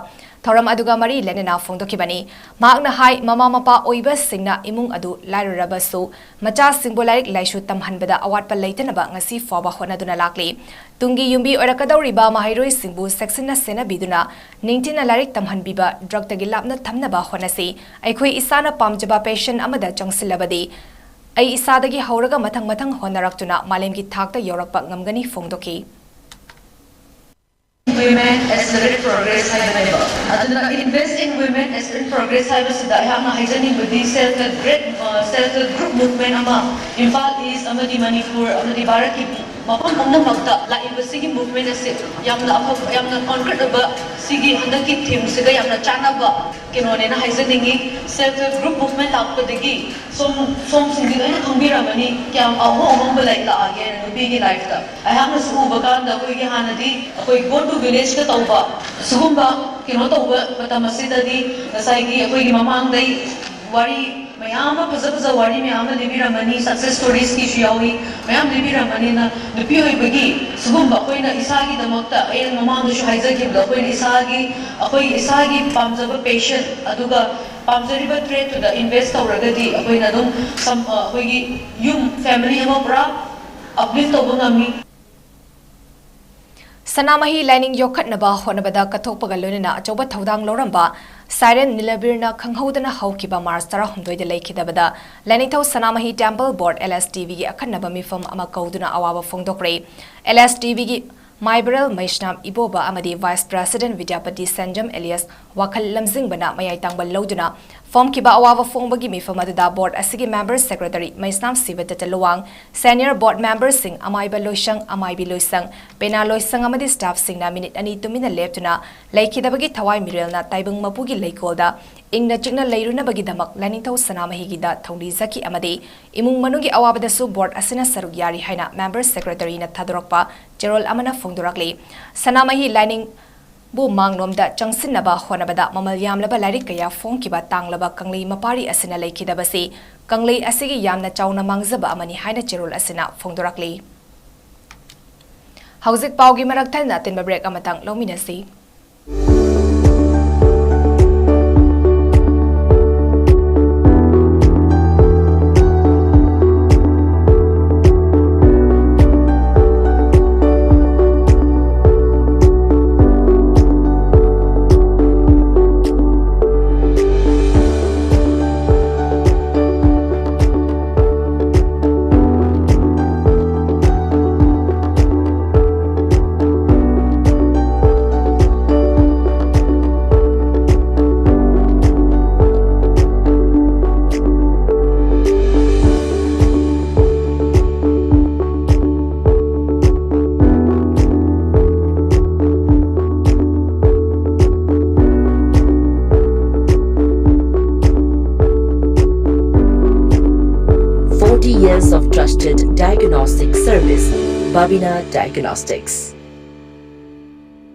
ꯊꯧꯔꯝ ꯑꯗꯨꯒ ꯃꯔꯤ ꯂꯩꯅꯅ ꯐꯣꯡꯗꯣꯛꯈꯤꯕꯅꯤ꯫ ꯃꯍꯥꯛꯅ ꯍꯥꯏ, ꯃꯃꯥ ꯃꯄꯥ ꯑꯣꯏꯕꯁꯤꯡꯅ ꯏꯃꯨꯡ ꯑꯗꯨ ꯂꯥꯏꯔꯔꯕꯁꯨ ꯃꯆꯥꯁꯤꯡꯕꯨ ꯂꯥꯏꯔꯤꯛ ꯂꯥꯏꯁꯨ ꯇꯝꯍꯟꯕꯗ ꯑꯋꯥꯠꯄ ꯂꯩꯇꯅꯕ ꯉꯁꯤ ꯐꯥꯎꯕ ꯍꯣꯠꯅꯗꯨꯅ ꯂꯥꯛꯂꯤ꯫ ꯇꯨꯡꯒꯤ ꯌꯨꯝꯕꯤ ꯑꯣꯏꯔꯛꯀꯗꯧꯔꯤꯕ ꯃꯍꯩꯔꯣꯏꯁꯤꯡꯕꯨ ꯆꯦꯛꯁꯤꯟꯅ ꯁꯦꯟꯅꯕꯤꯗꯨꯅ ꯅꯤꯡꯊꯤꯅ ꯂꯥꯏꯔꯤꯛ ꯇꯝꯍꯟꯕꯤꯕ, ꯗ꯭ꯔꯒꯇꯒꯤ ꯂꯥꯞꯅ ꯊꯝꯅꯕ ꯍꯣꯠꯅꯁꯤ꯫ ꯑꯩꯈꯣꯏ ꯏꯁꯥꯅ ꯄꯥꯝꯖꯕ ꯄꯦꯁꯟ ꯑꯃꯗ ꯆꯪꯁꯤꯜꯂꯕꯗꯤ ꯑꯩ ꯏꯁꯥꯗꯒꯤ ꯍꯧꯔꯒ ꯃꯊꯪ ꯃꯊꯪ ꯍꯣꯠꯅꯔꯛꯇꯨꯅ ꯃꯥꯂꯦꯝꯒꯤ ꯊꯥꯛꯇ ꯌꯧꯔꯛꯄ ꯉꯝꯒꯅꯤ ꯐꯣꯡꯗꯣꯛꯈꯤ꯫ Women Accelerate Progress ꯍꯥꯏꯕꯅꯦꯕ꯫ ꯑꯗꯨꯅ Invest in Women Accelerate Progress ꯍꯥꯏꯕꯁꯤꯗ ꯑꯩꯍꯥꯛꯅ ꯍꯥꯏꯖꯅꯤꯡꯕꯗꯤ self help group, self help group movement ꯑꯃ ꯏꯝꯐꯥꯜ ꯏꯁ ꯑꯃꯗꯤ ꯃꯅꯤꯄꯨꯔ ꯑꯃꯗꯤ ꯚꯥꯔꯠꯀꯤ ꯃꯐꯝ ꯄꯨꯝꯅꯃꯛꯇ ꯂꯥꯛꯏꯕ ꯁꯤꯒꯤ movement ꯑꯁꯤ ꯌꯥꯝꯅ ꯑꯐꯕ, ꯌꯥꯝꯅ concrete ꯑꯣꯏꯕ, ꯁꯤꯒꯤ ꯍꯟꯗꯛꯀꯤ themeꯁꯤꯒ ꯌꯥꯝꯅ ꯆꯥꯟꯅꯕ ꯀꯩꯅꯣꯅꯦꯅ ꯍꯥꯏꯖꯅꯤꯡꯉꯤ꯫ Self help group movement ꯂꯥꯛꯄꯗꯒꯤ ꯁꯣꯝ, ꯁꯣꯝꯁꯤꯡꯗꯤ ꯂꯣꯏꯅ ꯈꯪꯕꯤꯔꯝꯃꯅꯤ, ꯀꯌꯥꯝ ꯑꯍꯣꯡ ꯑꯍꯣꯡꯕ ꯂꯩ ꯂꯥꯛꯑꯒꯦ ꯅꯨꯄꯤꯒꯤ lifeꯇ꯫ ꯑꯩꯍꯥꯛꯅꯁꯨ ꯎꯕ ꯀꯥꯟꯗ ꯑꯩꯈꯣꯏꯒꯤ ꯍꯥꯟꯅꯗꯤ ꯑꯩꯈꯣꯏ go to villageꯇ ꯇꯧꯕ ꯁꯤꯒꯨꯝꯕ ꯀꯩꯅꯣ ꯇꯧꯕ ꯃꯇꯝ ꯑꯁꯤꯗꯗꯤ ꯉꯁꯥꯏꯒꯤ ꯑꯩꯈꯣꯏꯒꯤ ꯃꯃꯥꯡꯗꯩ ꯋꯥꯔꯤ ꯃꯌꯥꯝ ꯑꯃ, ꯐꯖ ꯐꯖꯕ ꯋꯥꯔꯤ ꯃꯌꯥꯝ ꯑꯃ ꯂꯤꯕꯤꯔꯝꯃꯅꯤ, success storiesꯀꯤꯁꯨ ꯌꯥꯎꯏ, ꯃꯌꯥꯝ ꯂꯤꯕꯤꯔꯝꯃꯅꯤꯅ ꯅꯨꯄꯤ ꯑꯣꯏꯕꯒꯤ ꯁꯤꯒꯨꯝꯕ ꯑꯩꯈꯣꯏꯅ ꯏꯁꯥꯒꯤꯗꯃꯛꯇ, ꯑꯩꯅ ꯃꯃꯥꯡꯗꯁꯨ ꯍꯥꯏꯖꯈꯤꯕꯗꯣ, ꯑꯩꯈꯣꯏꯅ ꯏꯁꯥꯒꯤ, ꯑꯩꯈꯣꯏ ꯏꯁꯥꯒꯤ ꯄꯥꯝꯖꯕ passion ꯑꯗꯨꯒ ꯄꯥꯝꯖꯔꯤꯕ tradeꯇꯨꯗ invest ꯇꯧꯔꯒꯗꯤ ꯑꯩꯈꯣꯏꯅ ꯑꯗꯨꯝ ꯁꯝ-, ꯑ, ꯑꯩꯈꯣꯏꯒꯤ ꯌꯨꯝ, family ꯑꯃ ꯄꯨꯔꯥ uplift ꯇꯧꯕ ꯉꯝꯃꯤ꯫ ꯁꯅꯥꯃꯍꯤ ꯂꯥꯏꯅꯤꯡ ꯌꯣꯛꯈꯠꯅꯕ ꯍꯣꯠꯅꯕꯗ ꯀꯠꯊꯣꯛꯄꯒ ꯂꯣꯏꯅꯅ ꯑꯆꯧꯕ ꯊꯧꯗꯥꯡ ꯂꯧꯔꯝꯕ ꯁꯥꯏꯔꯦꯝ ꯅꯤꯂꯕꯤꯔꯅ ꯈꯪꯍꯧꯗꯅ ꯍꯧꯈꯤꯕ ꯃꯥꯔꯆ ꯇꯔꯥꯍꯨꯝꯗꯣꯏꯗ ꯂꯩꯈꯤꯗꯕꯗ ꯂꯥꯏꯅꯤꯡꯊꯧ ꯁꯅꯥꯃꯍꯤ Temple Board, LSTBꯒꯤ ꯑꯈꯟꯅꯕ ꯃꯤꯐꯝ ꯑꯃ ꯀꯧꯗꯨꯅ ꯑꯋꯥꯕ ꯐꯣꯡꯗꯣꯛꯈ꯭ꯔꯦ꯫ LSTBꯒꯤ ꯃꯥꯏꯕꯔꯦꯜ ꯃꯩꯁꯅꯥꯝ ꯏꯕꯣꯕ ꯑꯃꯗꯤ Vice President ꯕꯤꯗ꯭ꯌꯥꯄꯇꯤ ꯁꯦꯟꯖꯝ alias ꯋꯥꯈꯜ ꯂꯝꯖꯤꯡꯕꯅ ꯃꯌꯥꯏ ꯇꯥꯡꯕ ꯂꯧꯗꯨꯅ ꯐꯣꯡꯈꯤꯕ ꯑꯋꯥꯕ ꯐꯣꯡꯕꯒꯤ ꯃꯤꯐꯝ ꯑꯗꯨꯗ board ꯑꯁꯤꯒꯤ member secretary ꯃꯩꯁꯅꯥꯝ ꯁꯤꯕꯗꯠꯇ ꯂꯨꯋꯥꯡ, senior board memberꯁꯤꯡ ꯑꯃꯥꯏꯕ ꯂꯣꯏꯁꯪ, ꯑꯃꯥꯏꯕꯤ ꯂꯣꯏꯁꯪ, ꯄꯦꯅꯥ ꯂꯣꯏꯁꯪ ꯑꯃꯗꯤ staffꯁꯤꯡꯅ ꯃꯤꯅꯤꯠ ꯑꯅꯤ ꯇꯨꯃꯤꯟꯅ ꯂꯦꯞꯇꯨꯅ ꯂꯩꯈꯤꯗꯕꯒꯤ ꯊꯋꯥꯏ ꯃꯤꯔꯦꯜꯅ ꯇꯥꯏꯕꯪ ꯃꯄꯨꯒꯤ ꯂꯩꯀꯣꯜꯗ ꯏꯪꯅ ꯆꯤꯛꯅ ꯂꯩꯔꯨꯅꯕꯒꯤꯗꯃꯛ ꯂꯥꯏꯅꯤꯡꯊꯧ ꯁꯅꯥꯃꯍꯤꯒꯤꯗ ꯊꯧꯅꯤꯖꯈꯤ ꯑꯃꯗꯤ ꯏꯃꯨꯡ ꯃꯅꯨꯡꯒꯤ ꯑꯋꯥꯕꯗꯁꯨ board ꯑꯁꯤꯅ ꯁꯔꯨꯛ ꯌꯥꯔꯤ ꯍꯥꯏꯅ member secretaryꯅ ꯊꯥꯗꯣꯔꯛꯄ ꯆꯦꯔꯣꯜ ꯑꯃꯅ ꯐꯣꯡꯗꯣꯔꯛꯂꯤ꯫ ꯁꯅꯥꯃꯍꯤ ꯂꯥꯏꯅꯤꯡ ꯕꯨ ꯃꯥꯡꯂꯣꯝꯗ ꯆꯪꯁꯤꯟꯅꯕ ꯍꯣꯠꯅꯕꯗ ꯃꯃꯜ ꯌꯥꯝꯂꯕ ꯂꯥꯏꯔꯤꯛ ꯀꯌꯥ ꯐꯣꯡꯈꯤꯕ ꯇꯥꯡꯂꯕ ꯀꯪꯂꯩ ꯃꯄꯥꯔꯤ ꯑꯁꯤꯅ ꯂꯩꯈꯤꯗꯕꯁꯤ ꯀꯪꯂꯩ ꯑꯁꯤꯒꯤ ꯌꯥꯝꯅ ꯆꯥꯎꯅ ꯃꯥꯡꯖꯕ ꯑꯃꯅꯤ ꯍꯥꯏꯅ ꯆꯦꯔꯣꯜ ꯑꯁꯤꯅ ꯐꯣꯡꯗꯣꯔꯛꯂꯤ꯫ ꯍꯧꯖꯤꯛ ꯄꯥꯎꯒꯤ ꯃꯔꯛ ꯊꯠꯅ ꯑꯇꯦꯟꯕ break ꯑꯃꯇꯪ ꯂꯧꯃꯤꯟꯅꯁꯤ꯫ Forty years of trusted diagnostic service, Babina Diagnostics.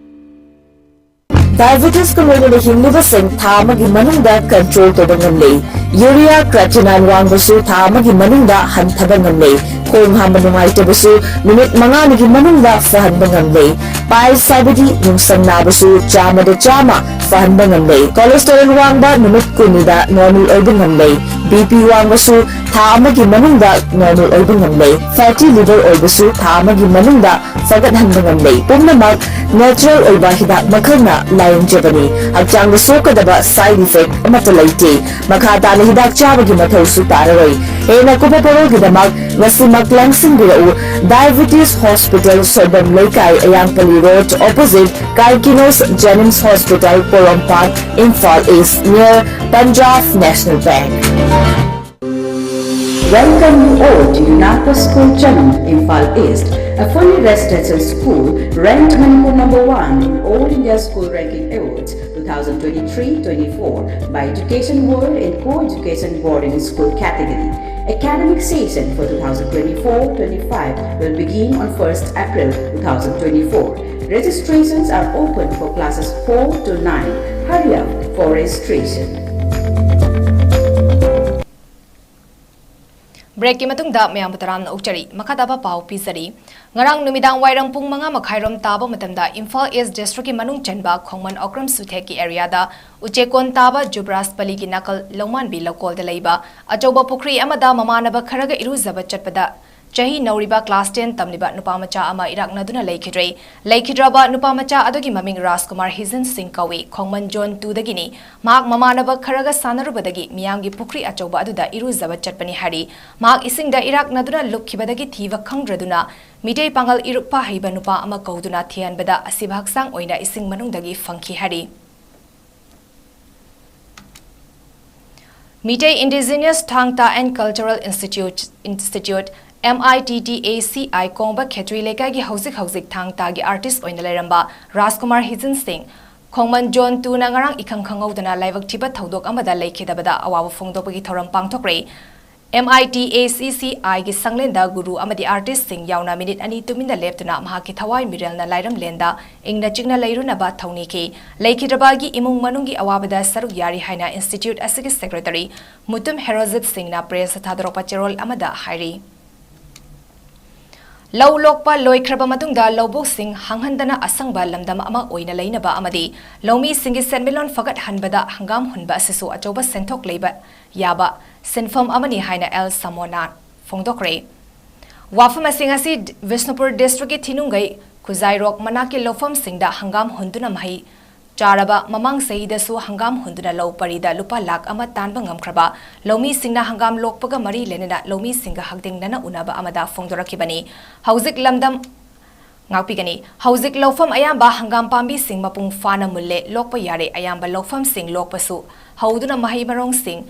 Diabetes ꯀ ꯂꯣꯏꯅꯅ ꯍꯤꯡꯂꯤꯕꯁꯤꯡ ꯊꯥ ꯑꯃꯒꯤ ꯃꯅꯨꯡꯗ control ꯇꯧꯕ ꯉꯝꯂꯦ꯫ Urea creatinine ꯋꯥꯡꯕꯁꯨ ꯊꯥ ꯑꯃꯒꯤ ꯃꯅꯨꯡꯗ ꯍꯟꯊꯕ ꯉꯝꯂꯦ꯫ ꯈꯣꯡ ꯍꯥꯝꯕ ꯅꯨꯡꯉꯥꯏꯇꯕꯁꯨ ꯅꯨꯃꯤꯠ ꯃꯉꯥꯅꯤꯒꯤ ꯃꯅꯨꯡꯗ ꯐꯍꯟꯕ ꯉꯝꯂꯦ꯫ Piles ꯍꯥꯏꯕꯗꯤ ꯅꯨꯡꯁꯪ ꯅꯥꯕꯁꯨ ꯆꯥꯝꯃꯗ ꯆꯥꯝꯃ ꯐꯍꯟꯕ ꯉꯝꯂꯦ꯫ Cholesterol ꯋꯥꯡꯕ ꯅꯨꯃꯤꯠ ꯀꯨꯟꯅꯤꯗ normal ꯑꯣꯏꯕ ꯉꯝꯂꯦ꯫ B P ꯋꯥꯡꯕꯁꯨ ꯊꯥ ꯑꯃꯒꯤ ꯃꯅꯨꯡꯗ normal ꯑꯣꯏꯕ ꯉꯝꯂꯦ꯫ Fatty liver ꯑꯣꯏꯕꯁꯨ ꯊꯥ ꯑꯃꯒꯤ ꯃꯅꯨꯡꯗ ꯐꯒꯠꯍꯟꯕ ꯉꯝꯂꯦ꯫ ꯄꯨꯝꯅꯃꯛ natural ꯑꯣꯏꯕ ꯍꯤꯗꯥꯛ ꯃꯈꯜꯅ ꯂꯥꯌꯦꯡꯖꯕꯅꯤ꯫ ꯍꯛꯆꯥꯡꯗ ꯁꯣꯛꯀꯗꯕ side effect ꯑꯃꯠꯇ ꯂꯩꯇꯦ꯫ ꯃꯈꯥ ꯇꯥꯅ ꯍꯤꯗꯥꯛ ꯆꯥꯕꯒꯤ ꯃꯊꯧꯁꯨ ꯇꯥꯔꯔꯣꯏ꯫ ꯍꯦꯟꯅ ꯀꯨꯞꯄ ꯄꯥꯎꯈꯨꯝꯒꯤꯗꯃꯛ ꯉꯁꯤꯃꯛ ꯂꯦꯡꯁꯤꯟꯕꯤꯔꯛꯎ꯫ Diabetes Hospital, ꯁꯣꯏꯕꯝ ꯂꯩꯀꯥꯏ, ꯑꯌꯥꯡꯄꯜꯂꯤ Road, opposite Kaikino's Jennings Hospital, Porompat, Imphal East, near Punjab National Bank. Welcome you all to Unaka School Channel, Imphal East, a fully residential school ranked Manipur number one in All India School Ranking Awards two thousand twenty-three twenty-four by Education World in Co-Education Boarding School category. Academic session for two thousand twenty-four twenty-five will begin on first April two thousand twenty-four. Registrations are open for classes four to nine. Hurry up for registration. ꯕ꯭ꯔꯦꯛꯀꯤ ꯃꯇꯨꯡꯗ ꯃꯌꯥꯝꯕꯨ ꯇꯔꯥꯝꯅ ꯑꯣꯛꯆꯔꯤ꯫ ꯃꯈꯥ ꯇꯥꯕ ꯄꯥꯎ ꯄꯤꯖꯔꯤ꯫ ꯉꯔꯥꯡ ꯅꯨꯃꯤꯗꯥꯡ ꯋꯥꯏꯔꯝ ꯄꯨꯡ ꯃꯉꯥ ꯃꯈꯥꯏꯔꯣꯝ ꯇꯥꯕ ꯃꯇꯝꯗ ꯏꯝꯐꯥꯜ ꯏꯁ ꯗꯤꯁꯇ꯭ꯔꯤꯛꯀꯤ ꯃꯅꯨꯡ ꯆꯟꯕ ꯈꯣꯡꯃꯟ ꯑꯣꯀ꯭ꯔꯝ ꯁꯨꯊꯦꯛꯀꯤ ꯑꯦꯔꯤꯌꯥꯗ ꯎꯆꯦꯛꯀꯣꯟ ꯇꯥꯕ ꯖꯨꯕ꯭ꯔꯥꯖ ꯄꯂꯤꯒꯤ ꯅꯥꯀꯜ ꯂꯧꯃꯥꯟꯕꯤ ꯂꯧꯀꯣꯜꯗ ꯂꯩꯕ ꯑꯆꯧꯕ ꯄꯨꯈ꯭ꯔꯤ ꯑꯃꯗ ꯃꯃꯥꯟꯅꯕ ꯈꯔꯒ ꯏꯔꯨꯖꯕ ꯆꯠꯄꯗ ꯆꯍꯤ ꯅꯧꯔꯤꯕ ꯀ꯭ꯂꯥꯁ ꯇꯦꯟ ꯇꯝꯂꯤꯕ ꯅꯨꯄꯥ ꯃꯆꯥ ꯑꯃ ꯏꯔꯥꯛꯅꯗꯨꯅ ꯂꯩꯈꯤꯗ꯭ꯔꯦ꯫ ꯂꯩꯈꯤꯗ꯭ꯔꯕ ꯅꯨꯄꯥ ꯃꯆꯥ ꯑꯗꯨꯒꯤ ꯃꯃꯤꯡ ꯔꯥꯖꯀꯨꯃꯥꯔ ꯍꯤꯖꯟ ꯁꯤꯡ ꯀꯧꯏ꯫ ꯈꯣꯡꯃꯟ ꯖꯣꯟ ꯇꯨꯗꯒꯤꯅꯤ꯫ ꯃꯍꯥꯛ ꯃꯃꯥꯟꯅꯕ ꯈꯔꯒ ꯁꯥꯟꯅꯔꯨꯕꯗꯒꯤ ꯃꯤꯌꯥꯝꯒꯤ ꯄꯨꯈ꯭ꯔꯤ ꯑꯆꯧꯕ ꯑꯗꯨꯗ ꯏꯔꯨꯖꯕ ꯆꯠꯄꯅꯤ ꯍꯥꯏꯔꯤ꯫ ꯃꯍꯥꯛ ꯏꯁꯤꯡꯗ ꯏꯔꯥꯛꯅꯗꯨꯅ ꯂꯨꯞꯈꯤꯕꯗꯒꯤ ꯊꯤꯕ ꯈꯪꯗ꯭ꯔꯗꯨꯅ ꯃꯤꯇꯩ ꯄꯥꯉꯜ ꯏꯔꯨꯞꯄ ꯍꯩꯕ ꯅꯨꯄꯥ ꯑꯃ ꯀꯧꯗꯨꯅ ꯊꯤꯍꯟꯕꯗ ꯑꯁꯤꯕ ꯍꯛꯆꯥꯡ ꯑꯣꯏꯅ ꯏꯁꯤꯡ ꯃꯅꯨꯡꯗꯒꯤ ꯐꯪꯈꯤ ꯍꯥꯏꯔꯤ꯫ Meitei Indigenous Thang Ta and Cultural Institute, Institute, M I T T A C I ꯀꯣꯡꯕ ꯈꯦꯇ꯭ꯔꯤ ꯂꯩꯀꯥꯏꯒꯤ ꯍꯧꯖꯤꯛ ꯍꯧꯖꯤꯛ ꯊꯥꯡ ꯇꯥꯒꯤ ꯑꯥꯔꯇꯤꯁ ꯑꯣꯏꯅ ꯂꯩꯔꯝꯕ ꯔꯥꯖꯀꯨꯃꯥꯔ ꯍꯤꯖꯟ ꯁꯤꯡ ꯈꯣꯡꯃꯟ ꯖꯣꯟ ꯇꯨꯅ ꯉꯔꯥꯡ ꯏꯈꯪ ꯈꯪꯍꯧꯗꯅ ꯂꯥꯏꯕꯛ ꯊꯤꯕ ꯊꯧꯗꯣꯛ ꯑꯃꯗ ꯂꯩꯈꯤꯗꯕꯗ ꯑꯋꯥꯕ ꯐꯣꯡꯗꯣꯛꯄꯒꯤ ꯊꯧꯔꯝ ꯄꯥꯡꯊꯣꯛꯈ꯭ꯔꯦ꯫ M I T A C C I ꯒꯤ ꯁꯪꯂꯦꯟꯗ ꯒꯨꯔꯨ ꯑꯃꯗꯤ ꯑꯥꯔꯇꯤꯁꯁꯤꯡ ꯌꯥꯎꯅ ꯃꯤꯅꯤꯠ ꯑꯅꯤ ꯇꯨꯃꯤꯟꯅ ꯂꯦꯞꯇꯨꯅ ꯃꯍꯥꯛꯀꯤ ꯊꯋꯥꯏ ꯃꯤꯔꯦꯜꯅ ꯂꯥꯏꯔꯝꯂꯦꯟꯗ ꯏꯪꯅ ꯆꯤꯛꯅ ꯂꯩꯔꯨꯅꯕ ꯊꯧꯅꯤꯈꯤ꯫ ꯂꯩꯈꯤꯗ꯭ꯔꯕꯒꯤ ꯏꯃꯨꯡ ꯃꯅꯨꯡꯒꯤ ꯑꯋꯥꯕꯗ ꯁꯔꯨꯛ ꯌꯥꯔꯤ ꯍꯥꯏꯅ ꯏꯟꯁꯇꯤꯇ꯭ꯌꯨꯠ ꯑꯁꯤꯒꯤ ꯁꯦꯀ꯭ꯔꯦꯇꯔꯤ ꯃꯨꯇꯨꯝ ꯍꯦꯔꯣꯖꯤꯠ ꯁꯤꯡꯅ ꯄ꯭ꯔꯦꯁꯇ ꯊꯥꯗꯣꯔꯛꯄ ꯆꯦꯔꯣꯜ ꯑꯃꯗ ꯍꯥꯏꯔꯤ꯫ ꯂꯧ ꯂꯣꯛꯄ ꯂꯣꯏꯈ꯭ꯔꯕ ꯃꯇꯨꯡꯗ ꯂꯧꯕꯨꯛꯁꯤꯡ ꯍꯥꯡꯍꯟꯗꯅ ꯑꯁꯪꯕ ꯂꯝꯗꯝ ꯑꯃ ꯑꯣꯏꯅ ꯂꯩꯅꯕ ꯑꯃꯗꯤ ꯂꯧꯃꯤꯁꯤꯡꯒꯤ ꯁꯦꯟꯃꯤꯠꯂꯣꯟ ꯐꯒꯠꯍꯟꯕꯗ ꯍꯪꯒꯥꯝ ꯍꯨꯟꯕ ꯑꯁꯤꯁꯨ ꯑꯆꯧꯕ ꯁꯦꯟꯊꯣꯛ ꯂꯩꯕ ꯌꯥꯕ ꯁꯤꯟꯐꯝ ꯑꯃꯅꯤ ꯍꯥꯏꯅ ꯑꯦꯜ ꯁꯃꯣꯅꯥ ꯐꯣꯡꯗꯣꯛꯈ꯭ꯔꯦ꯫ ꯋꯥꯐꯝ ꯑꯁꯤꯡ ꯑꯁꯤ ꯕꯤꯁꯅꯨꯄꯨꯔ ꯗꯤꯁꯇ꯭ꯔꯤꯛꯀꯤ ꯊꯤꯅꯨꯡꯒꯩ ꯈꯨꯖꯥꯏꯔꯣꯛ ꯃꯅꯥꯛꯀꯤ ꯂꯧꯐꯝꯁꯤꯡꯗ ꯍꯪꯒꯥꯝ ꯍꯨꯟꯗꯨꯅ ꯃꯍꯩ ꯆꯥꯔꯕ ꯃꯃꯥꯡ ꯆꯍꯤꯗꯁꯨ ꯍꯪꯒꯥꯝ ꯍꯨꯟꯗꯨꯅ ꯂꯧ ꯄꯔꯤꯗ ꯂꯨꯄꯥ ꯂꯥꯈ ꯑꯃ ꯇꯥꯟꯕ ꯉꯝꯈ꯭ꯔꯕ ꯂꯧꯃꯤꯁꯤꯡꯅ ꯍꯪꯒꯥꯝ ꯂꯣꯛꯄꯒ ꯃꯔꯤ ꯂꯩꯅꯅ ꯂꯧꯃꯤꯁꯤꯡꯒ ꯍꯛꯊꯦꯡꯅꯅ ꯎꯅꯕ ꯑꯃꯗ ꯐꯣꯡꯗꯣꯔꯛꯈꯤꯕꯅꯤ꯫ ꯍꯧꯖꯤꯛ ꯂꯝꯗꯝ ꯉꯥꯛꯄꯤꯒꯅꯤ꯫ ꯍꯧꯖꯤꯛ ꯂꯧꯐꯝ ꯑꯌꯥꯝꯕ ꯍꯪꯒꯥꯝ ꯄꯥꯝꯕꯤꯁꯤꯡ ꯃꯄꯨꯡ ꯐꯥꯅ ꯃꯨꯜꯂꯦ, ꯂꯣꯛꯄ ꯌꯥꯔꯦ꯫ ꯑꯌꯥꯝꯕ ꯂꯧꯐꯝꯁꯤꯡ ꯂꯣꯛꯄꯁꯨ ꯍꯧꯗꯨꯅ ꯃꯍꯩ ꯃꯔꯣꯡꯁꯤꯡ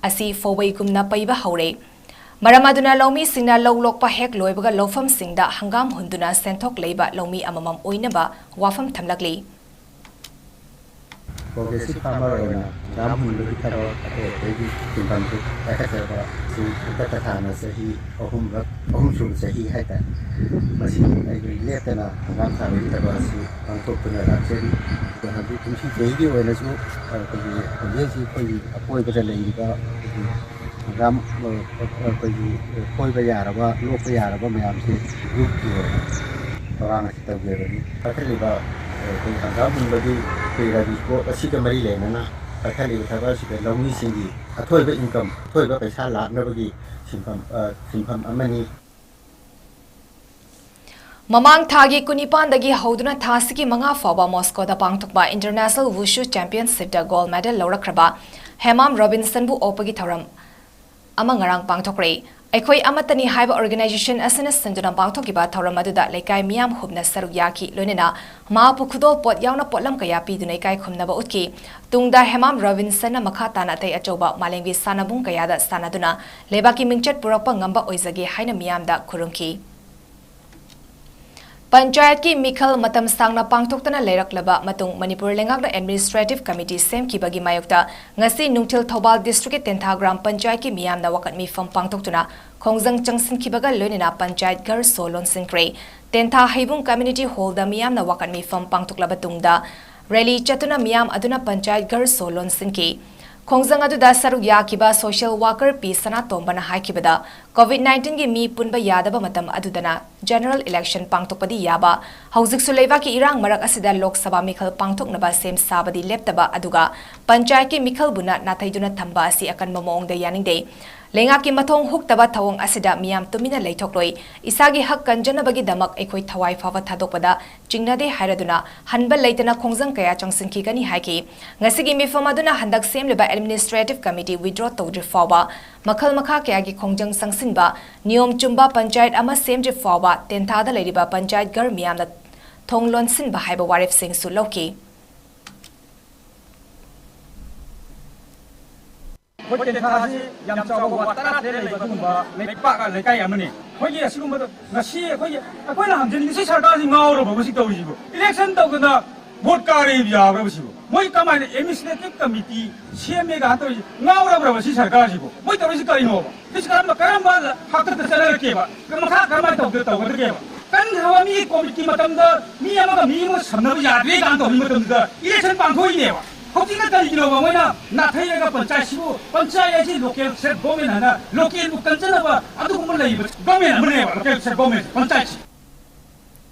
ꯑꯁꯤ ꯐꯧꯕꯩꯒꯨꯝꯅ ꯄꯩꯕ ꯍꯧꯔꯦ꯫ ꯃꯔꯝ ꯑꯗꯨꯅ ꯂꯧꯃꯤꯁꯤꯡꯅ ꯂꯧ ꯂꯣꯛꯄ ꯍꯦꯛ ꯂꯣꯏꯕꯒ ꯂꯧꯐꯝꯁꯤꯡꯗ ꯍꯪꯒꯥꯝ ꯍꯨꯟꯗꯨꯅ ꯁꯦꯟꯊꯣꯛ ꯂꯩꯕ ꯂꯧꯃꯤ ꯑꯃꯃꯝ ꯑꯣꯏꯅꯕ ꯋꯥꯐꯝ ꯊꯝꯂꯛꯂꯤ꯫ ꯄ꯭ꯔꯣꯒ꯭ꯔꯦꯁꯤꯚ ꯐꯥꯔꯃꯔ ꯑꯣꯏꯅ ꯍꯪꯒꯥꯝ ꯍꯨꯟꯕꯒꯤ ꯊꯕꯛ ꯑꯇꯩ ꯑꯇꯩꯒꯤ ꯁꯤꯟꯐꯝꯁꯨ ꯄꯥꯏꯈꯠꯆꯕ ꯑꯁꯤ ꯍꯟꯗꯛꯀ ꯊꯥꯅ ꯆꯍꯤ ꯑꯍꯨꯝꯔꯛ, ꯑꯍꯨꯝꯁꯨꯕ ꯆꯍꯤ ꯍꯥꯏꯇꯥꯔꯦ꯫ ꯃꯁꯤ ꯑꯩꯈꯣꯏ ꯂꯦꯞꯇꯅ ꯍꯪꯒꯥꯝ ꯊꯥꯕꯒꯤ ꯊꯕꯛ ꯑꯁꯤ ꯄꯥꯡꯊꯣꯛꯇꯨꯅ ꯂꯥꯛꯆꯔꯤ꯫ ꯑꯗꯣ ꯍꯧꯖꯤꯛ ꯀꯨꯝꯁꯤ ꯆꯍꯤꯒꯤ ꯑꯣꯏꯅꯁꯨ ꯑꯩꯈꯣꯏꯒꯤ ꯍꯧꯖꯤꯛ ꯍꯧꯖꯤꯛ ꯑꯩꯈꯣꯏꯒꯤ ꯑꯀꯣꯏꯕꯗ ꯂꯩꯔꯤꯕ ꯑꯩꯈꯣꯏꯒꯤ ꯍꯪꯒꯥꯝ, ꯑ, ꯑ, ꯑꯩꯈꯣꯏꯒꯤ, ꯑ, ꯐꯣꯏꯕ ꯌꯥꯔꯕ, ꯂꯣꯛꯄ ꯌꯥꯔꯕ ꯃꯌꯥꯝꯁꯤ ꯒ꯭ꯔꯨꯞꯀꯤ ꯑꯣꯏꯅ ꯊꯧꯔꯥꯡ ꯑꯁꯤ ꯇꯧꯖꯕꯅꯤ꯫ ꯀꯛꯊꯠꯂꯤꯕ, ꯑ, ꯑꯩꯈꯣꯏ ꯍꯪꯒꯥꯝ ꯍꯨꯟꯕꯒꯤ ꯑꯩꯈꯣꯏ ꯔꯕꯤ ꯀ꯭ꯔꯣꯞ ꯑꯁꯤꯒ ꯃꯔꯤ ꯂꯩꯅꯅ ꯀꯛꯊꯠꯂꯤꯕ ꯊꯕꯛ ꯑꯁꯤꯗ ꯂꯧꯃꯤꯁꯤꯡꯒꯤ ꯑꯊꯣꯏꯕ ꯏꯟꯀꯝ, ꯑꯊꯣꯏꯕ ꯄꯩꯁꯥ ꯂꯥꯛꯅꯕꯒꯤ ꯁꯤꯟꯐꯝ, ꯑ, ꯁꯤꯟꯐꯝ ꯑꯃꯅꯤ꯫ ꯃꯃꯥꯡ ꯊꯥꯒꯤ ꯀꯨꯟꯅꯤꯄꯥꯟꯗꯒꯤ ꯍꯧꯗꯨꯅ ꯊꯥ ꯑꯁꯤꯒꯤ ꯃꯉꯥ ꯐꯥꯎꯕ ꯃꯣꯁꯀꯣꯗ ꯄꯥꯡꯊꯣꯛꯄ International Wushu Championshipꯇ gold medal ꯂꯧꯔꯛꯈ꯭ꯔꯕ Hemam ꯔꯣꯕꯤꯟꯁꯟꯕꯨ ꯑꯣꯛꯄꯒꯤ ꯊꯧꯔꯝ ꯑꯃ ꯉꯔꯥꯡ ꯄꯥꯡꯊꯣꯛꯈ꯭ꯔꯦ꯫ ꯑꯩꯈꯣꯏ ꯑꯃꯠꯇꯅꯤ ꯍꯥꯏꯕ organization ꯑꯁꯤꯅ ꯁꯤꯟꯗꯨꯅ ꯄꯥꯡꯊꯣꯛꯈꯤꯕ ꯊꯧꯔꯝ ꯑꯗꯨꯗ ꯂꯩꯀꯥꯏ ꯃꯤꯌꯥꯝ ꯍꯨꯞꯅ ꯁꯔꯨꯛ ꯌꯥꯈꯤ, ꯂꯣꯏꯅꯅ ꯃꯍꯥꯛꯄꯨ ꯈꯨꯗꯣꯜꯄꯣꯠ ꯌꯥꯎꯅ ꯄꯣꯠꯂꯝ ꯀꯌꯥ ꯄꯤꯗꯨꯅ ꯏꯀꯥꯏ ꯈꯨꯝꯅꯕ ꯎꯠꯈꯤ꯫ ꯇꯨꯡꯗ ꯍꯦꯃꯥꯝ ꯔꯣꯕꯤꯟꯁꯟꯅ ꯃꯈꯥ ꯇꯥꯅ ꯑꯇꯩ ꯑꯆꯧꯕ ꯃꯥꯂꯦꯝꯒꯤ ꯁꯥꯟꯅꯕꯨꯡ ꯀꯌꯥꯗ ꯁꯥꯟꯅꯗꯨꯅ ꯂꯩꯕꯥꯛꯀꯤ ꯃꯤꯡꯆꯠ ꯄꯨꯔꯛꯄ ꯉꯝꯕ ꯑꯣꯏꯖꯒꯦ ꯍꯥꯏꯅ ꯃꯤꯌꯥꯝꯗ ꯈꯨꯔꯨꯝꯈꯤ꯫ ꯄꯟꯆꯥꯌꯠꯀꯤ ꯃꯤꯈꯜ ꯃꯇꯝ ꯁꯥꯡꯅ ꯄꯥꯡꯊꯣꯛꯇꯅ ꯂꯩꯔꯛꯂꯕ ꯃꯇꯨꯡ ꯃꯅꯤꯄꯨꯔ ꯂꯩꯉꯥꯛꯅ Administrative Committee ꯁꯦꯝꯈꯤꯕꯒꯤ ꯃꯥꯌꯣꯛꯇ ꯉꯁꯤ ꯅꯨꯡꯊꯤꯜ ꯊꯧꯕꯥꯜ districtꯀꯤ ꯇꯦꯟꯊꯥ ꯒ꯭ꯔꯥꯝ ꯄꯟꯆꯥꯌꯠꯀꯤ ꯃꯤꯌꯥꯝꯅ ꯋꯥꯀꯠ ꯃꯤꯐꯝ ꯄꯥꯡꯊꯣꯛꯇꯨꯅ ꯈꯣꯡꯖꯪ ꯆꯪꯁꯤꯟꯈꯤꯕꯒ ꯂꯣꯏꯅꯅ ꯄꯟꯆꯥꯌꯠ ꯘꯔ ꯁꯣ ꯂꯣꯟꯁꯤꯟꯈ꯭ꯔꯦ꯫ ꯇꯦꯟꯊꯥ ꯍꯩꯕꯨꯡ community hallꯗ ꯃꯤꯌꯥꯝꯅ ꯋꯥꯀꯠ ꯃꯤꯐꯝ ꯄꯥꯡꯊꯣꯛꯂꯕ ꯇꯨꯡꯗ rally ꯆꯠꯇꯨꯅ ꯃꯤꯌꯥꯝ ꯑꯗꯨꯅ ꯄꯟꯆꯥꯌꯠ ꯘꯔ ꯁꯣ ꯂꯣꯟꯁꯤꯟꯈꯤ꯫ ꯈꯣꯡꯖꯪ ꯑꯗꯨꯗ ꯁꯔꯨꯛ ꯌꯥꯈꯤꯕ social worker ꯄꯤ ꯁꯅꯥꯇꯣꯝꯕꯅ ꯍꯥꯏꯈꯤꯕꯗ, COVID nineteenꯒꯤ ꯃꯤ ꯄꯨꯟꯕ ꯌꯥꯗꯕ ꯃꯇꯝ ꯑꯗꯨꯗꯅ general election ꯄꯥꯡꯊꯣꯛꯄꯗꯤ ꯌꯥꯕ, ꯍꯧꯖꯤꯛꯁꯨ ꯂꯩꯕꯥꯛꯀꯤ ꯏꯔꯥꯡ ꯃꯔꯛ ꯑꯁꯤꯗ ꯂꯣꯛ ꯁꯚꯥ ꯃꯤꯈꯜ ꯄꯥꯡꯊꯣꯛꯅꯕ ꯁꯦꯝ ꯁꯥꯕꯗꯤ ꯂꯦꯞꯇꯕ, ꯑꯗꯨꯒ ꯄꯟꯆꯥꯌꯠꯀꯤ ꯃꯤꯈꯜꯕꯨꯅ ꯅꯥꯊꯩꯗꯨꯅ ꯊꯝꯕ ꯑꯁꯤ ꯑꯀꯟꯕ ꯃꯑꯣꯡꯗ ꯌꯥꯅꯤꯡꯗꯦ꯫ ꯂꯩꯉꯥꯛꯀꯤ ꯃꯊꯣꯡ ꯍꯨꯛꯇꯕ ꯊꯧꯑꯣꯡ ꯑꯁꯤꯗ ꯃꯤꯌꯥꯝ ꯇꯨꯃꯤꯟꯅ ꯂꯩꯊꯣꯛꯂꯣꯏ꯫ ꯏꯁꯥꯒꯤ ꯍꯛ ꯀꯟꯖꯅꯕꯒꯤꯗꯃꯛ ꯑꯩꯈꯣꯏ ꯊꯋꯥꯏ ꯐꯥꯎꯕ ꯊꯥꯗꯣꯛꯄꯗ ꯆꯤꯡꯅꯗꯦ ꯍꯥꯏꯔꯗꯨꯅ ꯍꯟꯕ ꯂꯩꯇꯅ ꯈꯣꯡꯖꯪ ꯀꯌꯥ ꯆꯪꯁꯤꯟꯈꯤꯒꯅꯤ ꯍꯥꯏꯈꯤ꯫ ꯉꯁꯤꯒꯤ ꯃꯤꯐꯝ ꯑꯗꯨꯅ ꯍꯟꯗꯛ ꯁꯦꯝꯂꯤꯕ Administrative Committee withdraw ꯇꯧꯗ꯭ꯔꯤ ꯐꯥꯎꯕ, ꯃꯈꯜ ꯃꯈꯥ ꯀꯌꯥꯒꯤ ꯈꯣꯡꯖꯪ ꯆꯪꯁꯤꯟꯕ, ꯅꯤꯌꯣꯝ ꯆꯨꯝꯕ ꯄꯟꯆꯥꯌꯠ ꯑꯃ ꯁꯦꯝꯗ꯭ꯔꯤ ꯐꯥꯎꯕ ꯇꯦꯟꯊꯥꯗ ꯂꯩꯔꯤꯕ ꯄꯟꯆꯥꯌꯠ ꯘꯔ ꯃꯤꯌꯥꯝꯅ ꯊꯣꯡ ꯂꯣꯟꯁꯤꯟꯕ ꯍꯥꯏꯕ ꯋꯥꯔꯦꯞꯁꯤꯡꯁꯨ ꯂꯧꯈꯤ꯫ ꯑꯩꯈꯣꯏ ꯇꯦꯟꯊꯥꯁꯤ ꯌꯥꯝ ꯆꯥꯎꯕ ꯋꯥꯔꯗ ꯇꯔꯥ ꯇꯔꯦꯠ ꯂꯩꯕ ꯑꯗꯨꯒꯨꯝꯕ ꯂꯩꯄꯥꯛ ꯂꯩꯀꯥꯏ ꯑꯃꯅꯤ꯫ ꯑꯩꯈꯣꯏꯒꯤ ꯑꯁꯤꯒꯨꯝꯕꯗ ꯉꯁꯤ ꯑꯩꯈꯣꯏꯒꯤ, ꯑꯩꯈꯣꯏꯅ ꯍꯪꯖꯅꯤꯡꯉꯤꯁꯤ, ꯁꯔꯀꯥꯔꯁꯤ ꯉꯥꯎꯔꯕꯣ ꯍꯧꯖꯤꯛ ꯇꯧꯔꯤꯁꯤꯕꯣ? Election ꯇꯧꯗꯅ ꯚꯣꯠ ꯀꯥꯔꯦ ꯌꯥꯕ꯭ꯔꯕ ꯁꯤꯕꯣ? ꯃꯣꯏ ꯀꯃꯥꯏꯅ Administrative Committee ꯁꯦꯝꯃꯦ ꯀꯥꯏꯅ ꯇꯧꯔꯤꯁꯤ? ꯉꯥꯎꯔꯕ꯭ꯔꯕ ꯁꯤ ꯁꯔꯀꯥꯔꯁꯤꯕꯣ? ꯃꯣꯏ ꯇꯧꯔꯤꯁꯤ ꯀꯔꯤꯅꯣꯕ? ꯁꯤ ꯀꯔꯝꯕ, ꯀꯔꯝꯕ ꯍꯥꯛꯇꯛꯇ ꯆꯠꯅꯔꯛꯀꯦꯕ? ꯃꯈꯥ ꯀꯔꯝꯍꯥꯏꯅ ꯇꯧꯗ-, ꯇꯧꯒꯗꯒꯦꯕ? ꯀꯟꯈ꯭ꯔꯕ ꯃꯤ ꯀꯣꯚꯤꯗꯀꯤ ꯃꯇꯝꯗ ꯃꯤ ꯑꯃꯒ ꯃꯤ ꯑꯃꯒ ꯁꯝꯅꯕ ꯌꯥꯗ꯭ꯔꯦ ꯀꯥꯏꯅ ꯇꯧꯕ ꯃꯇꯝꯗꯨꯗ election ꯄꯥꯡꯊꯣꯛꯏꯅꯦꯕ꯫ ꯍꯧꯖꯤꯛꯅ ꯀꯔꯤꯒꯤꯅꯣꯕ ꯃꯣꯏꯅ ꯅꯥꯊꯩꯔꯒ ꯄꯟꯆꯥꯌꯠꯁꯤꯕꯨ, ꯄꯟꯆꯥꯌꯠ ꯍꯥꯏꯁꯤ ꯂꯣꯀꯦꯜ ꯁꯦꯜꯐ ꯒꯣꯔꯃꯦꯟ ꯍꯥꯏꯅ ꯂꯣꯀꯦꯜꯕꯨ ꯀꯟꯖꯅꯕ ꯑꯗꯨꯒꯨꯝꯕ ꯂꯩꯕ ꯒꯣꯔꯃꯦꯟ ꯑꯃꯅꯦꯕ ꯂꯣꯀꯦꯜ ꯁꯦꯜꯐ ꯒꯣꯔꯃꯦꯟ ꯄꯟꯆꯥꯌꯠꯁꯤ꯫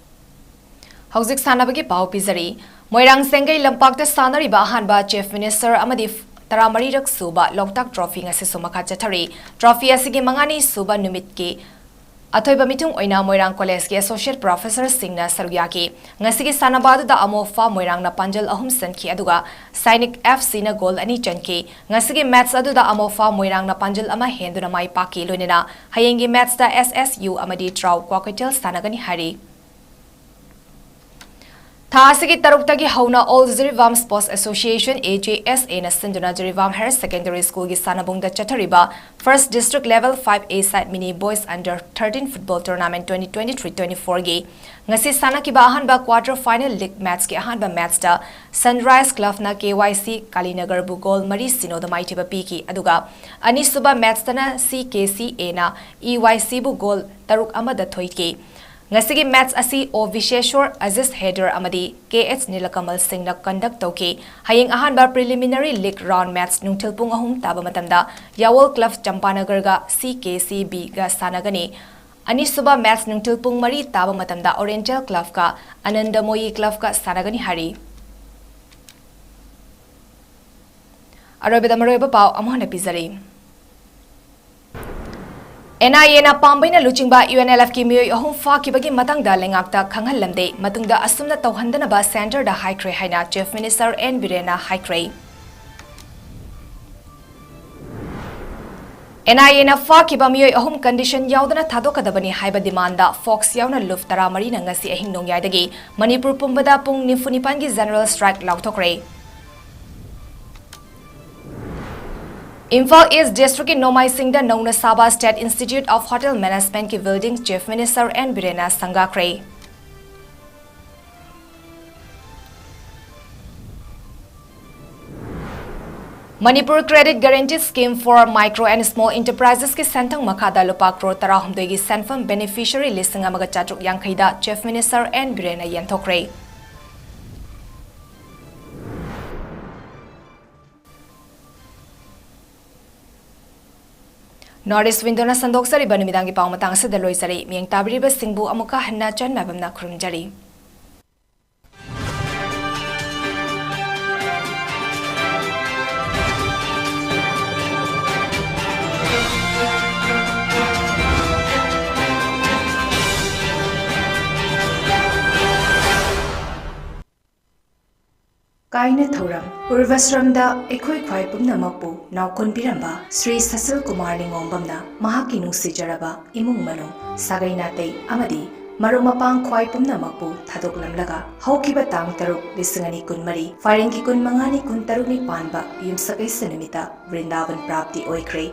ꯍꯧꯖꯤꯛ ꯁꯥꯟꯅꯕꯒꯤ ꯄꯥꯎ ꯄꯤꯖꯔꯤ꯫ ꯃꯣꯏꯔꯥꯡ ꯁꯦꯡꯒꯩ ꯂꯝꯄꯥꯛꯇ ꯁꯥꯟꯅꯔꯤꯕ ꯑꯍꯥꯟꯕ ꯆꯤꯐ ꯃꯤꯅꯤꯁꯇꯔ ꯑꯃꯗꯤ ꯇꯔꯥꯃꯔꯤꯔꯛ ꯁꯨꯕ ꯂꯣꯛꯇꯥꯛ ꯇ꯭ꯔꯣꯐꯤ ꯉꯁꯤꯁꯨ ꯃꯈꯥ ꯆꯠꯊꯔꯤ꯫ ꯇ꯭ꯔꯣꯐꯤ ꯑꯁꯤꯒꯤ ꯃꯉꯥꯅꯤ ꯁꯨꯕ ꯅꯨꯃꯤꯠꯀꯤ ꯑꯊꯣꯏꯕ ꯃꯤꯊꯨꯡ ꯑꯣꯏꯅ ꯃꯣꯏꯔꯥꯡ ꯀꯣꯂꯦꯖꯀꯤ ꯑꯦꯁꯣꯁꯤꯌꯦꯠ ꯄ꯭ꯔꯣꯐꯦꯁꯔꯁꯤꯡꯅ ꯁꯔꯨꯛ ꯌꯥꯈꯤ꯫ ꯉꯁꯤꯒꯤ ꯁꯥꯟꯅꯕ ꯑꯗꯨꯗ ꯑꯃꯣꯐꯥ ꯃꯣꯏꯔꯥꯡꯅ ꯄꯥꯟꯖꯜ ꯑꯍꯨꯝ ꯆꯟꯈꯤ, ꯑꯗꯨꯒ ꯁꯥꯏꯅꯤꯛ ꯑꯦꯐ ꯁꯤꯅ ꯒꯣꯜ ꯑꯅꯤ ꯆꯟꯈꯤ꯫ ꯉꯁꯤꯒꯤ ꯃꯦꯠꯆ ꯑꯗꯨꯗ ꯑꯃꯣꯐꯥ ꯃꯣꯏꯔꯥꯡꯅ ꯄꯥꯟꯖꯜ ꯑꯃ ꯍꯦꯟꯗꯨꯅ ꯃꯥꯏ ꯄꯥꯛꯈꯤ꯫ ꯂꯣꯏꯅꯅ ꯍꯌꯦꯡꯒꯤ ꯃꯦꯠꯆꯇ ꯑꯦꯁ ꯑꯦꯁ ꯌꯨ ꯑꯃꯗꯤ ꯇ꯭ꯔꯥꯎ ꯀ꯭ꯋꯥꯀꯩꯊꯦꯜ ꯁꯥꯟꯅꯒꯅꯤ ꯍꯥꯏꯔꯤ꯫ ꯊꯥ ꯑꯁꯤꯒꯤ ꯇꯔꯨꯛꯇꯒꯤ ꯍꯧꯅ All Jiribam Sports Association, A J S A ꯅ ꯁꯤꯟꯗꯨꯅ ꯖꯤꯔꯤꯕꯥꯝ Higher Secondary School ꯒꯤ ꯁꯥꯟꯅꯕꯨꯡꯗ ꯆꯠꯊꯔꯤꯕ First District Level five A side Mini Boys Under thirteen Football Tournament twenty twenty-three twenty-four ꯒꯤ ꯉꯁꯤ ꯁꯥꯟꯅꯈꯤꯕ ꯑꯍꯥꯟꯕ quarter final league match ꯀꯤ ꯑꯍꯥꯟꯕ match ꯇ Sunrise Club ꯅ K Y C Kalinagar ꯕꯨ ꯒꯣꯜ ꯃꯔꯤ ꯁꯤꯅꯣꯗ ꯃꯥꯏꯊꯤꯕ ꯄꯤꯈꯤ, ꯑꯗꯨꯒ ꯑꯅꯤꯁꯨꯕ match ꯇꯅ C K C A ꯅ E Y C ꯕꯨ ꯒꯣꯜ ꯇꯔꯨꯛ ꯑꯃꯗ ꯊꯣꯏꯈꯤ꯫ ꯉꯁꯤꯒꯤ ꯃꯦꯠꯆ ꯑꯁꯤ ꯑꯣ ꯚꯤꯁꯦꯁꯣꯔ, ꯑꯖꯤꯁ ꯍꯦꯗꯔ ꯑꯃꯗꯤ ꯀꯦ ꯑꯦꯆ ꯅꯤꯂꯀꯃꯜ ꯁꯤꯡꯅ ꯀꯟꯗꯛ ꯇꯧꯈꯤ꯫ ꯍꯌꯦꯡ ꯑꯍꯥꯟꯕ preliminary league round match ꯅꯨꯡꯊꯤꯜ ꯄꯨꯡ ꯑꯍꯨꯝ ꯇꯥꯕ ꯃꯇꯝꯗ ꯌꯥꯋꯣꯜ club ꯆꯝꯄꯥꯅꯒꯔꯒ C K C B ꯒ ꯁꯥꯟꯅꯒꯅꯤ꯫ ꯑꯅꯤꯁꯨꯕ ꯃꯦꯠꯆ ꯅꯨꯡꯊꯤꯜ ꯄꯨꯡ ꯃꯔꯤ ꯇꯥꯕ ꯃꯇꯝꯗ ꯑꯣꯔꯤꯌꯦꯟꯇꯦꯜ ꯀ꯭ꯂꯕꯀ ꯑꯅꯟꯗꯃꯣꯌꯤ ꯀ꯭ꯂꯕꯀ ꯁꯥꯟꯅꯒꯅꯤ ꯍꯥꯏꯔꯤ꯫ ꯑꯔꯣꯏꯕꯗ ꯃꯔꯨꯑꯣꯏꯕ ꯄꯥꯎ ꯑꯃꯨꯛ ꯍꯟꯅ ꯄꯤꯖꯔꯤ꯫ N I A ꯅ ꯄꯥꯝꯕꯩꯅ ꯂꯨꯆꯤꯡꯕ U N L F ꯀꯤ ꯃꯤꯑꯣꯏ ꯑꯍꯨꯝ ꯐꯥꯈꯤꯕꯒꯤ ꯃꯇꯥꯡꯗ ꯂꯩꯉꯥꯛꯇ ꯈꯪꯍꯜꯂꯝꯗꯦ꯫ ꯃꯇꯨꯡꯗ ꯑꯁꯨꯝꯅ ꯇꯧꯍꯟꯗꯅꯕ centre ꯗ ꯍꯥꯏꯈ꯭ꯔꯦ ꯍꯥꯏꯅ Chief Minister N ꯕꯤꯔꯦꯟꯅ ꯍꯥꯏꯈ꯭ꯔꯦ꯫ N I A ꯅ ꯐꯥꯈꯤꯕ ꯃꯤꯑꯣꯏ ꯑꯍꯨꯝ condition ꯌꯥꯎꯗꯅ ꯊꯥꯗꯣꯛꯀꯗꯕꯅꯤ ꯍꯥꯏꯕ demand ꯗ ꯐꯣꯛꯁ ꯌꯥꯎꯅ ꯂꯨꯞ ꯇꯔꯥꯃꯔꯤꯅ ꯉꯁꯤ ꯑꯍꯤꯡ ꯅꯣꯡꯌꯥꯏꯗꯒꯤ ꯃꯅꯤꯄꯨꯔ ꯄꯨꯝꯕꯗ ꯄꯨꯡ ꯅꯤꯐꯨ ꯅꯤꯄꯥꯟꯒꯤ general strike ꯂꯥꯎꯊꯣꯛꯈ꯭ꯔꯦ꯫ ꯏꯝꯐꯥꯜ ꯏꯁ ꯗꯤꯁꯇ꯭ꯔꯤꯛꯀꯤ ꯅꯣꯡꯃꯥꯏꯁꯤꯡꯗ ꯅꯧꯅ ꯁꯥꯕ State Institute of Hotel Management ꯀꯤ building Chief Minister N ꯕꯤꯔꯦꯟꯅ ꯁꯪꯒꯥꯈ꯭ꯔꯦ꯫ Manipur Credit Guarantee Scheme for Micro and Small Enterprises ꯀꯤ ꯁꯦꯟꯊꯪ ꯃꯈꯥꯗ ꯂꯨꯄꯥ ꯀ꯭ꯔꯣꯔ ꯇꯔꯥꯍꯨꯝꯗꯣꯏꯒꯤ ꯁꯦꯟꯐꯝ beneficiary ꯂꯤꯁꯤꯡ ꯑꯃꯒ ꯆꯥꯇ꯭ꯔꯨꯛ ꯌꯥꯡꯈꯩꯗ Chief Minister N ꯕꯤꯔꯦꯟꯅ ꯌꯦꯟꯊꯣꯛꯈ꯭ꯔꯦ꯫ North East Window-ꯅ ꯁꯟꯗꯣꯛꯆꯔꯤꯕ ꯅꯨꯃꯤꯗꯥꯡꯒꯤ ꯄꯥꯎ ꯃꯇꯥꯡ ꯑꯁꯤꯗ ꯂꯣꯏꯖꯔꯦ꯫ ꯃꯤꯠꯌꯦꯡ ꯇꯥꯕꯤꯔꯤꯕꯁꯤꯡꯕꯨ ꯑꯃꯨꯛꯀ ꯍꯟꯅ ꯆꯟ ꯃꯥꯏꯕꯝꯅ ꯈꯨꯔꯨꯝꯖꯔꯤ꯫ ꯀꯥꯏꯅ ꯊꯧꯔꯝ꯫ ꯎꯔꯚꯥꯁ꯭ꯔꯝꯗ ꯑꯩꯈꯣꯏ ꯈ꯭ꯋꯥꯏ ꯄꯨꯝꯅꯃꯛꯄꯨ ꯅꯥꯎꯀꯣꯟꯕꯤꯔꯝꯕ ꯁ꯭ꯔꯤ ꯁꯁꯤꯜ ꯀꯨꯃꯥꯔ ꯅꯤꯉꯣꯝꯕꯝꯅ ꯃꯍꯥꯛꯀꯤ ꯅꯨꯡꯁꯤꯖꯔꯕ ꯏꯃꯨꯡ ꯃꯅꯨꯡ, ꯁꯥꯒꯩ ꯅꯥꯇꯩ ꯑꯃꯗꯤ ꯃꯔꯨꯞ ꯃꯄꯥꯡ ꯈ꯭ꯋꯥꯏ ꯄꯨꯝꯅꯃꯛꯄꯨ ꯊꯥꯗꯣꯛꯂꯝꯂꯒ ꯍꯧꯈꯤꯕ ꯇꯥꯡ ꯇꯔꯨꯛ, ꯂꯤꯁꯤꯡ ꯑꯅꯤ ꯀꯨꯟꯃꯔꯤ, ꯐꯥꯏꯔꯦꯟꯒꯤ ꯀꯨꯟꯃꯉꯥꯅꯤ, ꯀꯨꯟꯇꯔꯨꯛꯅꯤ ꯄꯥꯟꯕ ꯌꯨꯝꯁꯀꯩꯁ ꯅꯨꯃꯤꯠꯇ ꯕ꯭ꯔꯤꯟꯗꯥꯕꯟ ꯄ꯭ꯔꯥꯞꯇꯤ ꯑꯣꯏꯈ꯭ꯔꯦ꯫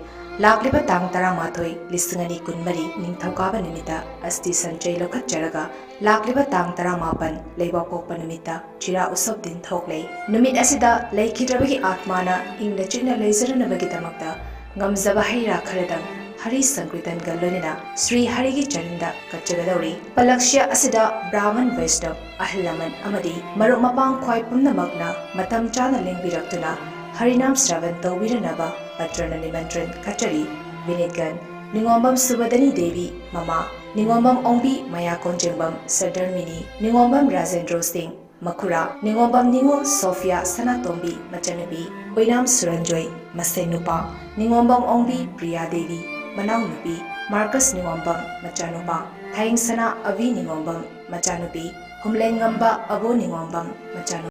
ꯂꯥꯛꯂꯤꯕ ꯇꯥꯡ ꯇꯔꯥꯃꯥꯊꯣꯏ, ꯂꯤꯁꯤꯡ ꯑꯅꯤ ꯀꯨꯟꯃꯔꯤ, ꯅꯤꯡꯊꯧꯀꯥꯕ ꯅꯨꯃꯤꯠꯇ ꯑꯁꯇꯤ ꯁꯟꯆꯩ ꯂꯧꯈꯠꯆꯔꯒ ꯂꯥꯛꯂꯤꯕ ꯇꯥꯡ ꯇꯔꯥꯃꯥꯄꯟ, ꯂꯩꯕꯥꯛꯄꯣꯛꯄ ꯅꯨꯃꯤꯠꯇ ꯆꯤꯔꯥ ꯎꯁꯣꯞ ꯗꯤꯟ ꯊꯣꯛꯂꯦ꯫ ꯅꯨꯃꯤꯠ ꯑꯁꯤꯗ ꯂꯩꯈꯤꯗ꯭ꯔꯕꯒꯤ ꯑꯥꯠꯃꯥꯅ ꯏꯪꯅ ꯆꯤꯛꯅ ꯂꯩꯖꯔꯅꯕꯒꯤꯗꯃꯛꯇ ꯉꯝꯖꯕ ꯍꯩ ꯔꯥ ꯈꯔꯗꯪ ꯍꯔꯤ ꯁꯪꯀ꯭ꯔꯤꯇꯟꯒ ꯂꯣꯏꯅꯅ ꯁ꯭ꯔꯤ ꯍꯔꯤꯒꯤ ꯆꯔꯟꯗ ꯀꯠꯆꯒꯗꯧꯔꯤ꯫ ꯄꯂꯛꯁ꯭ꯌ ꯑꯁꯤꯗ ꯕ꯭ꯔꯥꯍꯃꯟ, ꯋꯩꯁꯅꯕ, ꯑꯍꯜ ꯂꯃꯟ ꯑꯃꯗꯤ ꯃꯔꯨꯞ ꯃꯄꯥꯡ ꯈ꯭ꯋꯥꯏ ꯄꯨꯝꯅꯃꯛꯅ ꯃꯇꯝ ꯆꯥꯅ ꯂꯦꯡꯕꯤꯔꯛꯇꯨꯅ ꯍꯔꯤꯅꯥꯝ ꯁ꯭ꯔꯕꯟ ꯇꯧꯕꯤꯔꯅꯕ ꯄꯇ꯭ꯔꯅ ꯅꯤꯃꯟꯇ꯭ꯔꯟ ꯀꯠꯆꯔꯤ꯫ ꯕꯤꯅꯤꯠꯒꯟ: ꯅꯤꯉꯣꯝꯕꯝ ꯁꯨꯕꯗꯅꯤ ꯗꯦꯕꯤ, ꯃꯃꯥ, ꯅꯤꯉꯣꯝꯕꯝ ꯑꯣꯡꯕꯤ ꯃꯌꯥ ꯀꯣꯟꯖꯦꯡꯕꯝ ꯁꯗꯔꯃꯤꯅꯤ, ꯅꯤꯉꯣꯝꯕꯝ ꯔꯥꯖꯦꯟꯗ꯭ꯔꯣ ꯁꯤꯡ, ꯃꯈꯨꯔꯥ, ꯅꯤꯉꯣꯝꯕꯝ ꯅꯤꯉꯣꯜ ꯁꯣꯐꯤꯌꯥ ꯁꯅꯥꯇꯣꯝꯕꯤ, ꯃꯆꯟꯅꯨꯄꯤ, ꯑꯣꯏꯅꯥꯝ ꯁꯨꯔꯟꯖꯣꯏ, ꯃꯁꯦꯟ ꯅꯨꯄꯥ, ꯅꯤꯉꯣꯝꯕꯝ ꯑꯣꯡꯕꯤ ꯄ꯭ꯔꯤꯌꯥ ꯗꯦꯕꯤ, ꯃꯅꯥꯎꯅꯨꯄꯤ, ꯃꯥꯔꯀꯁ ꯅꯤꯉꯣꯝꯕꯝ, ꯃꯆꯥꯅꯨꯄꯥ, ꯊꯥꯏꯡꯁꯅꯥ ꯑꯕꯤ ꯅꯤꯉꯣꯝꯕꯝ, ꯃꯆꯥꯅꯨꯄꯤ, ꯍꯨꯝꯂꯦꯟꯉꯝꯕ ꯑꯕꯣ ꯅꯤꯉꯣꯝꯕꯝ, ꯃꯆꯥꯅꯨꯄꯥ꯫